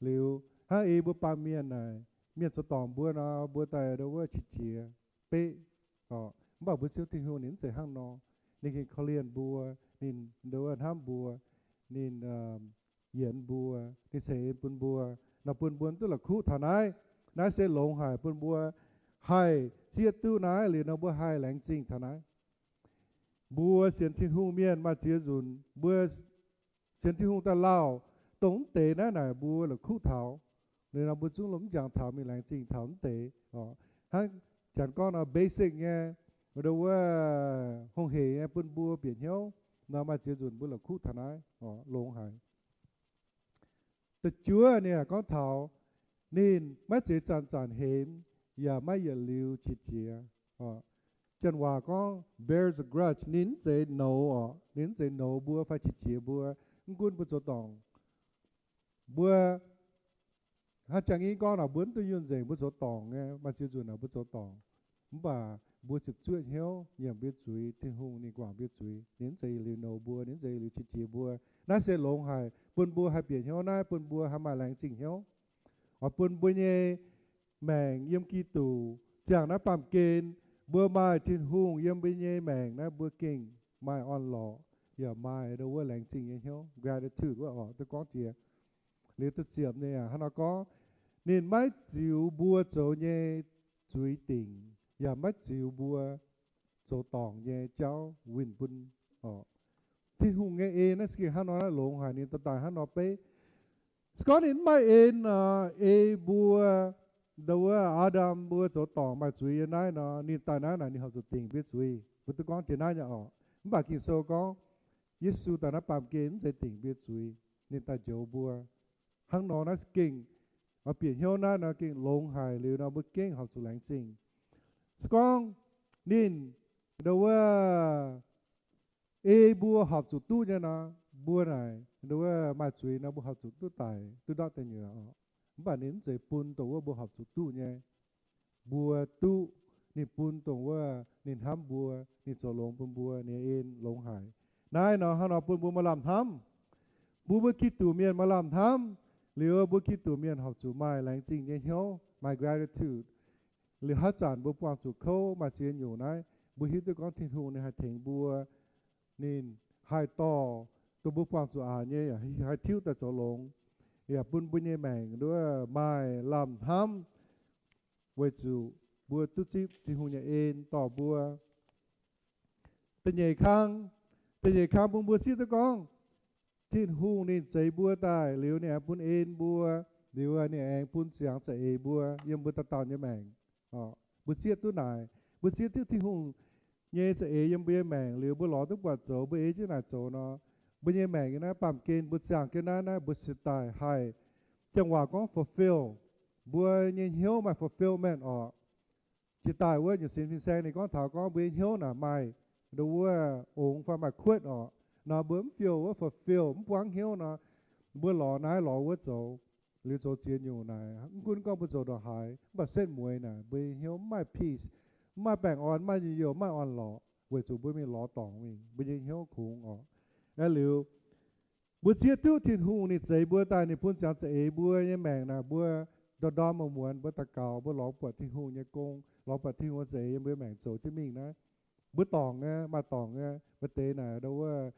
Liuz hnangv ei mbuo baamh mienh naaic, mienh zoux dorngc mbuo nor, mbuo daaih ndo wuov qiex jiez beqv oc. Mv baac mbuo Ziouv Tin-Hungh ninh mv zeiz hnangv nor. Ninh gengh korv-lienh mbuo, ninh ndo wuov hnamv mbuo, ninh yienx mbuo, ninh ceix en bun mbuo, nor bun mbuo duqv la'kuqv taux naaiv. Naaiv se longx haic bun mbuo haih zieqv duqv naaiv liuz nor mbuo haih laengz zingh taux naaiv. Mbuo sienx Tin-Hungh mienh maaih ziex nzunc mbuo sienx Tin-Hungh daaih lauh, dongh mv deix naaiv naaic mbuo la'kuqv taux. Liuz nor mbuo zungv lomh mv jangx taux mingh laengz zingh taux mv deix oc. Hnangv janx gorngv nor basic nyei, ndo wuov hungh heic nyei bun mbuo bieqc hnyouv nor maaih ziex nzunc mbuo la'kuqv taux naaiv oc, longx haic. Da'juov ninh yaac gorngv taux ninh maiv zeiz zanc-zanc hemx yaac maiv yietc liuz qiex jiez. Janx waac gorngv bears a grudge, ninh mv zeiz nouz oc, ninh mv zeiz nouz mbuo fai qiex jiez mbuo. Mv gunv mbuo zoux dorngc, mbuo hnangv jangx-ingv gorngv naaic, mbuo mv duqv yunh nzengc, mbuo zoux dorngc nyei, maaih ziex nzunc naaic mbuo zoux dorngc. Mv baac mbuo ziepc zuoqv hnyouv nyiemc mbuo nyei zuiz, Tin-Hungh ninh guangc mbuo nyei zuiz, ninh mv zeiz yietc liuz nouz mbuo, ninh mv zeiz yietc liuz qiex jiez mbuo. Naaiv se longx haic bun mbuo haih bieqc hnyouv naaiv, bun mbuo haih maaih laengz zingh hnyouv. Oix bun mbuo nyei maengc yiem Giduc ziangh naaiv baamh gen, mbuo maaih Tin-Hungh yiem mbuo nyei maengc naaiv, mbuo gengh maaih orn-lorqc, yaac maaih ndo wuov laengz zingh nyei hnyouv, gratitude wuov oc, duqv gorngv jiex. Liuz da'ziepc ninh hnangv nor gorngv, ninh maiv ziux mbuo zoux nyei zuiz dingc, yaac maiv ziux mbuo zoux dorngc nyei jauv winh bun oc. Tin-Hungh nyei en naaiv se gengh hnangv nor naaiv longx haic, ninh daaih daaih hnangv nor beiv. Se gorngv ninh mv maaih en nor, ei mbuo ndo wuov Aa^ndam mbuo zoux dorngc maaih zuiz yiem naaiv nor, ninh daaih naaiv naaic ninh horpc zuqc dingc mbuo nyei zuiz. Mbuo duqv gorngv jiex naaiv nyei oc. Mv baac Ging-Sou gorngv, Yesu daaih naaiv baamh gen mv zeiz dingc mbuo nyei zuiz, ninh daaih njoux mbuo. Hnangv nor naaiv se gengh oix bieqc hnyouv naaiv nor gengh longx haic liuz nor mbuo gengh horpc zuqc laengz zingh. Se gorngv ninh ndo wuov ei mbuo horpc zuqc duqv nyei nor, mbuo naaic ndo wuov maaih zuiz nor mbuo horpc zuqc duqv daic, duqv ndortv deic nyuoqc oc. Mv baac ninh mv zeiz bun dongh wuov mbuo horpc zuqc duqv nyei. Mbuo duqv, ninh bun dongh wuov ninh hnamv mbuo, ninh zoux longx bun mbuo, ninh nyei en longx haic. Naaiv nor hnangv nor bun mbuo maaih lamh hnamv. Mbuo, mbuo Giduc mienh maaih lamh hnamv. Liuz mbuo Giduc mienh horpc zuqc maaih laengz zingh nyei hnyouv, maaih gratitude. Liuz haaix zanc mbuo buangh zuqc kouv maaih ziex nyungc naaiv, mbuo hiuv duqv gorngv Tin-Hungh ninh haih tengx mbuo, ninh haih dorh dongh mbuo buangh zuqc aqc nyei yaac haih tiuv daaih zoux longx, yaac bun mbuo nyei maengc nduov maaih lamh hnamv, weic zuqc mbuo duqv zipv Tin-Hungh nyei en dorh mbuo. Da'nyeic kang, da'nyeic kang bun mbuo zieqv duqv gorngv Tin-Hungh ninh zeix mbuo daaih liuz ninh aengx bun en mbuo, liuz ninh aengx bun ziangx za'eix mbuo yiem mbuo dauh dauh nyei maengc. Mbuo zieqv duqv naaic, mbuo zieqv duqv Tin-Hungh nyei za'eix yiem mbuo nyei maengc liuz mbuo lorz duqv buatc zoux, mbuo ei jienv naaic zoux nor, mbuo nyei maengc yiem naaiv baamh gen mbuo ziangh jienv naaiv, naaiv mbuo cingx daaih haih, janx waac gorngv fulfill, mbuo nyei hnyouv maaih fulfillment oc. Jiex daaih wuov nyungc sin fin-saeng ninh gorngv taux gorngv mbuo nyei hnyouv naaic maaih ndo wuov ongx fai maaih kuotv oc. Nor mbuo mv fill wuov fulfill, mv buangv hnyouv nor, mbuo lorz naaiv lorz wuov zoux, liuz zoux ziex nyungc naaic, mv gunv gorngv mbuo zoux ndongc haaix, mv baac setv mueiz naaic mbuo nyei hnyouv mv maaih peace, mv maaih baengh orn, mv maaih njien-youh, mv maaih orn-lorqc, weic zuqc mbuo mingh lorz dorngc mingh, mbuo nyei hnyouv kungx oc. Aeqv, liuz mbuo zieqv duqv Tin-Hungh ninh zeix mbuo daaih, ninh bun ziangx za'eix mbuo nyei maengc naaic, mbuo ndorm ndorm muonz muonz mbuo daux gaux, mbuo lorz buatc Tin-Hungh nyei gong, lorz buatc Tin-Hungh za'eix yiem mbuo maengc zoux jienv mingh naaiv. Mbuo dorngc nyei, maaih dorngc nyei, maaih deix naaic ndo wuov,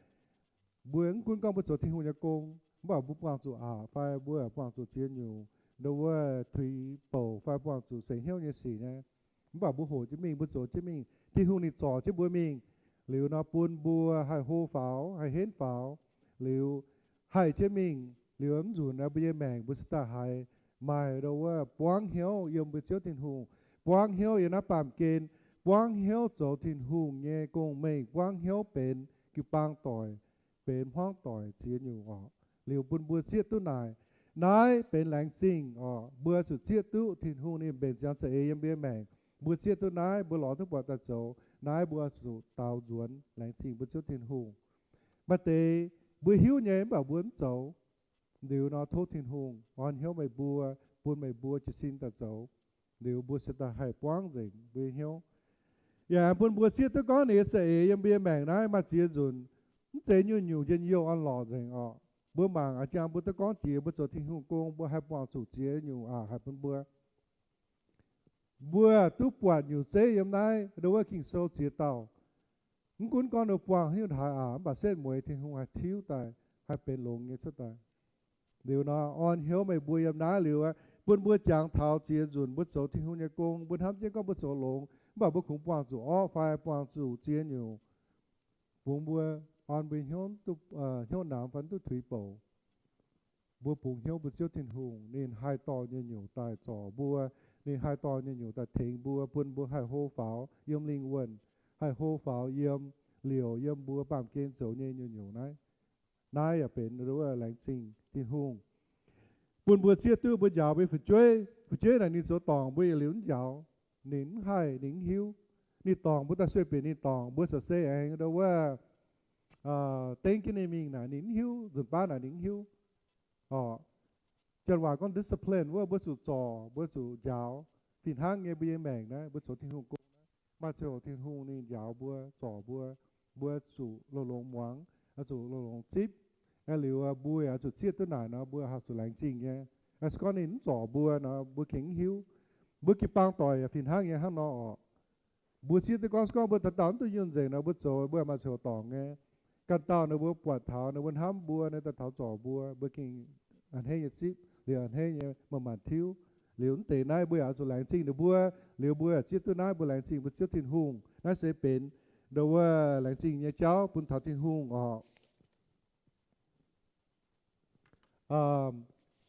mbuo mv gunv gorngv mbuo zoux Tin-Hungh nyei gong, mv baac mbuo buangh zuqc aqc fai mbuo buangh zuqc ziex nyungc ndo wuov tuix bouc fai buangh zuqc seix hnyouv nyei sic nyei, mv baac mbuo hoqc jienv mingh, mbuo zoux jienv mingh, Tin-Hungh ninh zorc jienv mbuo mingh. Liuz nor bun mbuo haih hlo faaux, haih henv faaux, liuz haih jienv mingh. Liuz mv nzunc naaiv mbuo nyei maengc mbuo cingx daaih haiz maaih ndo wuov buangv hnyouv yiem mbuo Ziouv Tin-Hungh, buangv hnyouv yiem naaiv baamh gen, buangv hnyouv zoux Tin-Hungh nyei gong-mengh, buangv hnyouv benx jiu-baang doic, benx hmuangv doic ziex nyungc oc. Liuz bun mbuo zieqv duqv naaic, naaiv benx laengz zingh oc. Mbuo zuqc zieqv duqv Tin-Hungh ninh mbenc ziangx za'eix yiem mbuo nyei maengc. Mbuo zieqv duqv naaiv, mbuo lorz duqv buatc daaih zoux naaiv, mbuo zuqc daaux nzuonx laengz zingh mbuo Ziouv Tin-Hungh. Maaih deix mbuo hiuv nyei mv baac mbuo mv zoux. Liuz nor tov Tin-Hungh orn hnyouv meih mbuo, bun meih mbuo jiez sin daaih zoux. Liuz mbuo se daaih haih buangv nzengc mbuo nyei hnyouv. Yaac bun mbuo zieqv duqv gorngv ninh nyei za'eix yiem mbuo nyei maengc naaiv maaih ziex nzunc mv zeiz nyungc-nyungc njien-youh orn-lorqc nzengc orqc. Mbuo mangc a'jang mbuo duqv gorngv jiex mbuo zoux Tin-Hungh gong mbuo haih buangh zuqc ziex nyungc aqc haih bun mbuo. Mbuo duqv buatc nyungc zeiv yiem naaiv ndo wuov Ging-Sou ziex dauh. Mv gunv gorngv ninh buangh haaix nyungc haaix aqc, mv baac setv mueiz Tin-Hungh haih tiuv daaih, haih benx longx nyei cuotv daaih. Liuz nor, orn hnyouv meih mbuo yiem naaiv liuz, bun mbuo jangx taux ziex nzunc mbuo zoux Tin-Hungh nyei gong, mbuo hnamv jienv gorngv mbuo zoux longx, mv baac mbuo kungx buangh zuqc orqv fai buangh zuqc ziex nyungc. Bungx mbuo, orn mbuo hnyouv, hnyouv namx fai duqv tuix bouc. Mbuo bungx hnyouv mbuo Ziouv Tin-Hungh, ninh haih dorh nyungc-nyungc daaih zorc mbuo, ninh haih dorh nyungc-nyungc daaih tengx mbuo, bun mbuo haih hlo faaux yiem lingh wuonh, haih hlo faaux yiem liouc yiem mbuo baamh gen zoux nyei nyungc-nyungc naaiv. Naaiv yaac benx ndo wuov laengz zingh Tin-Hungh bun mbuo zieqv duqv mbuo njaaux mbuo nyei fu'jueiv. Fu'jueiv naaic ninh zoux dorngc mbuo yietc liuz mv njaaux, ninh mv haih, ninh mv hiuv. Ninh dorngc mbuo daaih sueih bieqc ninh dorngc, mbuo ziouc se aengx ndo wuov dengv jienv ninh mingh naaic ninh mv hiuv, nzunc baav naaic ninh mv hiuv. Orqc, janx waac gorngv discipline wuov, mbuo zuqc zorc, mbuo zuqc njaaux. Fih hnangv nyei mbuo nyei maengc naaiv, mbuo zoux Tin-Hungh gong naaiv, maaih ziangh hoc Tin-Hungh ninh njaaux mbuo, zorc mbuo, mbuo zuqc longx-longx muangx, zuqc longx-longx zipv. Aeqv, liuz mbuo yaac zuqc zieqv duqv naaic nor, mbuo haih zuqc laengz zingh nyei. Se gorngv ninh mv zorc mbuo nor, mbuo gengh mv hiuv. Mbuo jiu-baang doic yaac fih hnangv nyei hnangv nor orqc. Mbuo zieqv duqv gorngv, se gorngv mbuo dauh dauh mv duqv yunh nzengc nor, mbuo zoux mbuo maaih ziangh hoc dorngc nyei. Ganh dauh ninh mbuo buatc taux, ninh mbuo hnamv mbuo, ninh daaih taux zorc mbuo, mbuo gengh a'hneiv nyei zipv, liuz a'hneiv nyei manc-manc tiuv. Liuz mv deix naaiv mbuo yaac zuqc laengz zingh ninh mbuo. Liuz mbuo yaac zieqv duqv naaiv mbuo laengz zingh mbuo Ziouv Tin-Hungh. Naaiv se benx ndo wuov laengz zingh nyei jauv bun taux Tin-Hungh orqc.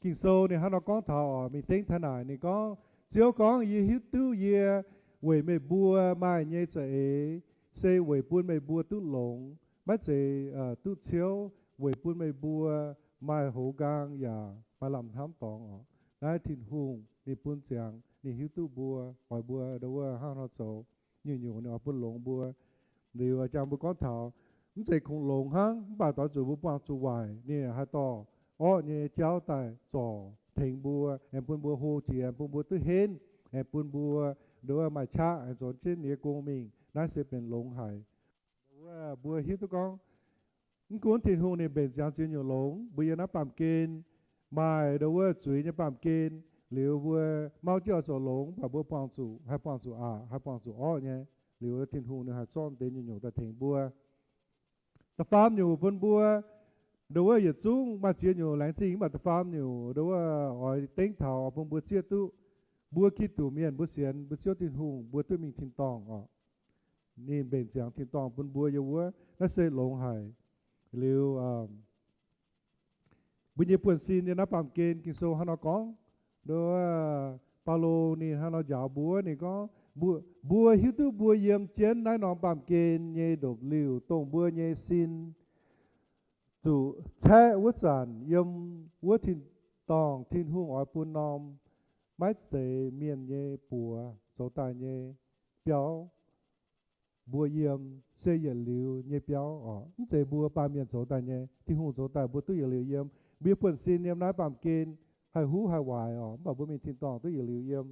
Ging-Sou ninh hnangv nor gorngv taux orqc, mingh dengv taux naaic ninh gorngv, Ziouv gorngv, Yie hiuv duqv yie weic meih mbuo maaih nyei za'eix se weic bun meih mbuo duqv longx, maiv zeiz duqv ciouv, weic bun meih mbuo maaih hoz nqaang yaac maaih lamh hnamv dorngx orqc. Naaiv Tin-Hungh ninh bun ziangx, ninh hiuv duqv mbuo, oix mbuo ndo wuov hnangv nor zoux. Nyungc-nyungc ninh oix bun longx mbuo. Liuz jangx mbuo gorngv taux, mv zeiz kungx longx hnangv, mv baac doix zuqc mbuo buangh zuqc waaic, ninh haih dorh orqv nyei jauv daaih zorc tengx mbuo, aengx bun mbuo hlo jiex, aengx bun mbuo duqv henv, aengx bun mbuo ndo wuov maaih qaqv, aengx nzuonx jienv ninh nyei gong mingh. Naaiv se benx longx haic. Wuov mbuo hiuv duqv gorngv, mv gunv Tin-Hungh ninh mbenc ziangx ziex nyungc longx, mbuo yiem naaiv baamh gen, maaih ndo wuov zuiz nyei baamh gen, liuz mbuo mauv jienv oix zoux longx, mv baac mbuo buangh zuqc, haih buangh zuqc aqc, haih buangh zuqc orqv nyei. Liuz Tin-Hungh ninh haih zorqv deix nyungc-nyungc daaih tengx mbuo. Da'faam nyungc bun mbuo, ndo wuov yietc zungv maaih ziex nyungc laengz zingh, mv baac da'faam nyungc ndo wuov oix dengv taux oix bun mbuo zieqv duqv, mbuo Giduc mienh mbuo sienx mbuo Ziouv Tin-Hungh, mbuo duqv mingh tin-dorngh orqc. Ninh mbenc ziangx tin-dorngh bun mbuo yiem wuov, naaiv se longx haic. Liuz mbuo nyei buonv-sin yiem naaiv baamh gen, Ging-Sou hnangv nor gorngv, ndo wuov Baulo ninh hnangv nor njaaux mbuo, ninh gorngv, mbuo hiuv duqv mbuo yiem jienv naaiv norm baamh gen nyei ndopv-liuh, dongh mbuo nyei sin zuqc caeqv wuov zanc, yiem wuov tin-dorngh Tin-Hungh oix bun norm, maiv zeiz mienh nyei buoz zoux daaih nyei biauv mbuo yiem, se yietc liuz nyei biauv oc. Mv zeiz mbuo baamh mienh zoux daaih nyei, Tin-Hungh zoux daaih mbuo duqv yietc liuz yiem. Mbuo nyei buonv-sin yiem naaiv baamh gen haih huv haih waaic oc, mv baac mbuo mingh tin-dorngh duqv yietc liuz yiem.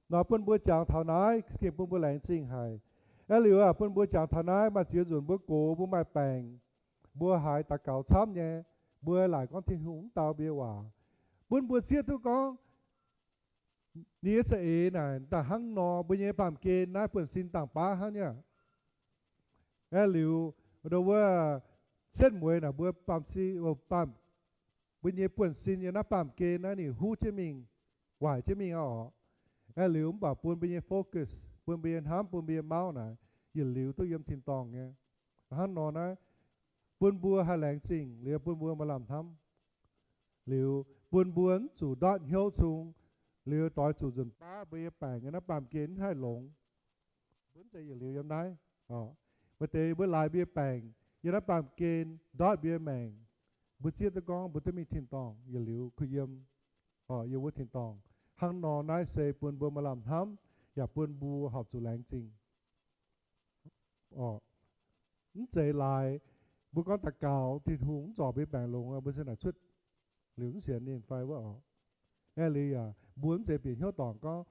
Nor bun mbuo jangx taux naaiv, gengh bun mbuo laengz zingh haic. Aeqv, liuz bun mbuo jangx taux naaiv, maaih ziex nzunc mbuo gox, mbuo maaih baengc, mbuo haiz daux gaux camv nyei, mbuo laaic gorngv Tin-Hungh mv dau mbuo nyei waac, bun mbuo zieqv duqv gorngv ninh nyei za'eix naaic daaih hnangv nor, mbuo nyei baamh gen naaiv buonv-sin dangh baav hnangv nyei. Aeqv, liuz ndo wuov setv mueiz naaic mbuo baamh, mbuo nyei buonv-sin yiem naaiv baamh gen naaiv ninh huv jienv mingh, waaic jienv mingh aqv oc. Aeqv, liuz mv baac bun mbuo nyei focus, bun mbuo nyei hnamv, bun mbuo nyei mauv naaic yietc liuz duqv yiem tin-dorngh nyei. Hnangv nor naaiv bun mbuo haih laengz zingh, liuz bun mbuo maaih lamh hnamv, liuz bun mbuo mv zuqc ndortv hnyouv cung, liuz doix zuqc nzunc baav mbuo nyei baengc yiem naaiv baamh gen mv haih longx. Mbuo mv zeiz yietc liuz yiem naaiv. Maaih deix mbuo laaix mbuo nyei baengc yiem naaiv baamh gen ndortv mbuo nyei maengc, mbuo zieqv duqv gorngv mbuo duqv mingh tin-dorngh yietc liuz kuh yiem, yiem wuov tin-dorngh. Hnangv nor naaiv se bun mbuo maaih lamh hnamv, yaac bun mbuo horpc zuqc laengz zingh. Mv zeiz laaix mbuo gorngv daux gaux Tin-Hungh mv zorc mbuo nyei baengc longx, mbuo se naaic cuotv liuz mv sienx ninh fai wuov oc. Aeqv, liuz yaac mbuo mv zeiz bieqc hnyouv dorngc gorngv,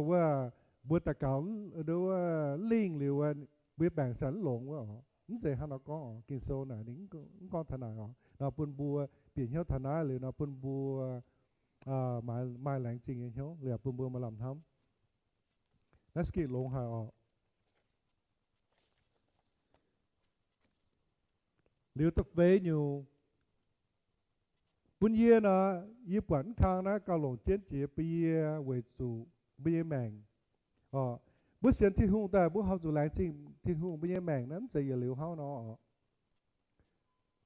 wuov, mbuo daux gaux, wuov, lingh liuz, mbuo nyei baengc se mv longx wuov oc. Mv zeiz hnangv nor gorngv oc. Ging-Sou naaic ninh mv gorngv taux naaic oc. Nor bun mbuo bieqc hnyouv taux naaiv liuz nor bun mbuo maaih laengz zingh nyei hnyouv, liuz bun mbuo maaih lamh hnamv. Naaiv se gengh longx haic oc. Liuz da'feix nyungc, bun yie nor, yie buatc mv kang naaiv gauh longc jienv jiex bun yie weic zuqc mbuo nyei maengc. Mbuo sienx Tin-Hungh daaih mbuo horpc zuqc laengz zingh Tin-Hungh, mbuo nyei maengc naaiv mv zeiz yietc liuz hnangv nor oc.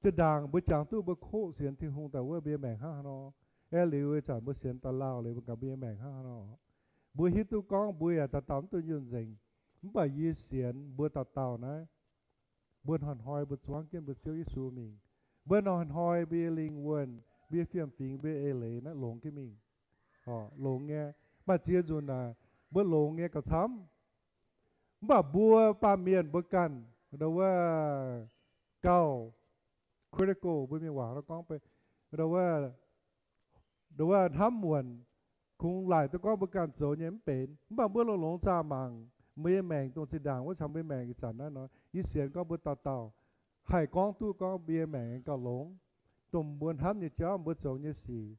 Zinh ndaangc mbuo jangx duqv mbuo koqv sienx Tin-Hungh daaih wuov, mbuo nyei maengc hnangv haaix nor. Aeqv, liuz ih zanc mbuo sienx daaih lauh liuz mbuo gaax mbuo nyei maengc hnangv haaix nor. Mbuo hiuv duqv gorngv mbuo yaac dauh dauh mv duqv nyunh nzengc, mv baac yie sienx mbuo dauh dauh naaiv, mbuo hnoi-hnoi mbuo zuangv jienv mbuo Ziouv Yesu mingh. Mbuo hnoi-hnoi mbuo nyei lingh wuonh, mbuo nyei fiem-fingx, mbuo nyei eix leiz naaiv longx jienv mingh. Longx nyei. Maaih ziex nzunc naaic mbuo longx nyei gauh camv. Mv baac mbuo baamh mienh mbuo ganh, wuov, gauh critical, mbuo mienh waac gorngv, wuov, hnamv muonc, kungx laaic duqv gorngv mbuo ganh zoux nyei mv benx. Mv baac mbuo longx-longx zaah mangc mbuo nyei maengc dongh zinh ndaangc wuov caux mbuo nyei maengc ih zanc naaiv nor, yie sienx gorngv mbuo dauh dauh haih gorngv duqv gorngv mbuo nyei maengc gauh longx, dongh mbuo hnamv nyei jauv, mbuo zoux nyei sic,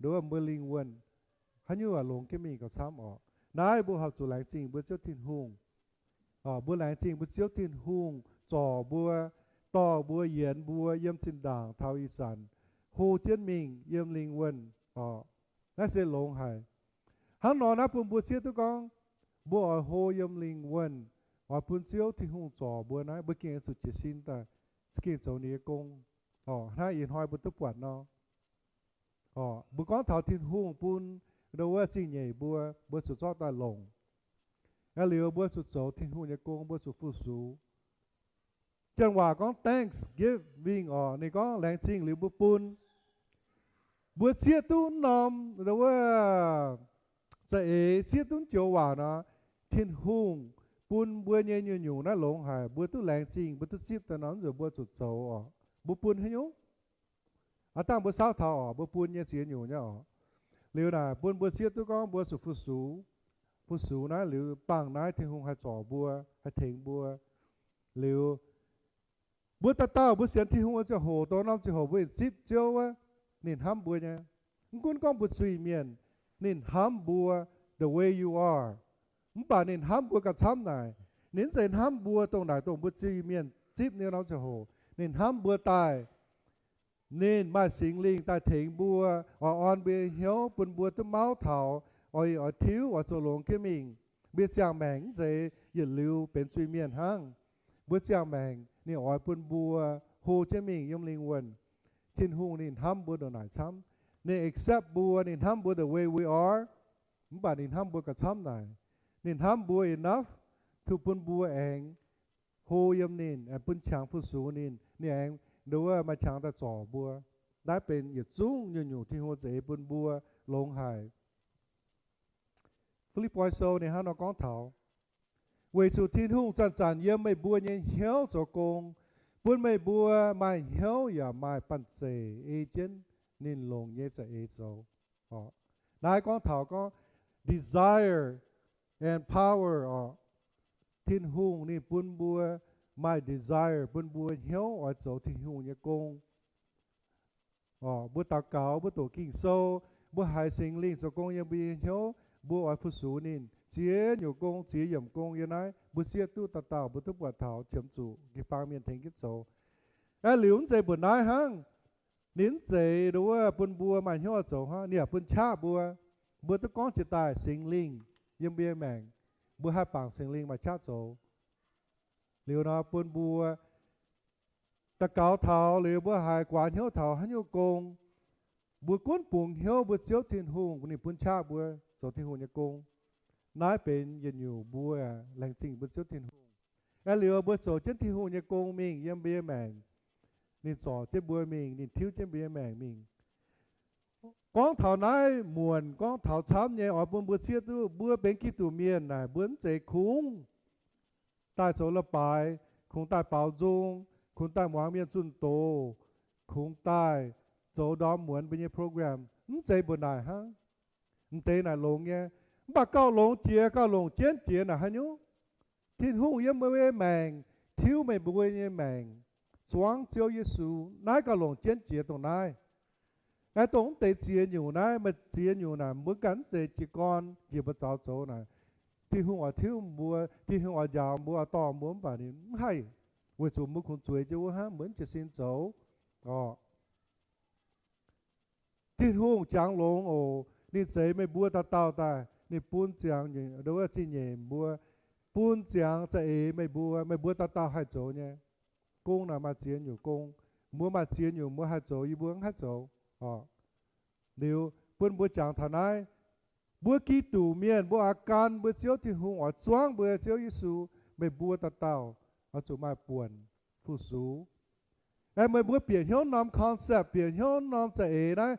wuov, mbuo lingh wuonh, haaix nyungc longx jienv mingh gauh camv oc. Naaiv mbuo horpc zuqc laengz zingh mbuo Ziouv Tin-Hungh. Mbuo laengz zingh mbuo Ziouv Tin-Hungh zorc mbuo, dorh mbuo, yienx mbuo yiem zinh ndaangc taux ih zanc, hlo jienv mingh yiem lingh wuonh. Naaiv se longx haic. Hnangv nor naaiv bun mbuo zieqv duqv gorngv, mbuo oix hlo yiem lingh wuonh, oix bun Ziouv Tin-Hungh zorc mbuo naaiv, mbuo gengh zuqc jiez sin daaih, gengh zoux ninh nyei gong. Hnangv ih hnoi mbuo duqv buatc nor, mbuo gorngv taux Tin-Hungh bun, wuov, zingh nyeic mbuo, mbuo zuqc zorqv daaih longc. Aeqv, liuz mbuo zuqc zoux Tin-Hungh nyei gong, mbuo zuqc fu-sux. Janx waac gorngv thanksgiving oc, ninh gorngv laengz zingh liuz mbuo bun. Mbuo zieqv duqv norm, wuov, za'eix, zieqv duqv joux waac nor, Tin-Hungh bun mbuo nyei nyungc-nyungc naaiv longx haic, mbuo duqv laengz zingh, mbuo duqv zipv daaih nor, nzunc mbuo zuqc zoux oc. Mbuo bun haaix nyungc? Aav dangh mbuo saauv taux oc, mbuo bun nyei ziex nyungc nyei oc. Liuz naaic bun mbuo zieqv duqv gorngv mbuo zuqc fu-sux. Fu-sux naaiv liuz bangh naaiv Tin-Hungh haih zorc mbuo, haih tengx mbuo. Liuz mbuo dauh dauh mbuo sienx Tin-Hungh nyei ziangh hoc, dongh norm ziangh hoc mbuo zipv Ziouv wuov, ninh hnamv mbuo nyei. Mv gunv gorngv mbuo zuiz-mienh, ninh hnamv mbuo the way you are. Mv baac ninh hnamv mbuo gauh camv naaic. Ninh mv zeiz hnamv mbuo dongh naaic dongh mbuo zuiz-mienh zipv nyei norm ziangh hoc. Ninh hnamv mbuo daaih, ninh maaih Singx Lingh daaih tengx mbuo, oix orn mbuo nyei hnyouv bun mbuo duqv mauv taux, oix, oix tiuv, oix zoux longx jienv mingh. Mbuo ziangh maengc mv zeiz yietc liuz benx zuiz-mienh hnangv. Mbuo ziangh maengc ninh oix bun mbuo hlo jienv mingh yiem lingh wuonh. Tin-Hungh ninh hnamv mbuo ndongc naaic camv. Ninh accept mbuo, ninh hnamv mbuo the way we are. Mv baac ninh hnamv mbuo gauh camv naaic. Ninh hnamv mbuo enough to bun mbuo aengx hlo yiem ninh, aengx bun qangx fu-sux ninh, ninh aengx nduov maaih qangx daaih zorc mbuo. Naaiv benx yietc zungv nyungc-nyungc Tin-Hungh za'eix bun mbuo longx haic. Fi^lipv^poi Sou ninh hnangv nor gorngv taux, weic zuqc Tin-Hungh zanc-zanc yiem meih mbuo nyei hnyouv zoux gong, bun meih mbuo maaih hnyouv yaac maaih banh zeic ei jienv ninh longc nyei za'eix zoux. Naaiv gorngv taux gorngv desire and power oc. Tin-Hungh ninh bun mbuo maaih desire, bun mbuo hnyouv oix zoux Tin-Hungh nyei gong. Mbuo daux gaux, mbuo doqc Ging-Sou, mbuo haiz Singx Lingh zoux gong yiem mbuo nyei hnyouv, mbuo oix fu-sux ninh. Ziex nyungc gong, ziex yiemc gong yiem naaiv, mbuo sieqv duqv dauh dauh mbuo duqv buatc taux, qiemx zuqc jiu-baang mienh tengx jienv zoux. Aeqv, liuz mv zeiz mbuoqc naaiv hnangv. Ninh mv zeiz nduov bun mbuo maaih hnyouv oix zoux hnangv, ninh yaac bun qaqv mbuo. Mbuo duqv gorngv jiex daaih Singx Lingh yiem mbuo nyei maengc, mbuo haih bangc Singx Lingh maaih qaqv zoux. Liuz nor bun mbuo daux gaux taux, liuz mbuo haiz guaax hnyouv taux haaix nyungc gong, mbuo gunv bungx hnyouv mbuo Ziouv Tin-Hungh ninh bun qaqv mbuo zoux Tin-Hungh nyei gong. Naaiv benx yietc nyungc mbuo laengz zingh mbuo Ziouv Tin-Hungh. Aeqv, liuz mbuo zoux jienv Tin-Hungh nyei gong mingh yiem mbuo nyei maengc, ninh zorc jienv mbuo mingh, ninh tiuv jienv mbuo nyei maengc mingh. Gorngv taux naaiv muonc, gorngv taux camv nyei oix bun mbuo sieqv duqv mbuo benx Giduc mienh naaic, mbuo mv zeiz kungx daaih zoux leiz-baaix, kungx daaih baaux nzung, kungx daaih muangx mienh zunh doz, kungx daaih zoux ndorm muonz mbuo nyei program, mv zeiz mbuoqc naaic hnangv. M'deix naaic longx nyei, mv baac gauh longx jiex, gauh longc jienv jiex naaic haaix nyungc? Tin-Hungh yiem meih mbuo nyei maengc tiuv meih mbuo nyei maengc, zuangv Ziouv Yesu. Naaiv gauh longc jienv jiex dongh naaiv. Aeqv, dongh mv deix ziex nyungc naaiv, maaih ziex nyungc naaic mbuo ganh mv zeiz jiez gorn njiec mbuo zaux zoux naaic. Tin-Hungh oix tiuv mbuo, Tin-Hungh oix njaaux mbuo, oix dorh mbuo, mv baac ninh mv haih, weic zuqc mbuo kungx zueiz jienv wuov hnangv, mbuo mv jiez sin zoux. Orqc, Tin-Hungh jangx longx oc. Ninh zeix meih mbuo dauh dauh daaih, ninh bun ziangx, zingh nyeic mbuo, bun ziangx za'eix meih mbuo, meih mbuo dauh dauh haih zoux nyei. Gong naaic maaih ziex nyungc gong. Mbuo maaih ziex nyungc mbuo haih zoux, yie mbuo mv haih zoux. Orqc, liuz bun mbuo jangx taux naaiv, mbuo Giduc mienh, mbuo oix gan mbuo Ziouv Tin-Hungh, oix zuangv mbuo Ziouv Yesu, meih mbuo dauh dauh oix zuqc maaih buonc fu-sux. Aeqv, meih mbuo bieqc hnyouv norm concept, bieqc hnyouv norm za'eix naaiv,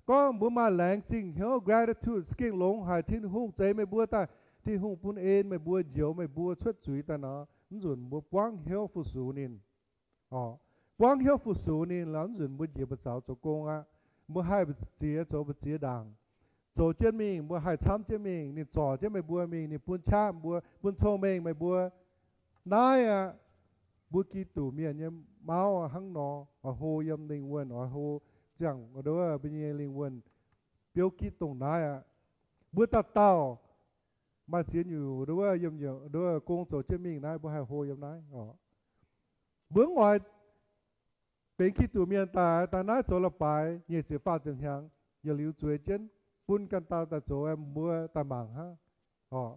gorngv mbuo maaih laengz zingh hnyouv, gratitude, za'gengh longx haic Tin-Hungh zeix meih mbuo daaih. Tin-Hungh bun en meih mbuo, njoux meih mbuo cuotv zuiz daaih nor, mv nzunc mbuo buangv hnyouv fu-sux ninh. Orqc, buangv hnyouv fu-sux ninh, mv nzunc mbuo njiec mbuo zaux zoux gong aqv. Mbuo haih mbu'ziex zoux mbu'ziex ndaangc, zoux jienv mingh, mbuo haih camv jienv mingh. Ninh zorc jienv meih mbuo mingh, ninh bun qaqv mbuo, bun cong-mengh meih mbuo. Naaiv aqv, mbuo Giduc mienh nyei mauv hnangv nor, oix hlo yiem lingh wuonh, oix hlo ziangh mbuo nyei lingh wuonh biouv gitv dongh naaiv aqv. Mbuo dauh dauh maaih ziex nyungc nduov, yiem nduov gong zoux jienv mingh naaiv, mbuo haih hlo yiem naaiv oc. Mbuo mv oix benx Giduc mienh daaih, daaih naaiv zoux la'baaix nyic ziepc faah ziepc hnyangx, yietc liuz zueiz jienv bun ganh dauh daaih zoux, mbuo daaih mangc hnangv oc.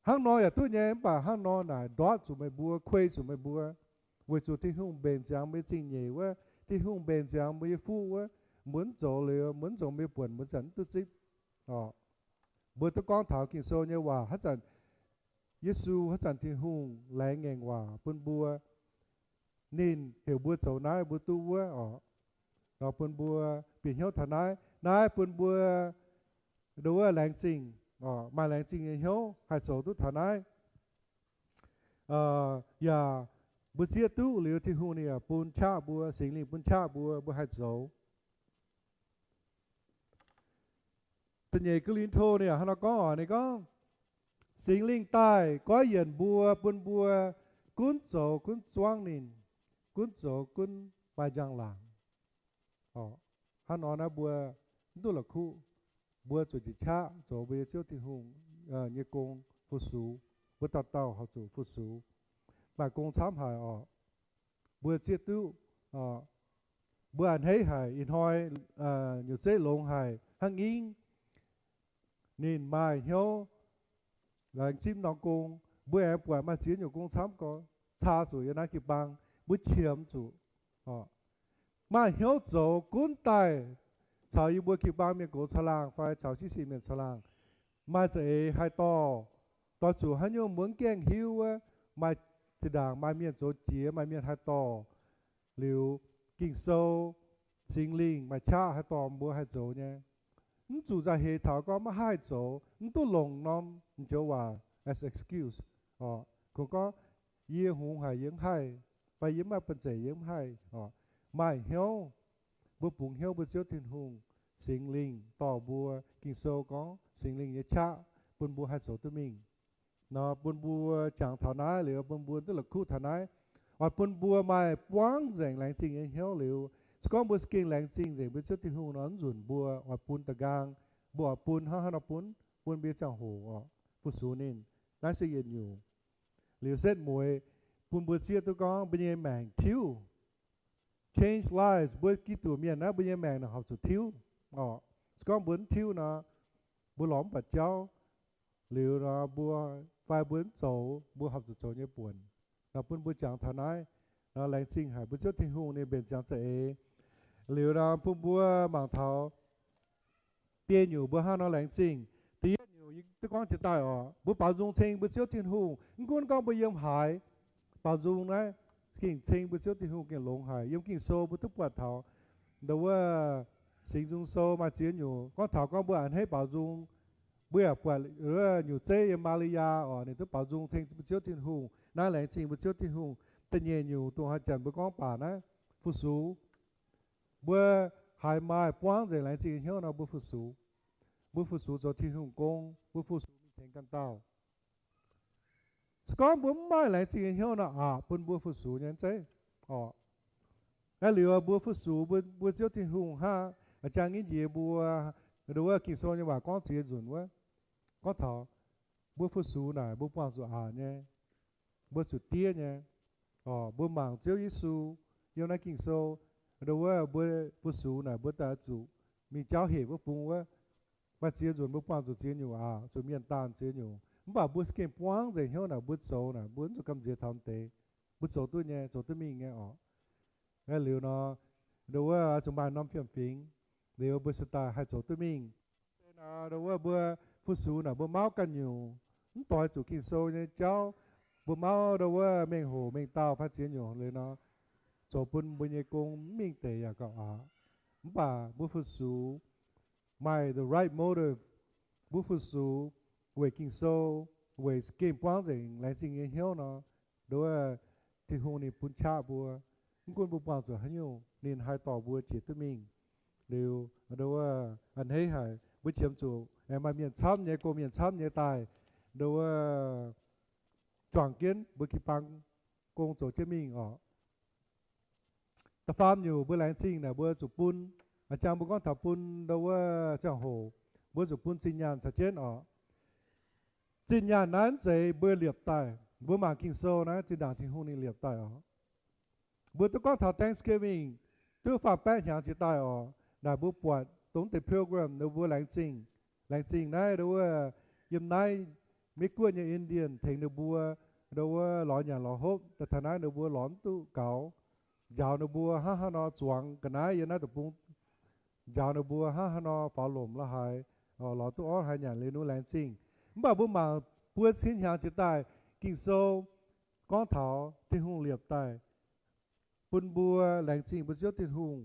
Hnangv nor yaac duqv nyei, mv baac hnangv nor naaic ndortv zuqc meih mbuo, kuei zuqc meih mbuo. Weic zuqc Tin-Hungh mbenc ziangx mbuo nyei zingh nyeic wuov, Tin-Hungh mbenc ziangx mbuo nyei fuqv wuov, mbuo mv zoux liuz, mbuo mv zoux mbuo nyei buonc, mbuo zanc mv duqv zipv oc. Mbuo duqv gorngv taux Ging-Sou nyei waac haaix zanc, Yesu haaix zanc Tin-Hungh laengz ngaengc waac bun mbuo. Ninh heuc mbuo zoux naaiv, mbuo duqv wuov oc. Nor bun mbuo bieqc hnyouv taux naaiv. Naaiv bun mbuo nduov laengz zingh, maaih laengz zingh nyei hnyouv haih zoux duqv taux naaiv. Yaac mbuo zieqv duqv liuz, Tin-Hungh ninh yaac bun qaqv mbuo, Singx Lingh bun qaqv mbuo, mbuo haih zoux. Da'nyeic Ko^lin^to ninh yaac hnangv nor gorngv oc, ninh gorngv, Singx Lingh daaih goiv yienc mbuo, bun mbuo gunv zoux gunv zuangv ninh, gunv zoux gunv maaih njang-laangc. Hnangv nor naaiv mbuo mv duqv la'kuqv, mbuo zuqc njiec qaqv zoux mbuo nyei Ziouv Tin-Hungh nyei gong fu-sux. Mbuo dauh dauh horpc zuqc fu-sux. Maaih gong camv haic oc. Mbuo zieqv duqv, mbuo a'hneiv haic. Ih hnoi nyutc zeiv longx haic hnangv ngingv. Ninh maaih hnyouv laengz zipv norm gong. Mbuo aengx buatc maaih ziex nyungc gong camv gorx, caa zuqc yiem naaiv jiu-baang. Mbuo qiemx zuqc maaih hnyouv zoux gunv daaih caux yie mbuo jiu-baang mienh gox caangh laangh fai caux jiv sin mienh caangh laangh. Maaih za'eix haih dorh, doix zuqc haaix nyungc mbuo mv gaengh hiuv wuov, maaih zinh ndaangc maaih mienh zoux jiex, maaih mienh haih dorh. Liuz Ging-Sou, Singx Lingh maaih qaqv haih dorh mbuo haih zoux nyei. Mv zuqc nzauh heix taux gorngv maiv haih zoux, mv duqv longc norm joux waac as excuse. Kungx gorngv, yie hungx haic yie mv haih, fai yie mv maaih banh zeic yie mv haih. Maaih hnyouv, mbuo bungx hnyouv mbuo Ziouv Tin-Hungh, Singx Lingh dorh mbuo. Ging-Sou gorngv Singx Lingh nyei qaqv bun mbuo haih zoux duqv mingh. Nor bun mbuo jangx taux naaiv liuz, bun mbuo duqv la'kuqv taux naaiv, oix bun mbuo maaih buangv nzengc laengz zingh nyei hnyouv liuz. Se gorngv mbuo za'gengh laengz zingh nzengc mbuo Ziouv Tin-Hungh nor, mv nzunc mbuo oix bun da'nqaang, mbuo oix bun hnangv haaix nor bun, bun mbuo ziangh hoc oc, fu-sux ninh. Naaiv se yietc nyungc. Liuz setv mueiz, bun mbuo zieqv duqv gorngv mbuo nyei maengc tiuv, change lives. Mbuo Giduc mienh naaiv, mbuo nyei maengc naaic horpc zuqc tiuv oc. Se gorngv mbuo mv tiuv nor, mbuo lorz mv buatc jauv. Liuz nor mbuo, fai mbuo mv zoux mbuo horpc zuqc zoux nyei buonc. Nor bun mbuo jangx taux naaiv, nor laengz zingh haic mbuo Ziouv Tin-Hungh ninh mbenc ziangx za'eix. Liuz nor bun mbuo mangc taux biei nyungc mbuo hnangv nor laengz zingh. Da'yietv nyungc yie duqv gorngv jiex daaih oc, mbuo baaux nzung ceng mbuo Ziouv Tin-Hungh. Mv gunv gorngv mbuo yiem haaix, baaux nzung naaiv gengh ceng mbuo Ziouv Tin-Hungh gengh longx haic. Yiem Ging-Sou mbuo duqv buatc taux ndo wuov Singx Nzung Sou maaih ziex nyungc gorngv taux gorngv mbuo a'hneiv baaux nzung. Mbuo yaac buatc nyutc zeiv yiem Maa^li^yaa oc, ninh duqv baaux nzung ceng mbuo Ziouv Tin-Hungh. Naaiv laengz zingh mbuo Ziouv Tin-Hungh. da'nyeic nyungc dongh haaix zanc mbuo gorngv baac naaiv fu-sux. Mbuo haiz maaih buangv nzengc laengz zingh nyei hnyouv nor, mbuo fu-sux. Mbuo fu-sux zoux Tin-Hungh gong, mbuo fu-sux mingh tengx ganh dauh. Se gorngv mbuo mv maaih laengz zingh nyei hnyouv nor, aqc bun mbuo fu-sux nyei zeiv oc. Aa, liuz mbuo fu-sux mbuo, mbuo Ziouv Tin-Hungh hnangv a'jang nyei njiec mbuo, nduov wuov Ging-Sou nyei waac gorngv ziex nzunc wuov, gorngv taux mbuo fu-sux naaic mbuo buangh zuqc aqc nyei, mbuo zuqc diev nyei. Mbuo mangc Ziouv Yesu yiem naaiv Ging-Sou, nduov wuov mbuo fu-sux naaic mbuo daaih zuqc mingh jauv hec wuov bung wuov, maaih ziex nzunc mbuo buangh zuqc ziex nyungc aqc, zuqc mienh daanh ziex nyungc. Mv baac mbuo gengh buangv nzengc hnyouv naaic mbuo zoux naaic mbuo mv zuqc gamh nziex taux deix, mbuo zoux duqv nyei, zoux duqv mingh nyei oc. Liuz nor, nduov wuov zuqc maaih norm fiem-fingx, liuz mbuo se daaih haih zoux duqv mingh. Nduov wuov mbuo fu-sux naaic mbuo mauv ganh nyungc, mv doix zuqc Ging-Sou nyei jauv, mbuo mauv nduov wuov mengh hoc mengh dauh fai ziex nyungc liuz nor, zoux bun mbuo nyei gong mv mingh deix yaac gauh aqc. Mv baac mbuo fu-sux maaih the right motive, mbuo fu-sux weic Ging-Sou, weic gengh buangv nzengc laengz zingh nyei hnyouv nor, nduov wuov Tin-Hungh ninh bun qaqv mbuo. Mv gunv mbuo buangh zuqc haaix nyungc, ninh haih dorh mbuo jiex duqv mingh. Liuz nduov wuov a'hneiv haic, mbuo qiemx zuqc aengx maaih mienh camv nyei, gong-mienh camv nyei daaih, nduov wuov juangc jienv mbuo jiu-baang gong zoux jienv mingh oc. Da'faam nyungc mbuo laengz zingh naaic mbuo zuqc bun, a'jang mbuo gorngv taux bun nduov wuov ziangh hoc, mbuo zuqc bun zinh nyaanh caux jienv oc. Zinh nyaanh naaiv mv zeiz mbuo liepc daaih, mbuo mangc Ging-Sou naaiv zinh ndaangc Tin-Hungh ninh liepc daaih oc. Mbuo duqv gorngv taux Thanksgiving, duqv faam-baeqv hnyangx jiex daaih oc. Naaic mbuo buatc dongh deix Pilgrim ninh mbuo laengz zingh, laengz zingh naaiv nduov wuov yiem naaiv Meiv Guoqv nyei Indian tengx ninh mbuo nduov wuov lorz nyanc lorz hopv daaih taux naaiv ninh mbuo lorz mv duqv gaux, njaaux ninh mbuo hnangv haaix nor zuangx ga'naaiv yiem naaiv deic-bung, njaaux ninh mbuo hnangv haaix nor faaux lomc la'haaix, lorz duqv orv haaix nyanc liuz ninh mbuo laengz zingh. Mv baac mbuo mangc buo cin hnyangx jiex daaih, Ging-Sou gorngv taux Tin-Hungh liepc daaih bun mbuo laengz zingh mbuo Ziouv Tin-Hungh.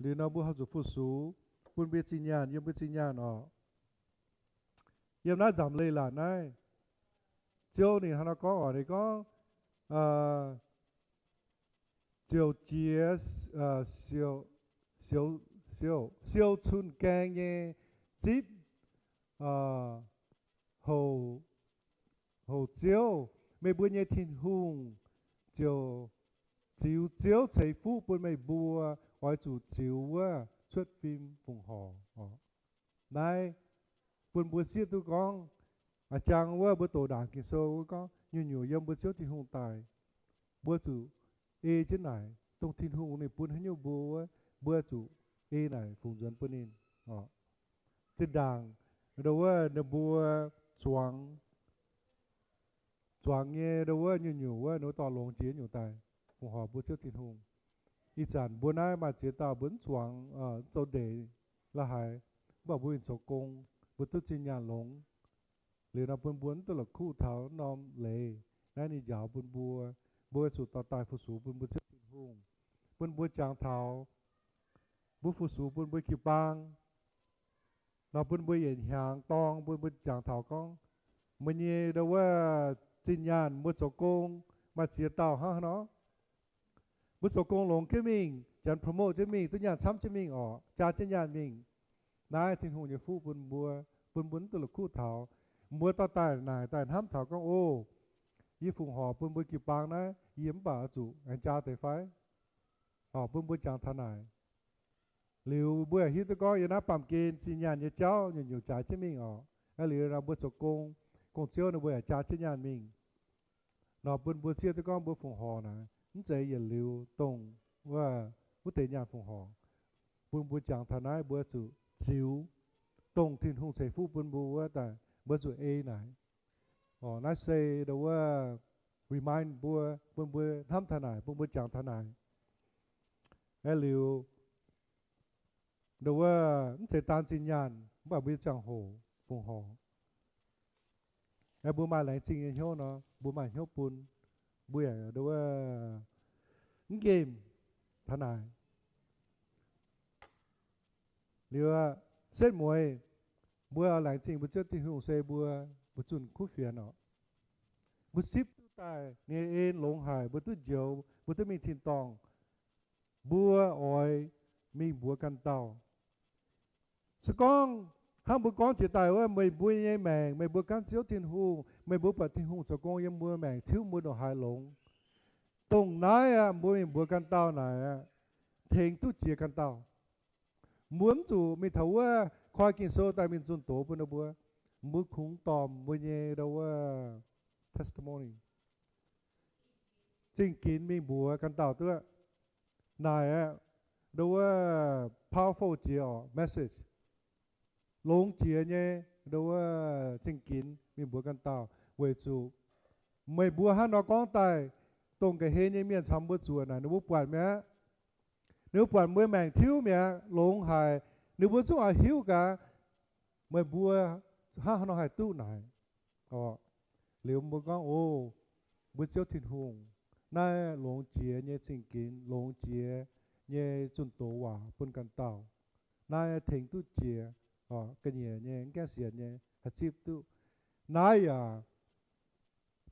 Liuz nor mbuo haih zuqc fu-sux bun mbuo zinh nyaanh, yiem mbuo zinh nyaanh oc. Yiem naaiv nzamc leiz-latc naaiv, Ziouv ninh hnangv nor gorngv oc, ninh gorngv, ziouc jiex siou, siou cun gaeng nyei zipv houc, houc Ziouv, meih mbuo nyei Tin-Hungh, ziouc ziux Ziouv ceix fuqv bun meih mbuo, oix zuqc ziux wuov cuotv fim fongc horc. Naaiv bun mbuo sieqv duqv gorngv, a'jang wuov mbuo doqc ndaangc Ging-Sou wuov gorngv nyungc-nyungc yiem mbuo Ziouv Tin-Hungh daaih, mbuo zuqc ei jienv naaic, dongh Tin-Hungh ninh bun haaix nyungc mbuo wuov, mbuo zuqc ei naaic fungx nzuonx bun ninh. Zinh ndaangc nduov wuov ninh mbuo zuangx, zuangx nyei nduov wuov nyungc-nyungc wuov ninh mbuo dorh longx jiex nyungc daaih fongc horc mbuo Ziouv Tin-Hungh. Ih zanc mbuo naaiv maaih ziex dauh mbuo mv zuangx, mv zoux ndeic la'haaix, mv baac mbuo mingh zoux gong, mbuo duqv zinh nyaanh longx. Liuz nor bun mbuo mv duqv la'kuqv taux norm leiz naaiv ninh njaaux bun mbuo. Mbuo zuqc dorh daaih fu-sux bun mbuo Ziouv Tin-Hungh, bun mbuo jangx taux, mbuo fu-sux bun mbuo jiu-baang nor, bun mbuo yietc hnyangx dorng bun mbuo jangx taux gorngv, meih nyei nduov wuov zinh nyaanh mbuo zoux gong maaih ziex dauh hnangv haaix nor. Mbuo zoux gong longx jienv mingh, janx promote jienv mingh, duqv nyaanh camv jienv mingh oc, jaa jienv nyaanh mingh. Naaiv Tin-Hungh nyei fuqv bun mbuo, bun mbuo mv duqv la'kuqv taux. Mbuo dorh daaih naaic daaih hnamv taux gorngv, o, yie fongc horc bun mbuo jiu-baang naaiv, yie mv baac oix zuqc aengx jaa deix fai? Horc bun mbuo jangx taux naaic. Liuz mbuo yaac hiuv duqv gorngv yiem naaiv baamh gen zinh nyaanh nyei jauv nyungc-nyungc jaaix jienv mingh oc. Aa, liuz nor mbuo zoux gong, gong-ziouv ninh mbuo yaac jaa jienv nyaanh mingh. Nor bun mbuo sieqv duqv gorngv mbuo fongc horc naaic mv zeiz yietc liuz dongh wuov, wuov deix nyaanh fongc horc. Bun mbuo jangx taux naaiv mbuo zuqc ziux dongh Tin-Hungh ceix fuqv bun mbuo wuov daaih, mbuo zuqc ei naaic. Naaiv se nduov wuov remind mbuo, bun mbuo hnamv taux naaic, bun mbuo jangx taux naaic. Aeqv, liuz nduov wuov mv zeiz daan zinh nyaanh, mv baac mbuo nyei ziangh hoc fongc horc. Aeqv, mbuo maaih laengz zingh nyei hnyouv nor, mbuo maaih hnyouv bun, mbuo yaac nduov wuov mv nqemh taux naaic. Liuz setv mueiz, mbuo laengz zingh mbuo Ziouv Tin-Hungh se mbuo, mbuo zunh kuv fienx oc. Mbuo sipv duqv daaih ninh en longx haic, mbuo duqv njoux, mbuo duqv mingh tin-dorngh. Mbuo oix mingh mbuox ganh dauh. Se gorngv hnangv mbuo gorngv jiex daaih wuov, meih mbuo nyei maengc, meih mbuo gaanv Ziouv Tin-Hungh, meih mbuo buatc Tin-Hungh zoux gong yiem mbuo maengc, tiuv mbuo ndongc haaix longx, dongh naaiv aqv, mbuo mingh mbuox ganh dauh naaic aqv, tengx duqv jiex ganh dauh. Mbuo mv zuqc mingh taux wuov koi Ging-Sou daaih mingh zunh doz bun ninh mbuo. Mbuo kungx dorh mbuo nyei ndo wuov testimony, zingh ginx mingh mbuox ganh dauh duqv. Naaic aqv, ndo wuov powerful jiex oc, message. Longx jiex nyei, ndo wuov zingh ginx mingh mbuox ganh dauh, weic zuqc meih mbuo hnangv nor gorngv daaih, dongh ga'hlen nyei mienh caux mbuo zuoqc naaic, ninh mbuo buatc mi'aqv. Ninh mbuo buatc mbuo maengc tiuv mi'aqv, longx haic. Ninh mbuo zungv oix hiuv gaax, meih mbuo hnangv haaix nor haih duqv naaic. Liuz mbuo gorngv, o, mbuo Ziouv Tin-Hungh, naaiv longx jiex nyei zingh ginx, longx jiex nyei zunh doz waac bun ganh dauh. Naaiv tengx duqv jiex, ga'nyiec nyei, mv gaengh sienx nyei, haih zipv duqv. Naaiv yaac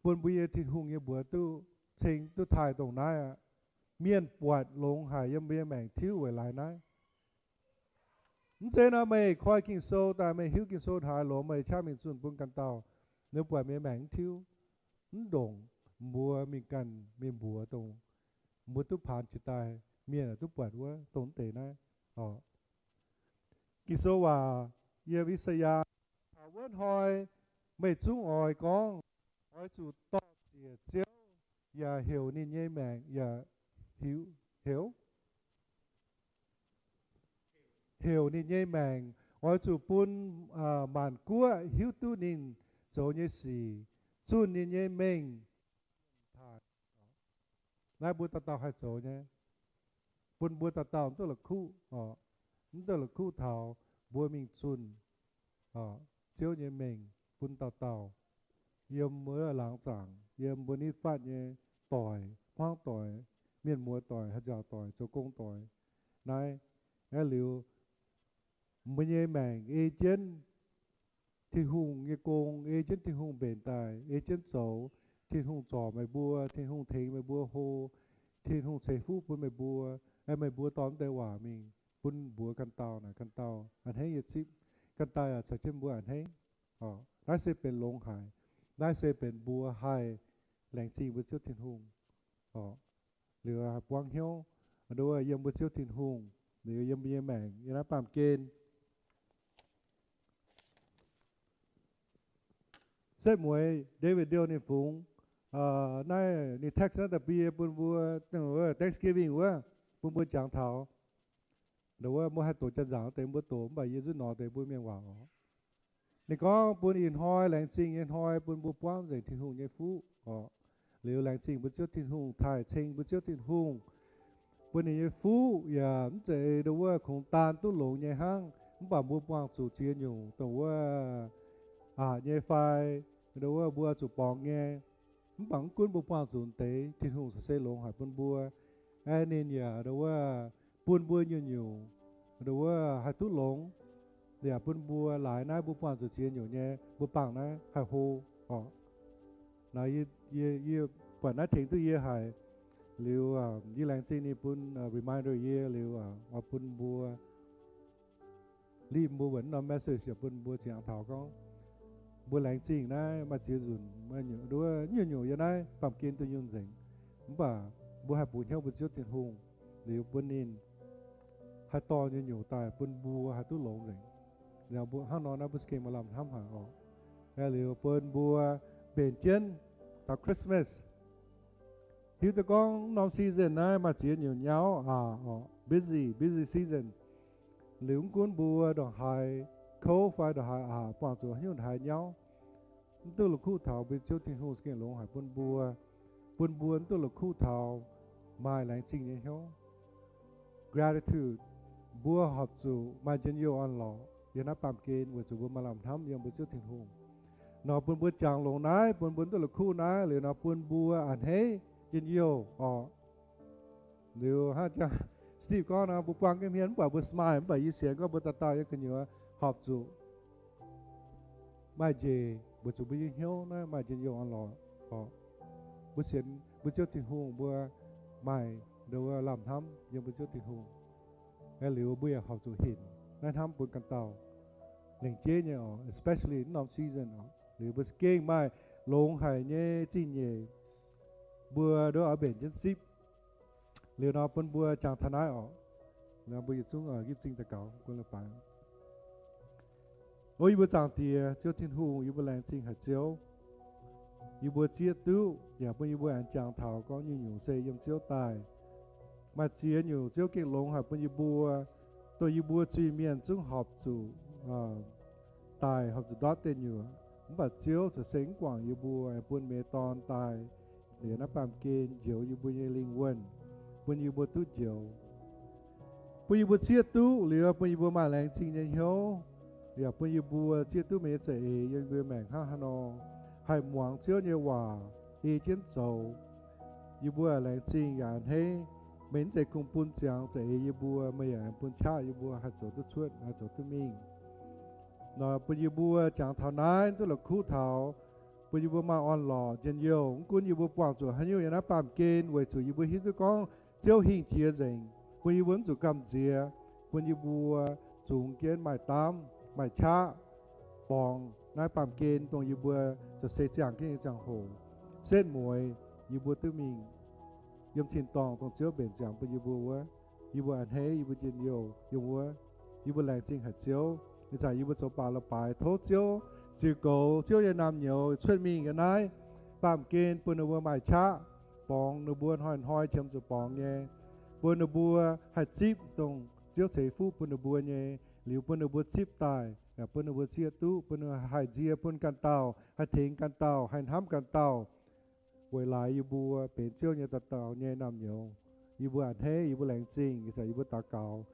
bun mbuo nyei Tin-Hungh nyei mbuox duqv ceng duqv taaih dongh naaiv aqv. Mienh buatc longx haic yiem mbuo nyei maengc tiuv weic laaix naaiv. Mv zeiz nor meih koi Ging-Sou daaih, meih hiuv Ging-Sou haaix longx, meih qaqv mingh zunh bun ganh dauh, ninh buatc mbuo nyei maengc mv tiuv, mv ndongc mbuo mingh ganh mingh mbuox dongh mbuo duqv paanx jiex daaih, mienh yaac duqv buatc wuov dongh mv deix naaiv. Ging-Sou waac yiem I^saa^yaa, taux wuov hnoi meih zungv oix gorngv, oix zuqc dorh ziec Ziouv, yaac heuc ninh nyei maengc, yaac heuc, heuc ninh nyei maengc, oix zuqc bun maanc guoqv hiuv duqv ninh zoux nyei sic, zunh ninh nyei mengh taaih. Naaiv mbuo dauh dauh haih zoux nyei, bun mbuo dauh dauh mv duqv la'kuqv, mv duqv la'kuqv taux mbuo mingh zunh Ziouv nyei mengh bun dauh dauh, yiem mbuo laangz zaangc, yiem mbuo nitv fatv nyei doic, hmuangv doic, mienh muoz doic, haaix nziaauc doic, zoux gong doic. Naaiv aeqv, liuz mbuo nyei maengc ei jienv Tin-Hungh nyei gong, ei jienv Tin-Hungh mbenc daaih, ei jienv zoux. Tin-Hungh zorc meih mbuo, Tin-Hungh tengx meih mbuo hlo, Tin-Hungh ceix fuqv bun meih mbuo. Meih mbuo dorh mv deix waac mingh bun mbuox ganh dauh naaic, ganh dauh a'hneiv nyei zipv, ganh dauh yaac caux jienv mbuo a'hneiv. Naaiv se benx longx haic. Naaiv se benx mbuo haih laengz zingh mbuo Ziouv Tin-Hungh. Liuz haih buangv hnyouv, ndo wuov yiem mbuo Ziouv Tin-Hungh, liuz yiem mbuo nyei maengc, yiem naaiv baamh gen. Setv mueiz David Liouh ninh fungx naaiv ninh text naaiv da'bie bun mbuo, Thanksgiving wuov, bun mbuo jangx taux. Ndo wuov mbuo haih doqc janx-nzaangc deix mbuo doqc, mv baac yie zungv nor deix mbuo mienh waac oc. Ninh gorngv bun ih hnoi laengz zingh nyei hnoi bun mbuo buangv nzengc Tin-Hungh nyei fuqv oc. Liuz laengz zingh mbuo Ziouv Tin-Hungh, taaih ceng mbuo Ziouv Tin-Hungh bun ninh nyei fuqv yaac mv zeiz ndo wuov kungx daan duqv longx nyei hnangv, mv baac mbuo buangh zuqc ziex nyungc dongh wuov aqc nyei fai ndo wuov mbuo zuqc borngz nyei. Mv baac mv gunv mbuo buangh zuqc deix, Tin-Hungh se longx haic bun mbuo. Aeqv, ninh yaac ndo wuov bun mbuo nyungc-nyungc ndo wuov haih duqv longx, yaac bun mbuo laaix naaiv mbuo buangh zuqc ziex nyungc nyei, mbuo bangh naaiv haih hlo oc. Naaiv yie buatc naaiv tengx duqv yie haic. Liuz yie laengz zingh ninh bun reminder yie liuz oix bun mbuo liv mbuo wuonc norm message yaac bun mbuo ziangx taux gorngv mbuo laengz zingh naaiv maaih ziex nzunc, nyungc-nyungc yiem naaiv baamh gen dunh yunh nzengc. Mv baac mbuo haih bungx hnyouv mbuo Ziouv Tin-Hungh liuz bun ninh haih dorh nyungc-nyungc daaih bun mbuo haih duqv longx nzengc. Hnangv nor naaiv mbuo za'gengh maaih lamh hnamv haic oc. Liuz bun mbuo mbenc jienv taux Christmas. Hiuv duqv gorngv norm season naaiv maaih ziex nyungc nyauv aqc oc, busy, busy season. Liuz mv gunv mbuo ndongc haaix kouv fai ndongc haaix aqc, buangh zuqc haaix nyungc haaix nyauv, mv duqv la'kuqv taux mbuo Ziouv Tin-Hungh za'gengh longx haic bun mbuo, bun mbuo mv duqv la'kuqv taux maaih laengz zingh nyei hnyouv. Gratitude, mbuo horpc zuqc maaih njien-youh orn-lorqc yiem naaiv baamh gen weic zuqc mbuo maaih lamh hnamv yiem mbuo Ziouv Tin-Hungh. Nor bun mbuo jangx longx naaiv, bun mbuo mv duqv la'kuqv naaiv liuz nor bun mbuo a'hneiv njien-youh oc. Liuz hnangv jangx Steve gorngv nor, mbuo buangh jienv hmien mv baac mbuo smile, mv baac yie sienx gorngv mbuo dauh dauh nyei gu'nyuoz horpc zuqc maaih njiec weic zuqc mbuo nyei hnyouv naaiv maaih njien-youh orn-lorqc oc. Mbuo sienx mbuo Ziouv Tin-Hungh, mbuo maaih nduov lamh hnamv yiem mbuo Ziouv Tin-Hungh. Aeqv, liuz mbuo yaac horpc zuqc hinc naaiv hnamv bun ganh dauh. Lengc jeiv nyei oc, especially naaiv norm season oc, liuz mbuo gengh maaih longx haic nyei zingh nyeic, mbuo nduov oix mbenc jienv sipv. Liuz nor bun mbuo jangx taux naaiv oc. Mbuo yietc zungv yipv zingh daux gaux bun la'baix. O yie mbuo Zaangc Diex, Ziouv Tin-Hungh, yie mbuo laengz zingh haic Ziouv. Yie mbuo zieqv duqv yaac bun yie mbuo aengx jangx taux gorngv nyungc-nyungc se yiem Ziouv daaih. Maaih ziex nyungc Ziouv gengh longx haic bun yie mbuo, dongh yie mbuo zuiz-mienh zungv horpc zuqc daic, horpc zuqc ndortv deic nyuoqc. Mv baac Ziouv corc se mv guangc yie mbuo, aengx bun meih Dorn daaih liuz naaiv baamh gen njoux yie mbuo nyei lingh wuonh, bun yie mbuo duqv njoux. Bun yie mbuo zieqv duqv liuz, bun yie mbuo maaih laengz zingh nyei hnyouv, yaac bun yie mbuo zieqv duqv meih nyei za'eix yiem yie mbuo maengc hnangv haaix nor, haih muangx Ziouv nyei waac, ei jienv zoux. Yie mbuo laengz zingh yaac a'hneiv meih mv zeiz kungx bun ziangx za'eix yie mbuo, meih yaac aengx bun qaqv yie mbuo haih zoux duqv cuotv, haih zoux duqv mingh. Nor bun yie mbuo jangx taux naaiv duqv la'kuqv taux, bun yie mbuo maaih orn-lorqc njien-youh. Mv gunv yie mbuo buangh zuqc haaix nyungc yiem naaiv baamh gen, weic zuqc yie mbuo hiuv duqv gorngv Ziouv hingh jiex nzengc, bun yie mbuo mv zuqc gamh nziex, bun yie mbuo zungx jienv maaih daamv, maaih qaqv borngz naaiv baamh gen, dongh yie mbuo zoux se ziangh jienv nyei ziangh hoc. Setv mueiz yie mbuo duqv mingh yiem tin-dorngh dongh Ziouv mbenc ziangx bun yie mbuo wuov. Yie mbuo a'hneiv, yie mbuo njien-youh yiem wuov. Yie mbuo laengz zingh haic Ziouv. Ih zanc yie mbuo zoux baac la'baix, tov Ziouv ziux goux Ziouv nyei naamh nyouz cuotv mingh yiem naaiv baamh gen, bun ninh mbuo maaih qaqv borngz ninh mbuo hnoi-hnoi qiemx zuqc borngz nyei, bun ninh mbuo haih zipv dongh Ziouv ceix fuqv bun ninh mbuo nyei, liuz bun ninh mbuo zipv daaih, yaac bun ninh mbuo zieqv duqv, bun ninh haih nzie bun ganh dauh, haih tengx ganh dauh, haih hnamv ganh dauh, weic laaix yie mbuo benx Ziouv nyei dauh dauh nyei naamh nyouz. Yie mbuo a'hneiv, yie mbuo laengz zingh, ih zanc yie mbuo daux gaux